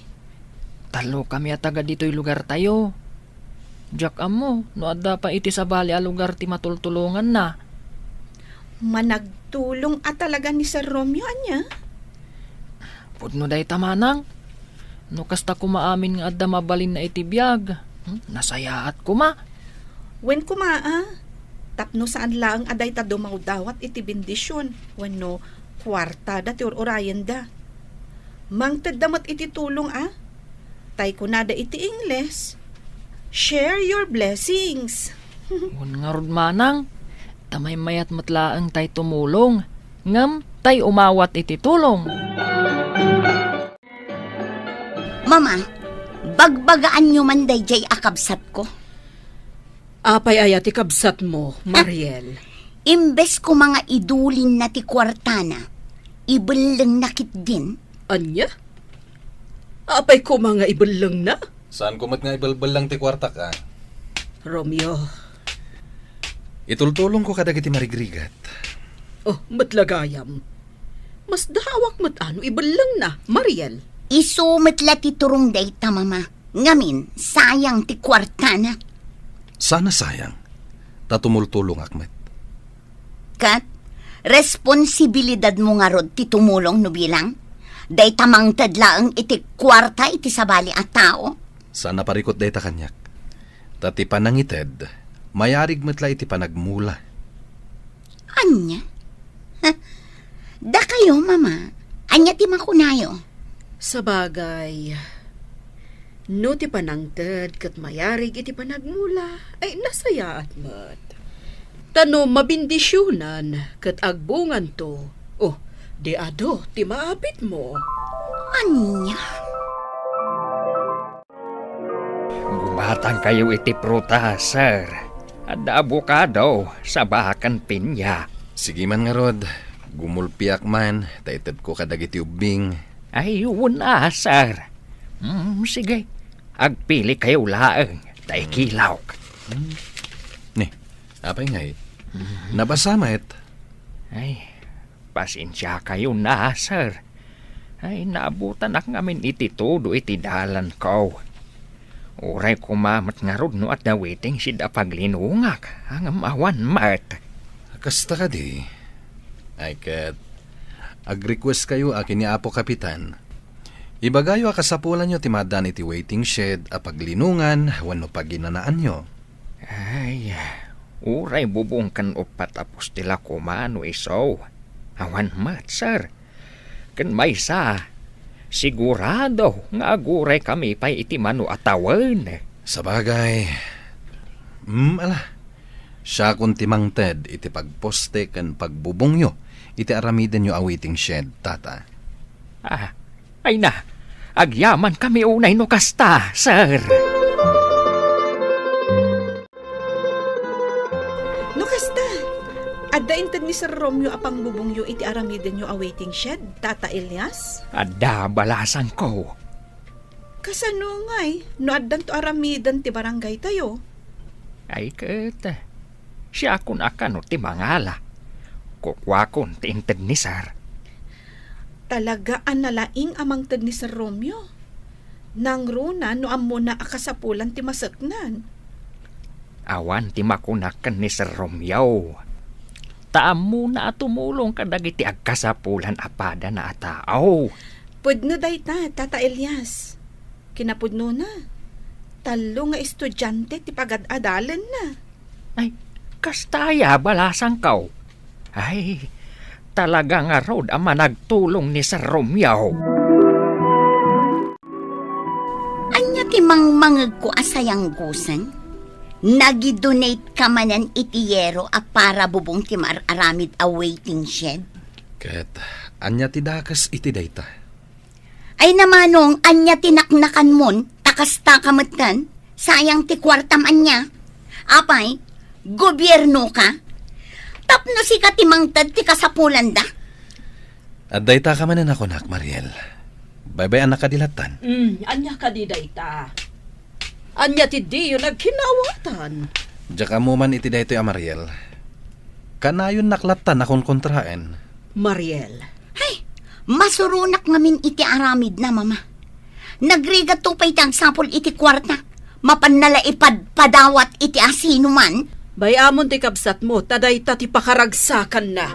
Tallo kami a taga ditoy lugartayo. Diak ammo no adda pay iti sabali a lugar ti matultulonganna. Managtulong a talaga ni Sir Romeo, ania? Pudno dayta, Manang. No kasta koma amin nga adda mabalinna iti biag, hmm, nasayaat koma. Wen koma, a, tapno saan laeng a dayta dumawdawat iti bendision wenno kuartada ti ur-urayenda. Mangtedda met iti tulong, a, tay kunada iti Ingles, "Share your blessings." Wen ngarud, Manang, ta maymayat met laeng tay tumulong, ngem tay umawat iti tulong. Mama, Bagbagaanyo man daydiay a kabsatko. Apay aya ti kabsatmo, Mariel? Imbes koma nga idulinna ti kuartana, ibellengna ketdin. Ania? Apay koma nga ibellengna? Saanko met nga ibelbelleng ti kuartak, a? Romeo. Itultulongko kadagiti marigrigat. Oh, met la gayam. Masdaawak met no ibellengna, Mariel. Isu met la ti turong dayta, Mama. Ngamin, sayang ti kuartana. Saan a sayang, ta tumultulongak met. Ket, responsibilidadmo ngarud ti tumulong no bilang? Dayta mangted laeng iti kuarta iti sabali a tao? Saan a parikut dayta kaniak. Ta ti panangited, mayarig met la iti panagmula. Ania? Ha? Dakayo, Mama. Ania ti makunayo? Sabagay, no ti panangted ket mayarig iti panagmula, ay nasayaat met. Ta no mabendisionan ket agbunganto, oh, di adu ti maapitmo. Ania? Gumatangkayo iti prutas, sir. Adda abokado, saba ken pinya. Sige man ngarud, gumulpiak man, ta itedko kadagiti ubbing. Ay, wen a, sir. Mm, sige. Agpilikayo laeng, ta ikilawk. Hmm. Ni, apay ngay? Mhm. Nabasa met? Ay, pasensiakayon a, sir. Ay, naabutanak ngamin iti tudo iti dalanko. Uray koma met ngarud no adda waiting shed a paglinongak, ngem awan met. Kasta kadi? Ay ket, agrequestkayo a ken ni Apo Kapitan. Ibagayo a kasapulanyo ti maaddaan iti waiting shed a paglinongan wenno paginanaanyo. Ay, uray bubong ken uppat a poste la koma no isu. Awan met, sir. Ken maysa, sigurado nga aguraykami pay iti mano a tawen. Sabagay, mm, ala, siakon ti mangted iti pagposte ken pagbubongyo iti aramidenyo a waiting shed, Tata. Ah, ay na, agyamankami unay no kasta, sir. No kasta, adda inted ni Sir Romeo a pangbubongyo iti aramidenyo a waiting shed, Tata Elias? Adda, balasangko. Kasano ngay no addanto aramiden ti barangaytayo? Ay ket, siakon a kano ti mangala. Kukuakon ti inted ni Sir. Talaga a nalaing a mangted ni Sir Romeo. Nangruna no ammona a kasapulan ti maseknan. Awan ti makunak ken ni Sir Romeo. Ta ammona a tumulong kadagiti agkasapulan a padana a tao. Pudno dayta, Tata Elias. Kinapudnona, tallo nga estudiante ti pagad-adalenna. Ay, kasta aya, balasangko. Ay, talaga ngarud a managtulong ni Sir Romeo. Ania ti mangmangegko a sayanggosen? Nagidonate ka manen iti yero a para bubong ti mar-aramid a waiting shed? Ket ania ti dakes iti dayta? Ay na manong, ania ti naknakanmon, ta kasta ka metten? Sayang ti kuartam ania? Apay, gobierno ka? Tapno sika ti mangted ti kasapulanda? Adda ita ka manen a kunak, Mariel. Baybay-annak kadi lattan? Mm, ania kadi dayta? Ania ti diyo nagkinaawatan? Diak ammo man iti daytoy a Mariel. Kanayonnak lattan a konkontraen. Mariel. Hay, masuronak ngamin iti aramidna, Mama. Nagrigatto pay ti agsapul iti kuarta. Mapanna la ipadpadawat iti asinoman. Bay-amon ti kabsatmo, ta dayta ti pakaragsakanna.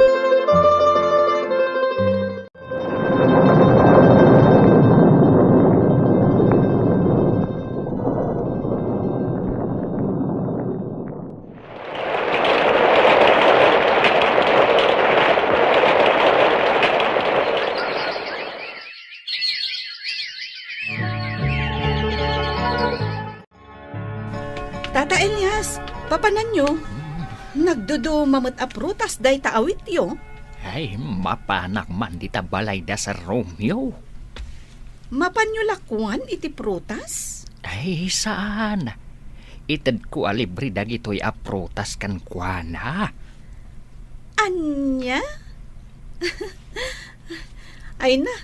Tata Elias, papananyo? Nagduduma met a prutas dayta awityo. Ay, mapanak man dita balay da Sir Romeo. Mapanyo la kuan iti prutas? Ay, saan. Itedko a libre dagitoy a prutas kenkuana. Ania? Ay na,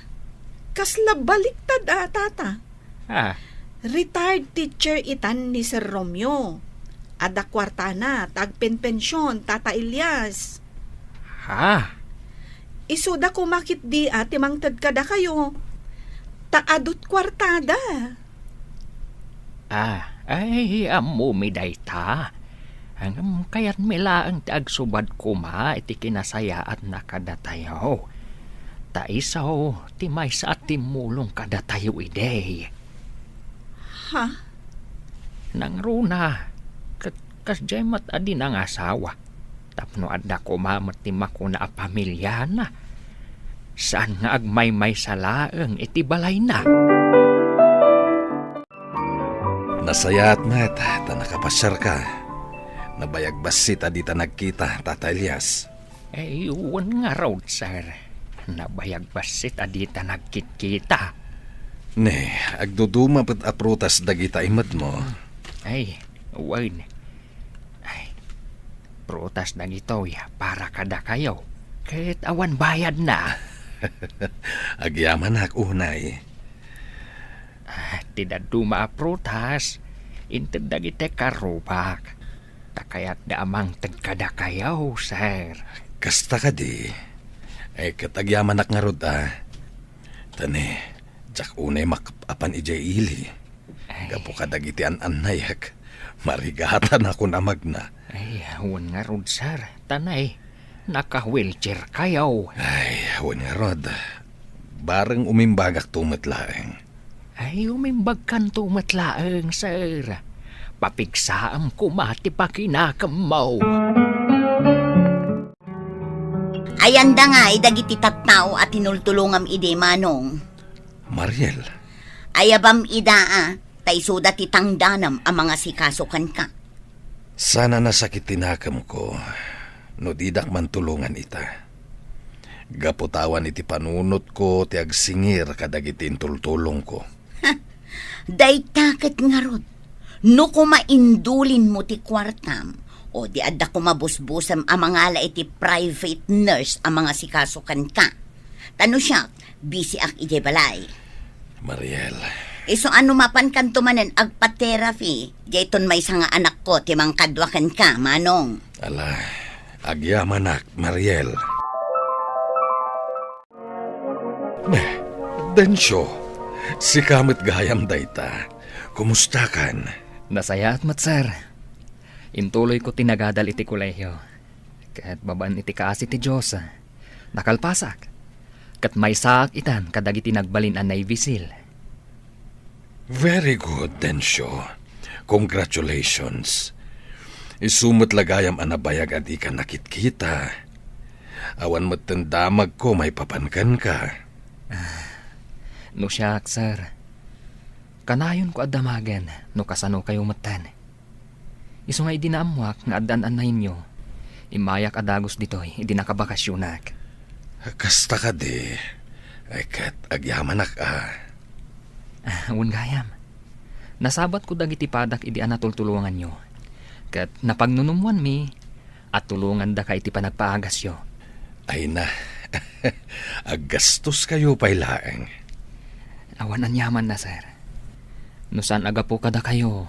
kasla baliktad a, Tata. Ah. Retired teacher itan ni Sir Romeo. Adda kuartana ta agpenpension, Tata Elias. Ha? Isuda koma ketdi a ti mangted kadakayo. Ta adut kuartada. Ah, ay, ammomi dayta. Ngem kayatmi laeng ti agsubad koma iti kinasayaatna kadatayo. Ta isu ti maysa a timmulong kadatayo idi. Ha? Nangruna, ket kasdiay met a di nangasawa. Tapno adda koma met ti makuna a pamiliana. Saan nga agmaymaysa laeng iti balayna. Nasayaat met ta nakapasiarka. Nabayag bassit a dita nagkita, Tata Elias. Ay, wen ngarud, sir. Nabayag bassit a dita nagkitkita. Ne, agduduma met a prutas dagita imedmo. Ay, wen. Ay, prutas dagitoy para kadakayo. Ket awan bayadna. Agyamanak unay. Ah, ti dadduma a prutas, inted dagiti karrubak. Ta kayatda a mangted kadakayo, sir. Kasta kadi. Ay, ket agyamanak ngarud a. Ta ne, diak unay makap-apan idiay ili. Ay. Gapu kadagiti an-annayek, marigatanakon a magna. Ay, wen ngarud, sir. Ta ne, naka-wheelchair kayo. Ay, wen ngarud. Bareng umimbagakto met laeng. Ay, umimbagkanto met laeng, sir. Papigsaam koma ti pakinakemmo. Ayanda ngay dagiti tattao a tinultulongam idi, Manong. Mariel. Ayabam ida a, ta isuda ti tangdanam a mangasikaso kenka. Saan a nasakit ti nakemko no didak mantulongan ita. Gapu ta awan iti panunotko ti agsingir kadagiti intultulongko. Dayta ket ngarud, no koma indulinmo ti kuartam, o di adda koma busbusem a mangala iti private nurse a mangasikaso kenka. Ta no siak, bisiak idiay balay. Mariel. Isu a no mapankanto manen agpa-therapy, dayton maysa nga anakko ti mangkadua kenka, Manong. Ala, agyamanak, Mariel. Be, Dencio, sika met gayam dayta. Kumustakan? Nasayaat met, sir. Intuloyko ti nagadal iti kolehio. Ket babaen iti kaasi ti Dios, nakalpasak. Ket maysaak itan kadagiti nagbalin a Navy SEAL. Very good, Dencio. Congratulations. Isu met la gayam a nabayag a dika nakitkita. Awan metten damagko maipapan kenka. Ah, no siak, sir, kanayonko a damagen no kasanokayo metten. Isu nga idi naammoak nga addan-annayenyo, immayak a dagus ditoy idi nakabakasionak. Kasta kadi, ay ket agyamanak a. Ah, wen gayam. Nasabatko dagiti padak idi a natultulonganyo. Ket napagnunummoanmi a tulongandaka iti panagpaagasyo. Ay na, aggastoskayo pay laeng. Awan aniamanna, sir. No saan a gapu kadakayo,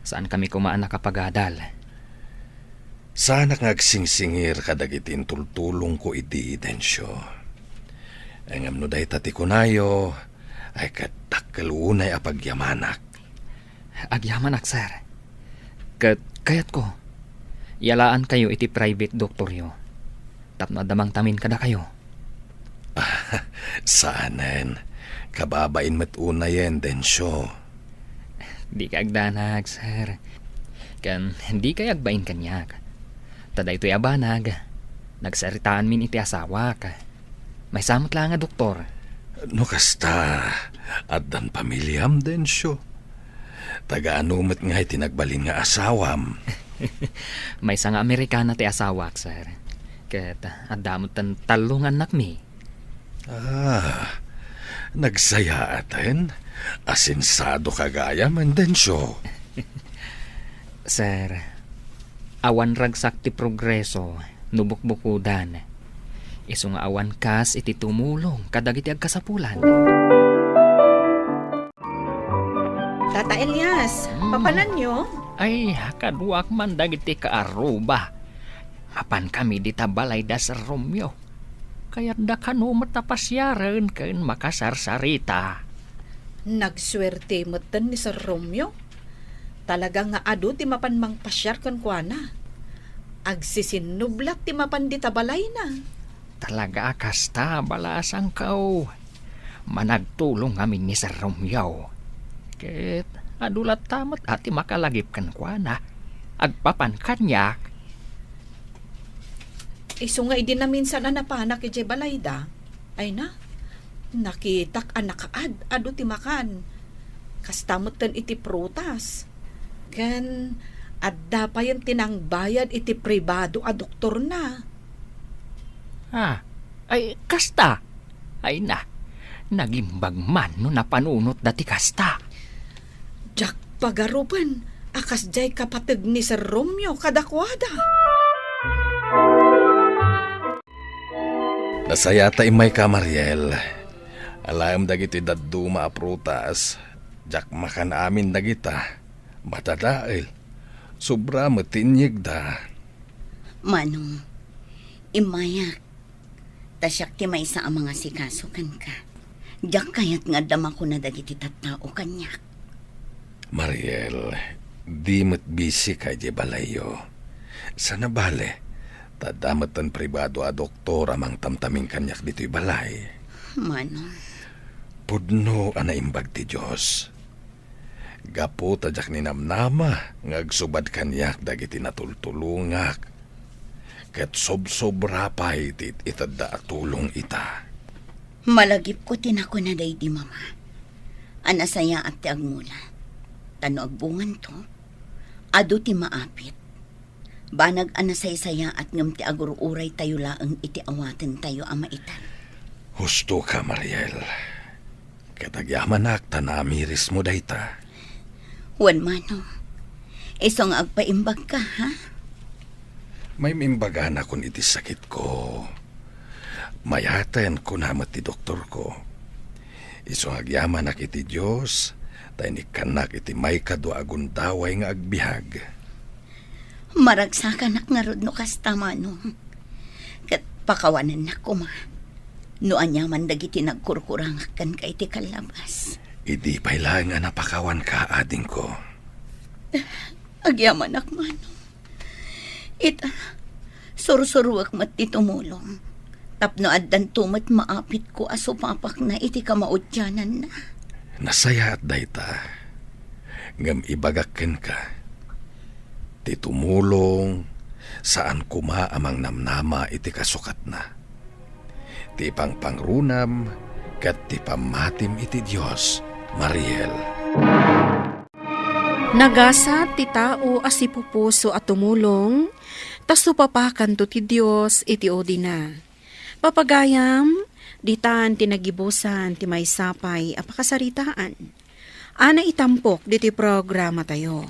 saankami koma a nakapagadal. Saanak nga agsingsingir kadagiti intultulongko idi, Dencio. Ngem no dayta ti kunayo, ay ket dakkel unay a pagyamanak. Agyamanak, sir. Ket kayatko, yalaankayo iti private doktoryo tapno adda mangtamin kadakayo. Saanen. Kababain met unayen, Dencio. Dika agdanag, sir. Ken dikay agbain kaniak. Ta daytoy a banag, nagsaritaanmin iti asawak. Maysa met la nga doktor. No kasta, addan pamiliam, Dencio? Taga-ano met ngay ti nagbalin nga asawam? Maysa nga Amerikana ti asawak, sir. Ket adda met tallo nga annakmi. Ah, Nagsayaaten? Asensadoka gayam, Endencio. Sir, awan ragsak ti progreso no bukbukodan. Isu nga awan kas iti tumulong kadagiti agkasapulan. Tata Elias, Hmm. papananyo? Ay, kaduak man dagiti kaaruba. Mapankami dita balay da Sir Romeo. Kayatda kano met a pasiaren ken makasarsarita. Nagsuerte metten ni Sir Romeo. Talaga nga adu ti mapan mangpasiar kenkuana. Agsisinnublat ti mapan dita balayna. Talaga a kasta, balasangko. Managtulong ngamin ni Sir Romeo. Ket adu latta met a ti makalagip kenkuana. Agpapan kaniak. Isu nga idi naminsan a napanak idiay balayda, ay na, nakitak a nakaad-adu ti makan. Kasta metten iti prutas. Ken adda payen ti nangbayad iti pribado a doktorna. Ah, ay, kasta? Ay na, nagimbag man no napanunotda ti kasta. Diak pagarupen a kasdiay kapateg ni Sir Romeo kadakuada. Nasayata immayka, Mariel. Alaem dagiti dadduma a prutas, diak makan amin dagita. Madadael. Sobra met ti inyegda. Manong, immayak. Ta siak ti maysa a mangasikaso kenka. Diak kayat nga adda makuna dagiti tattao kaniak. Mariel, di met bisika idiay balayyo. Saan a bale, ta adda metten pribado a doktor a mangtamtamin kaniak ditoy balay. Manong. Pudno a naimbag ti Dios. Gapu ta diak ninamnama nga agsubad kaniak dagiti natultulongak, ket sobsobra pay ti it-itedda a tulong ita. Malagipko ti nakuna daydi mama a nasayaat ti agmula. Ta no agbunganto, adu ti maapit. Banag a nasaysayaat ngem ti agur-uraytayo laeng iti awatentayo a maitan. Husto ka, Mariel. Ket agyamanak ta namirismo dayta. Wen, Manong. Isu nga agpaimbagka, ha? Mayat imbagakon iti sakitko. Mayaten, kuna met ti doktorko. Isu nga agyamanak iti Dios, ta inikkannak iti maikadua a gundaway nga agbiag. Maragsakanak ngarud no kasta, Manong. Ket pakawanennak koma no aniaman dagiti nagkurkurangak kenka iti kallabas. Idi pay laeng a napakawanka, adingko. Agyamanak, Manong. Ita, sursuruek met ti tumulong. Tapno addanto met maapitko a supapakna iti kamaudiananna. Nasayaat dayta. Ngem ibagak kenka, ti tumulong, saan koma a mangnamnama iti kasukatna. Ti pangpangrunam ket ti pammatim iti Dios, Mariel. Nagasat ti tao a sipupuso a tumulong, ta supapakanto ti Dios iti udina. Papagayam, ditan ti nagibusan ti maysa pay a pakasaritaan a naitampok ditoy programatayo.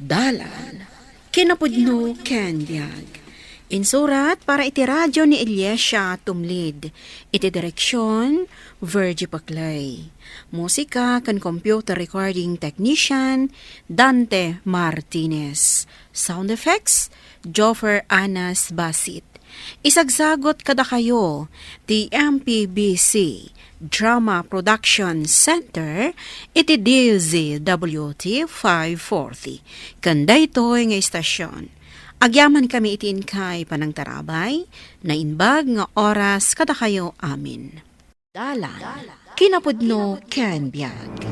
Dalan, kinapudno ken biag. Insurat para iti radio ni Eliasia Tumlid. Iti direksion, Virgie Paclay. Musika ken computer recording technician, Dante Martinez. Sound effects, Joffer Anas Basit. Isagsagot kadakayo ti M P B C Drama Production Center iti D Z W T five forty. Ken daytoy nga istasyon, agyamankami iti inkay panangtarabay, naimbag nga oras kadakayo amin. Dalan, kinapudno ken biag.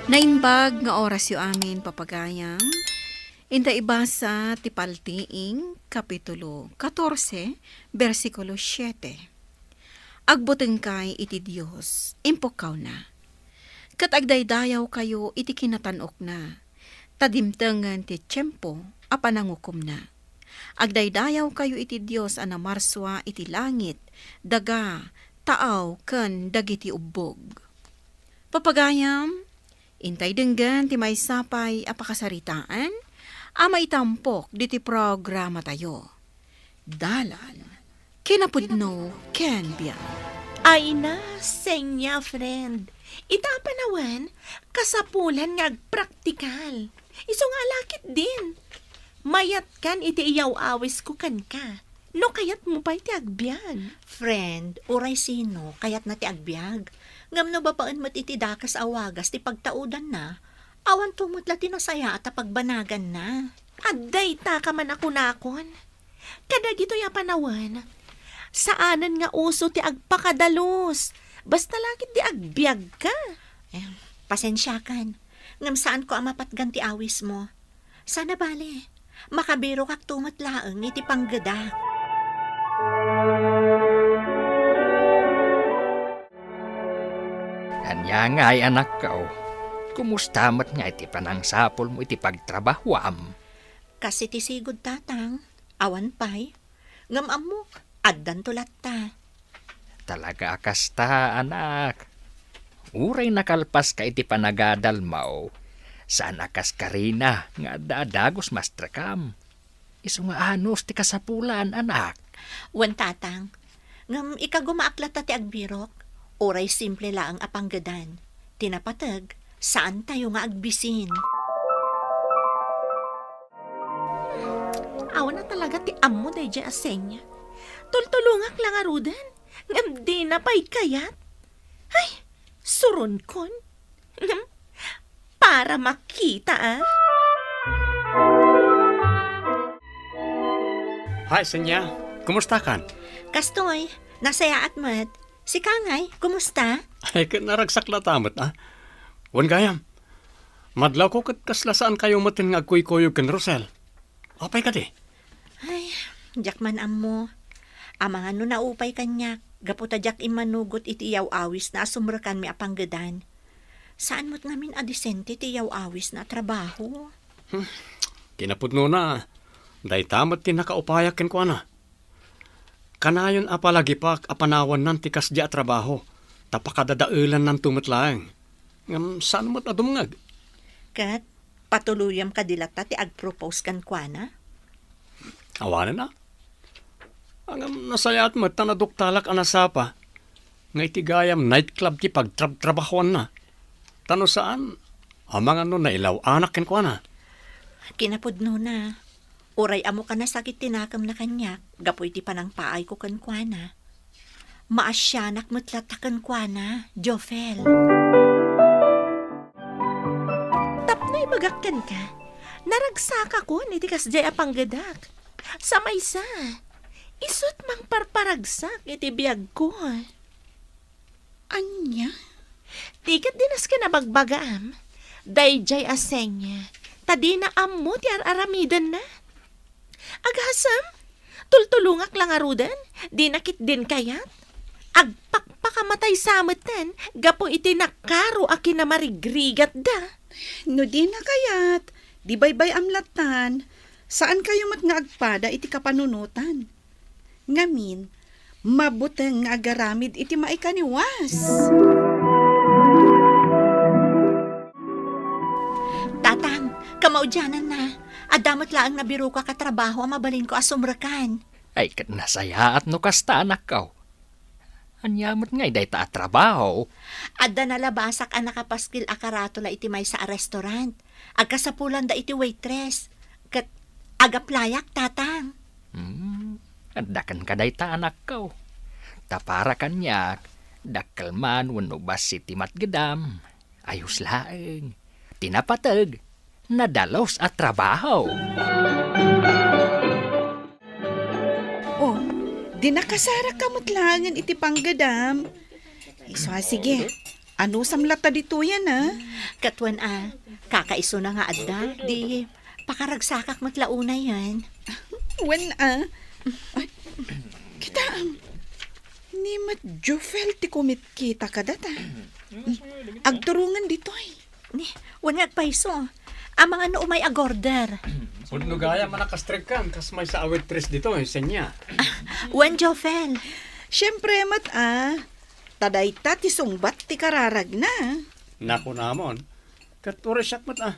Naimbag nga orasyo amin, papagayam. Inta ibasa ti Paltiing, Kapitulo katorse, bersikulo siete. Agbutengkay iti Dios, impukkawna. Ket agdaydayawkayo iti kinatan-okna, ta dimtengen ti tiempo a panangukomna. Agdaydayawkayo iti Dios a namarsua iti langit, daga, taaw ken dagiti ubbog. Papagayam, intay denggen ti maysa pay a pakasaritaan a maitampok ditoy programatayo. Dalan, kinapudno, ken biag. Ay na, Senya, friend. Ita a panawen, kasapulan nga agpraktikal. Isu nga alakit din. Mayatkan iti iyaw-awisko kenka. No kayatmo pay ti agbiag. Friend, uray sino, kayatna ti agbiag. Ngem no babaen met iti dakes a wagas ti pagtaudanna, awanto met la ti nasayaat a pagbanaganna. Adda ita ka man a kunakon. Kadagitoy a panawen, saanen nga uso ti agpakadalus. Basta la ket ti agbiagka. Eh, pasensiakan. Ngem saanko a mapatgan ti awismo. Sana bale, makabirokakto met laeng iti panggedak. Ania ngay, anakko? Kumusta met nga iti panangsapulmo iti pagtrabahuam? Kas iti sigud, tatang. Awan pay. Ngem ammok, addanto latta. Talaga a kasta, anak. Uray nakalpaska iti panagadalmo, saan a kas Karina nga adda a dagus mastrekam. Isu nga anus ti kasapulan, anak. Wen, tatang. Ngem ikagumaak latta ti agbirok. Uray simple laeng a panggedan. Ti napateg, saantayo nga agbisin. Awan a talaga ti ammo daydiay a Senya. Tultulongak la ngaruden, ngem dina pay kayat. Ay, suronkon. Ngem, para makita, a. Hi, Senya. Kumustakan? Kastoy, nasayaat met. Sika ngay, kumusta? Ay, ket naragsak latta met, a. Wen gayam, madlawko ket kasla saankayo metten nga agkuykuyog ken Rosel. Apay kadi? Ay, diak man ammo. Amangan no naupay kaniak, gapu ta diak immanugot iti iyaw-awisna a sumrekanmi a panggedan. Saan met ngamin a disente ti iyaw-awisna a trabaho. Hmm, kinapudnona, dayta met ti nakaupayak kenkuana. Kanayon a palagipak a panawannan ti kasdi a trabaho, ta pakadadaelannanto met laeng. Ngem saan met a dumngeg. Ket patuloyam kadi latta ti agpropose kenkuana? Awanen a. Ngem nasayaat met ta naduktalak a nasapa nga iti gayam nightclub ti pagtrabtrabahuanna. Ta no saan, amangan no nailaw-anak kenkuana. Kinapudnona, uray ammo a nasakit ti nakemna kaniak gapu iti panangpaayko kenkuana, maasianak met latta kenkuana, Jofel. Tapno ibagak kenka, naragsakakon iti kasdiay a panggedak. Sa maysa, isut' mangparparagsak iti biagko. Ania? Ti ket dinas kinabagbagaam, daydiay a Senya, ta dina ammo ti ar-aramidenna. Agasem, tultulongak la ngaruden, dina ketdin kayat. Agpakpakamatay sa metten gapu iti nakaro a kinamarigrigatda. No dina kayat, di baybay-am lattan, saankayo met nga agpada iti kapanunotan. Ngamin, mabuteng nga agaramid iti maikaniwas. Tatang, kamaudiananna, adda met laeng nabirokak a trabaho a mabalinko a sumrekan. Ay, ket nasayaat no kasta, anakko. Ania met ngay dayta a trabaho? Adda nalabasak a nakapaskil a karatula iti maysa a restaurant. Agkasapulanda iti waitress. Ket agaplayak, tatang. Hmm, adda kenka dayta, anakko. Ta para kaniak, dakkel man wenno bassit ti matgedam. Ayos laeng. Ti napateg, nadalus a trabaho. Oh, di nakasarakka met laengen iti panggeddam. Isu a, sige. Anusam latta ditoyen, a? Ket wen a, kakaisuna nga adda, di pakaragsakak met la unayen. Wen a. Ay, kitaem. Ni met Jufel ti kumitkita kadata. Agturongen ditoy. Ni, wen nga agpayso. Amangan no umay ag-order. Pudno gayam a nakastrekkan, kas maysa a waitress ditoy, Senya. Wen, Jofel. Siempre met a. Ta dayta ti sungbat ti kararagna. Nakunamon, ket uray siak met a.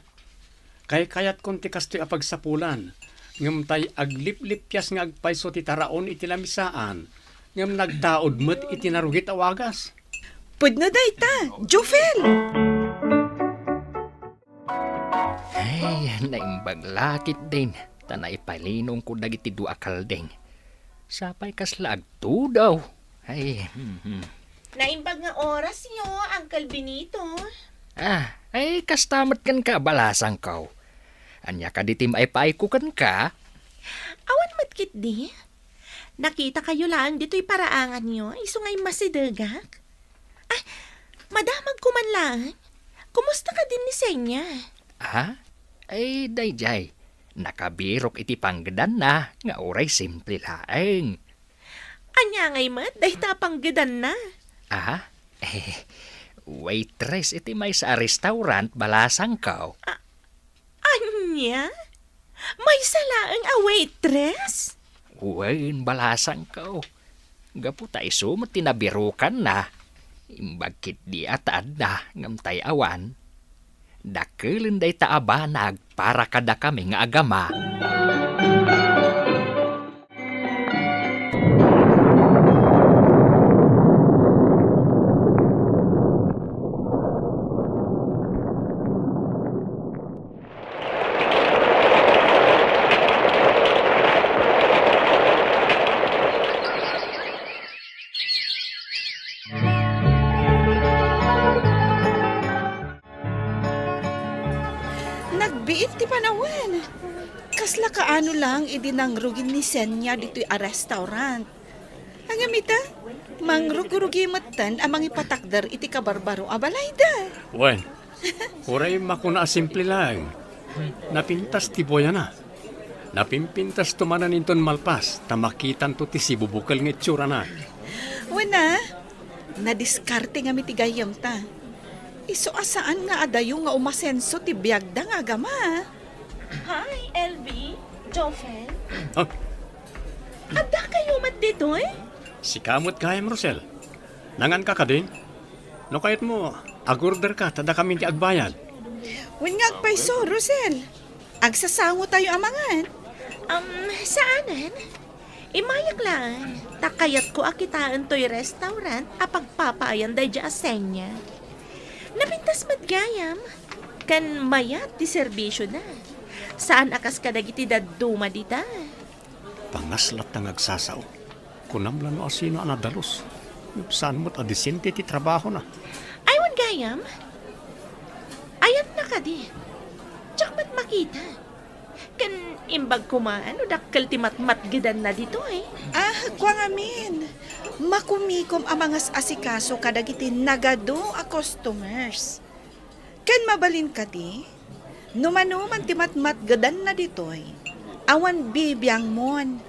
Kaykayatkon ti kastoy a pagsapulan, ngem tay agliplippias nga agpayso ti taraon iti lamisaan, ngem nagtaud met iti narugit a wagas. Pudno dayta, Jofel! Ay, naimbag la ketdin, ta naipalinongko dagiti dua a kalding. Sapay kasla agtudaw. Ay, hmm, hmm. Naimbag nga orasyo, Uncle Benito. Ah, ay, kasta met kenka, balasangko. Ania kadi ti maipaayko kenka? Awan met ketdi. Nakitakayo laeng ditoy paraanganyo, isu nga immasidegak. Ah, madamagko man laeng. Kumusta kadin ni Senya? Ah? Ay, daydiay. Nakabirok iti panggedanna nga uray simple laeng. Ania ngay met dayta panggedanna? Ah? Eh, waitress iti maysa a restaurant, balasangko. Ah, Ania? Maysa laeng a waitress? Wen, balasangko. Gapu ta isu met ti nabirokanna. Imbag ketdi a ta adda, ngem tay awan. Dakkelen dayta a banag para kadakami nga agama. Nagbiit ti panawen. Kasla kaano lang idi nangrugin ni Senya ditoy a restaurant. Ngem ita, mangrugi-rugi metten a mangipatakder iti kabarbaro a balayda. Wen, uray makuna a simple laeng. Napintas ti buayana. Napimpintas to manen inton malpas, ta makitanto ti sibubukel nga itsurana. Wen a, nadiskarte ngamin ti gayyemta. Isu a saan nga adayo nga umasenso ti biagda nga agama. Hi, L V, Jofen. Ah. Addakayo met ditoy? Sika met gayam, Rosel. Nanganka kadin? No kayatmo, agorderka ta dakamin ti agbayad. Wen nga agpayso, Rosel. Agsasangotayo a mangan. Um, saanen. Immayak laeng, ta kayatko a kitaen toy restaurant a pagpapaayan daydiay a Senya. Napintas met gayam, ken mayat ti serbisyona. Saan a kas kadagiti dadduma dita. Pangas latta nga agsasao. Kunam la no asino a nadalus. Saan met a disente ti trabahona. Ay, wen gayam. Ayatna kadi. Diak met makita. Ken imbag koma no dakkel ti matmatgedanna ditoy. Ah, kua ngamin. Makumikom a mangas-asikaso kadagiti nagadu a customers. Ken mabalin kadi, no manoman ti matmatgedanna ditoy, awan bibiangmon.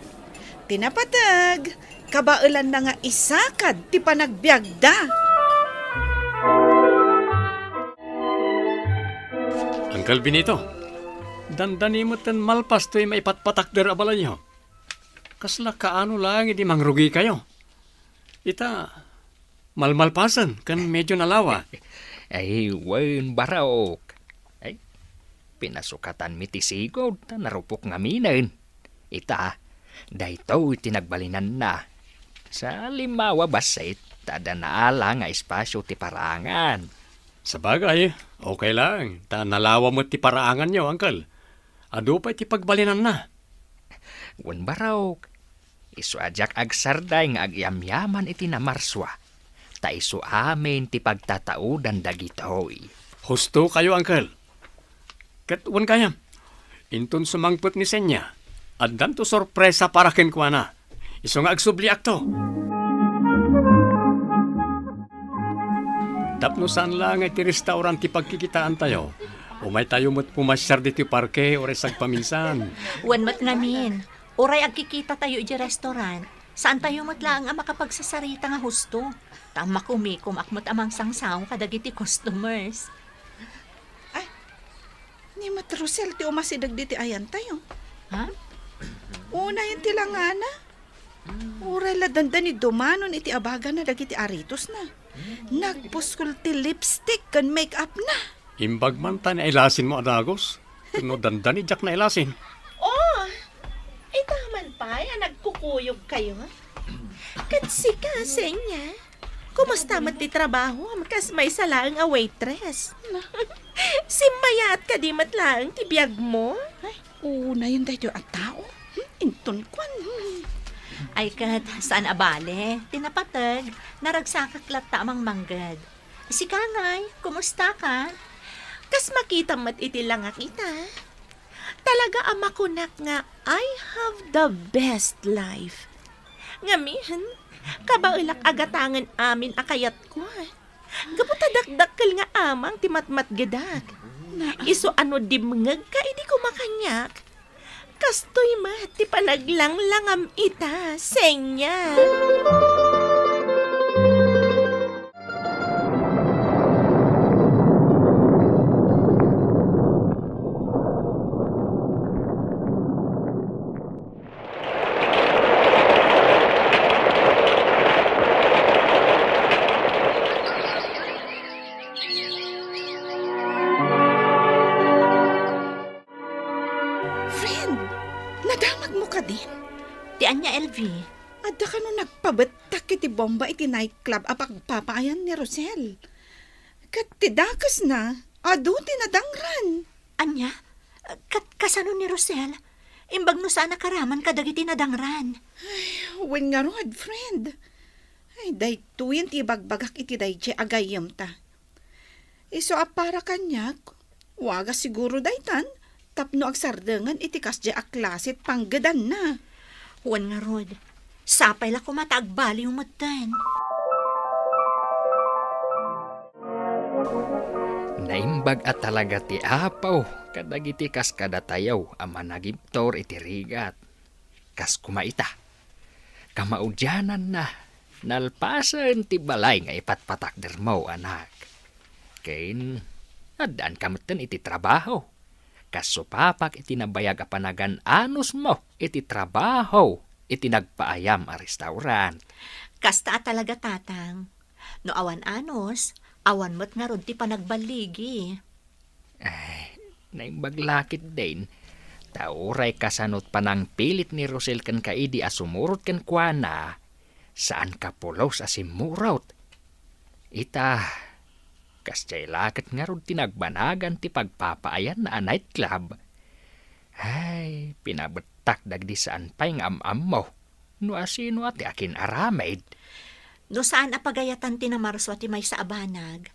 Ti napateg, kabaelanna nga isakad ti panagbiagda. Uncle Benito, dandani metten malpas toy maipatpatakder a balayyo. Kasla kaano laeng idi mangrugikayo? Ita, malmalpasen ken medio nalawa. Ay, wen, barok. Ay, pinasukatanmi ti sigud ta narupok ngaminen. Ita, daytoy ti nagbalinanna. Sa limmawa bassit, ta adda naala nga espasyo ti paraangan. Sabagay, okay lang, ta nalawa met ti paraanganyo, uncle. Adu pay ti pagbalinanna. Wen, barok. Isu a diak agsarday nga agyamyaman iti namarsua, ta isu amin ti pagtataudan dagitoy. Husto kayo, uncle. Ket wen gayam, inton sumangpet ni Senya, addanto sorpresa para kenkuana. Isu nga agsubliakto. Tapno saan la nga iti restaurant ti pagkikitaantayo, umaytayo met pumasiar ditoy parke uray sagpaminsan. Wen met ngamin, uray agkikitatayo idiay restaurant, saantayo met laeng a makapagsasarita nga husto. Ta makumikumak met a mangsangsango kadagiti customers. Ay, ni Met Rosel ti umasideg ditoy ayantayo. Ha? Unayen ti langana. Uray la dandani dumanon iti abagana dagiti aritosna. Nagpuskol ti lipstick ken make-up na. Imbag man ta nailasinmo a dagus. Ken no dandani diak nailasin. Oh, ita man pay a nagkukuyog kayo. Ket sika, Senya, kumusta met ti trabaho? Kas maysa laeng a waitress. Simmayaat kadi met laeng ti biag mo? Ay, unayen daytoy a tao. Hmm, inton kuan. Ay ket, saan a bale. Ti napateg, naragsakak latta a mangmangged. Sika ngay, kumusta ka? Kas makitam met iti langak ita. Talaga a makunak nga, "I have the best life." Ngamin, kabaelak a gatangen amin a kayatko. Gapu ta dakdakkel nga amang ti matmatgedak. Isu a no dimngegka idi kumakaniak, kastoy met ti panaglanglangam ita, Senya. Friend, nadamagmo kadin? Ti ania, Elvie? Adda kano nagpabettak iti bomba iti nightclub a pagpapaayan ni Rosel. Ket ti dakesna, adu ti nadangran. Ania? Kat-, kasano ni Rosel? Imbag no saan a karaman kadagiti nadangran. Ay, wen ngarud, friend. Ay, daytoyen ti ibagbagak iti daydiay a gayyemta. Isu a para kaniak, wagas siguro daytan tapno agsardengen iti kasdiay a klase ti panggedanna. Wen ngarud, sapay la koma ta agbaliw metten. Naimbag a talaga ti Apo kadagiti kaskadatayo a managibtur iti rigat. Kas koma ita, kamaudiananna, nalpasen ti balay nga ipatpatakdermo, anak. Ken, addaanka metten iti trabaho. Kas supapak iti nabayag a panagan-anusmo iti trabaho iti nagpaayam a restaurant. Kasta a talaga, Tatang. No awan anus, awan met ngarud ti panagballigi. Ay, naimbag la ketdin. Ta uray kasano ti panangpilit ni Rosel kenka idi a sumurot kenkuana, saanka pulos a simmurot. Ita, kasdiay la ket ngarud ti nagbanagan ti pagpapaayanna a nightclub. Ay, pinabettak dagidi saan pay nga am-ammo. No asino a ti akin-aramid. No saan a pagayatan ti namarsua ti maysa a banag,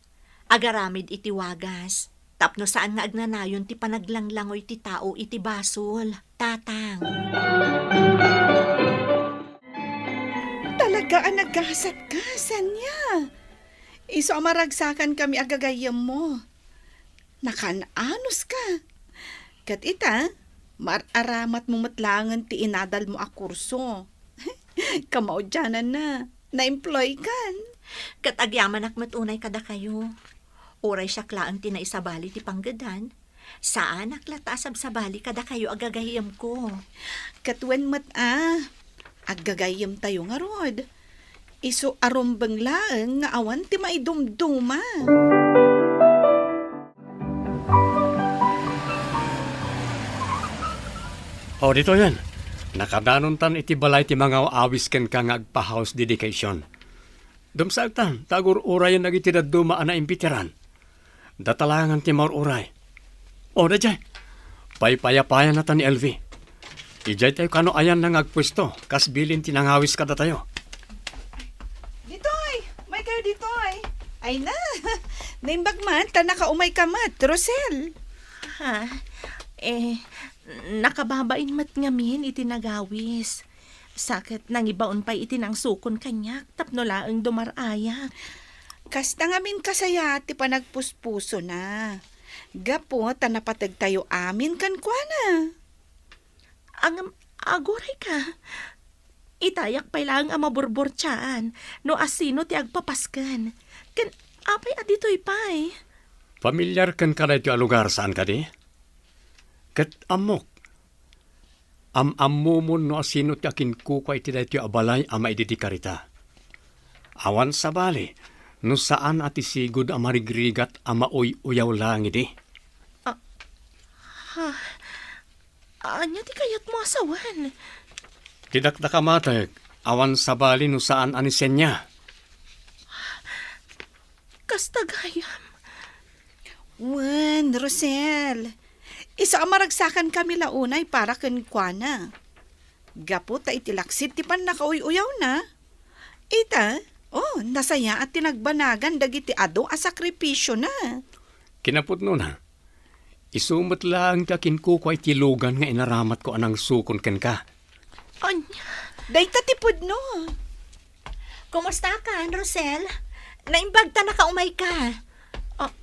agaramid iti wagas, tapno saan nga agnanayon ti panaglanglangoy ti tao iti basol, Tatang. Talaga a nagasatka, Senya. Isu a maragsakankami a gagayyemmo. Nakan-anuska. Ket ita, mar-aramatmo met laengen ti inadalmo a kurso. Kamaudiananna, naemploykan. Ket agyamanak met unay kadakayo. Uray siak laeng ti naisabali ti panggedan, saanak latta a sabsabali kadakayo a gagayyemko. Ket wen met a, aggagayyemtayo ngarud. Isu a rumbeng laeng nga awan ti maidumduma. O, ditoyen. Nakadanontan iti balay ti mangaw-awis kenka nga agpa-house dedication. Dumsaektan, ta agur-urayen dagiti dadduma a naimbitaran. Data laengen ti maur-uray. O, daydiay. Paypayapayanna ta ni Elvi. Idiay tayo kano ayanna nga agpuesto, kas bilin ti nangawis kadatayo. Ditoy! Umay kayo ditoy! Ay na! Naimbag man, ta nakaumay ka met, Rosel. Ha? Eh, nakababain met ngamin iti nagawis. Sa ket nangibaon pay iti nangsukon kaniak tapno laeng dumar-ayak. Kasta ngamin kasayaat ti panagpuspusona. Gapu ta napategtayo amin kenkuana. Ngem, aguray ka. Itayak pay laeng a maburburtiaan no asino ti agpapasken. Ken apay a ditoy pay? Familiar kenka daytoy a lugar, saan kadi? Ket ammok. Am-ammomon no asino ti akinkukua iti daytoy a balay a maididikar ita. Awan sabali, No saan a ti sigud a marigrigat a mauy-uyaw laeng idi. Ah, ha? Ania ti kayatmo a sawen? Ti dakdakamatek, awan sabali no saan a ni Senya. Kasta gayam. Wen, Rosel. Isu a maragsakankami la unay para kenkuana. Gapu ta iti laksid ti pannakauy-uyawna. Ita, oh, nasayaat ti nagbanagan dagiti adu a sakripisiona. Kinapudnona, isu met laeng ti akinkukua iti lugan nga inaramatko a nangsukon kenka. Ania? Dayta ti pudno. Kumustakan, Rosel? Naimbag ta nakaumayka. Ah.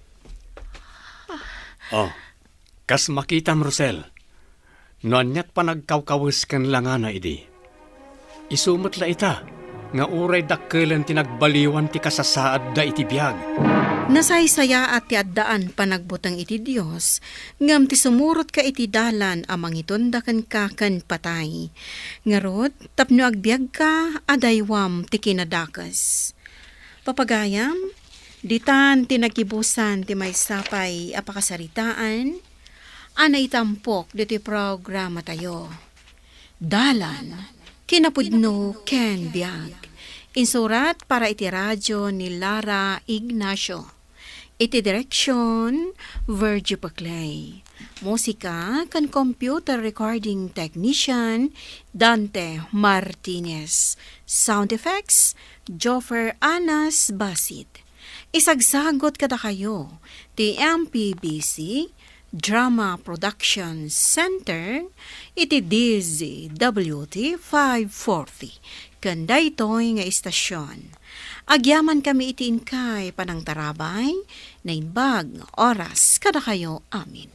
Oh, kas makitam, Rosel, no aniat panagkawkawes ken langana idi, isu met la ita nga uray dakkelen ti nagbaliwan ti kasasaadda iti biag. Nasaysayaat ti addaan panagbuteng iti Dios, ngem ti sumurotka iti dalan a mangitonda kenka ken patay. Ngarud, tapno agbiagka, adaywam ti kinadakes. Papagayam, ditan ti nagibusan ti maysa pay a pakasaritaan a naitampok ditoy programatayo. Dalan, kinapudno ken biag. Insurat para iti radio ni Lara Ignacio. Iti direksyon, Virgie Paclay. Musika ken computer recording technician, Dante Martinez. Sound effects, Joffer Anas Basit. Isagsagut kadakayo ti M P B C Drama Production Center iti D Z W T five forty ken daytoy nga istasyon. Agyamankami iti inkay panangtarabay, naimbag nga oras kadakayo amin.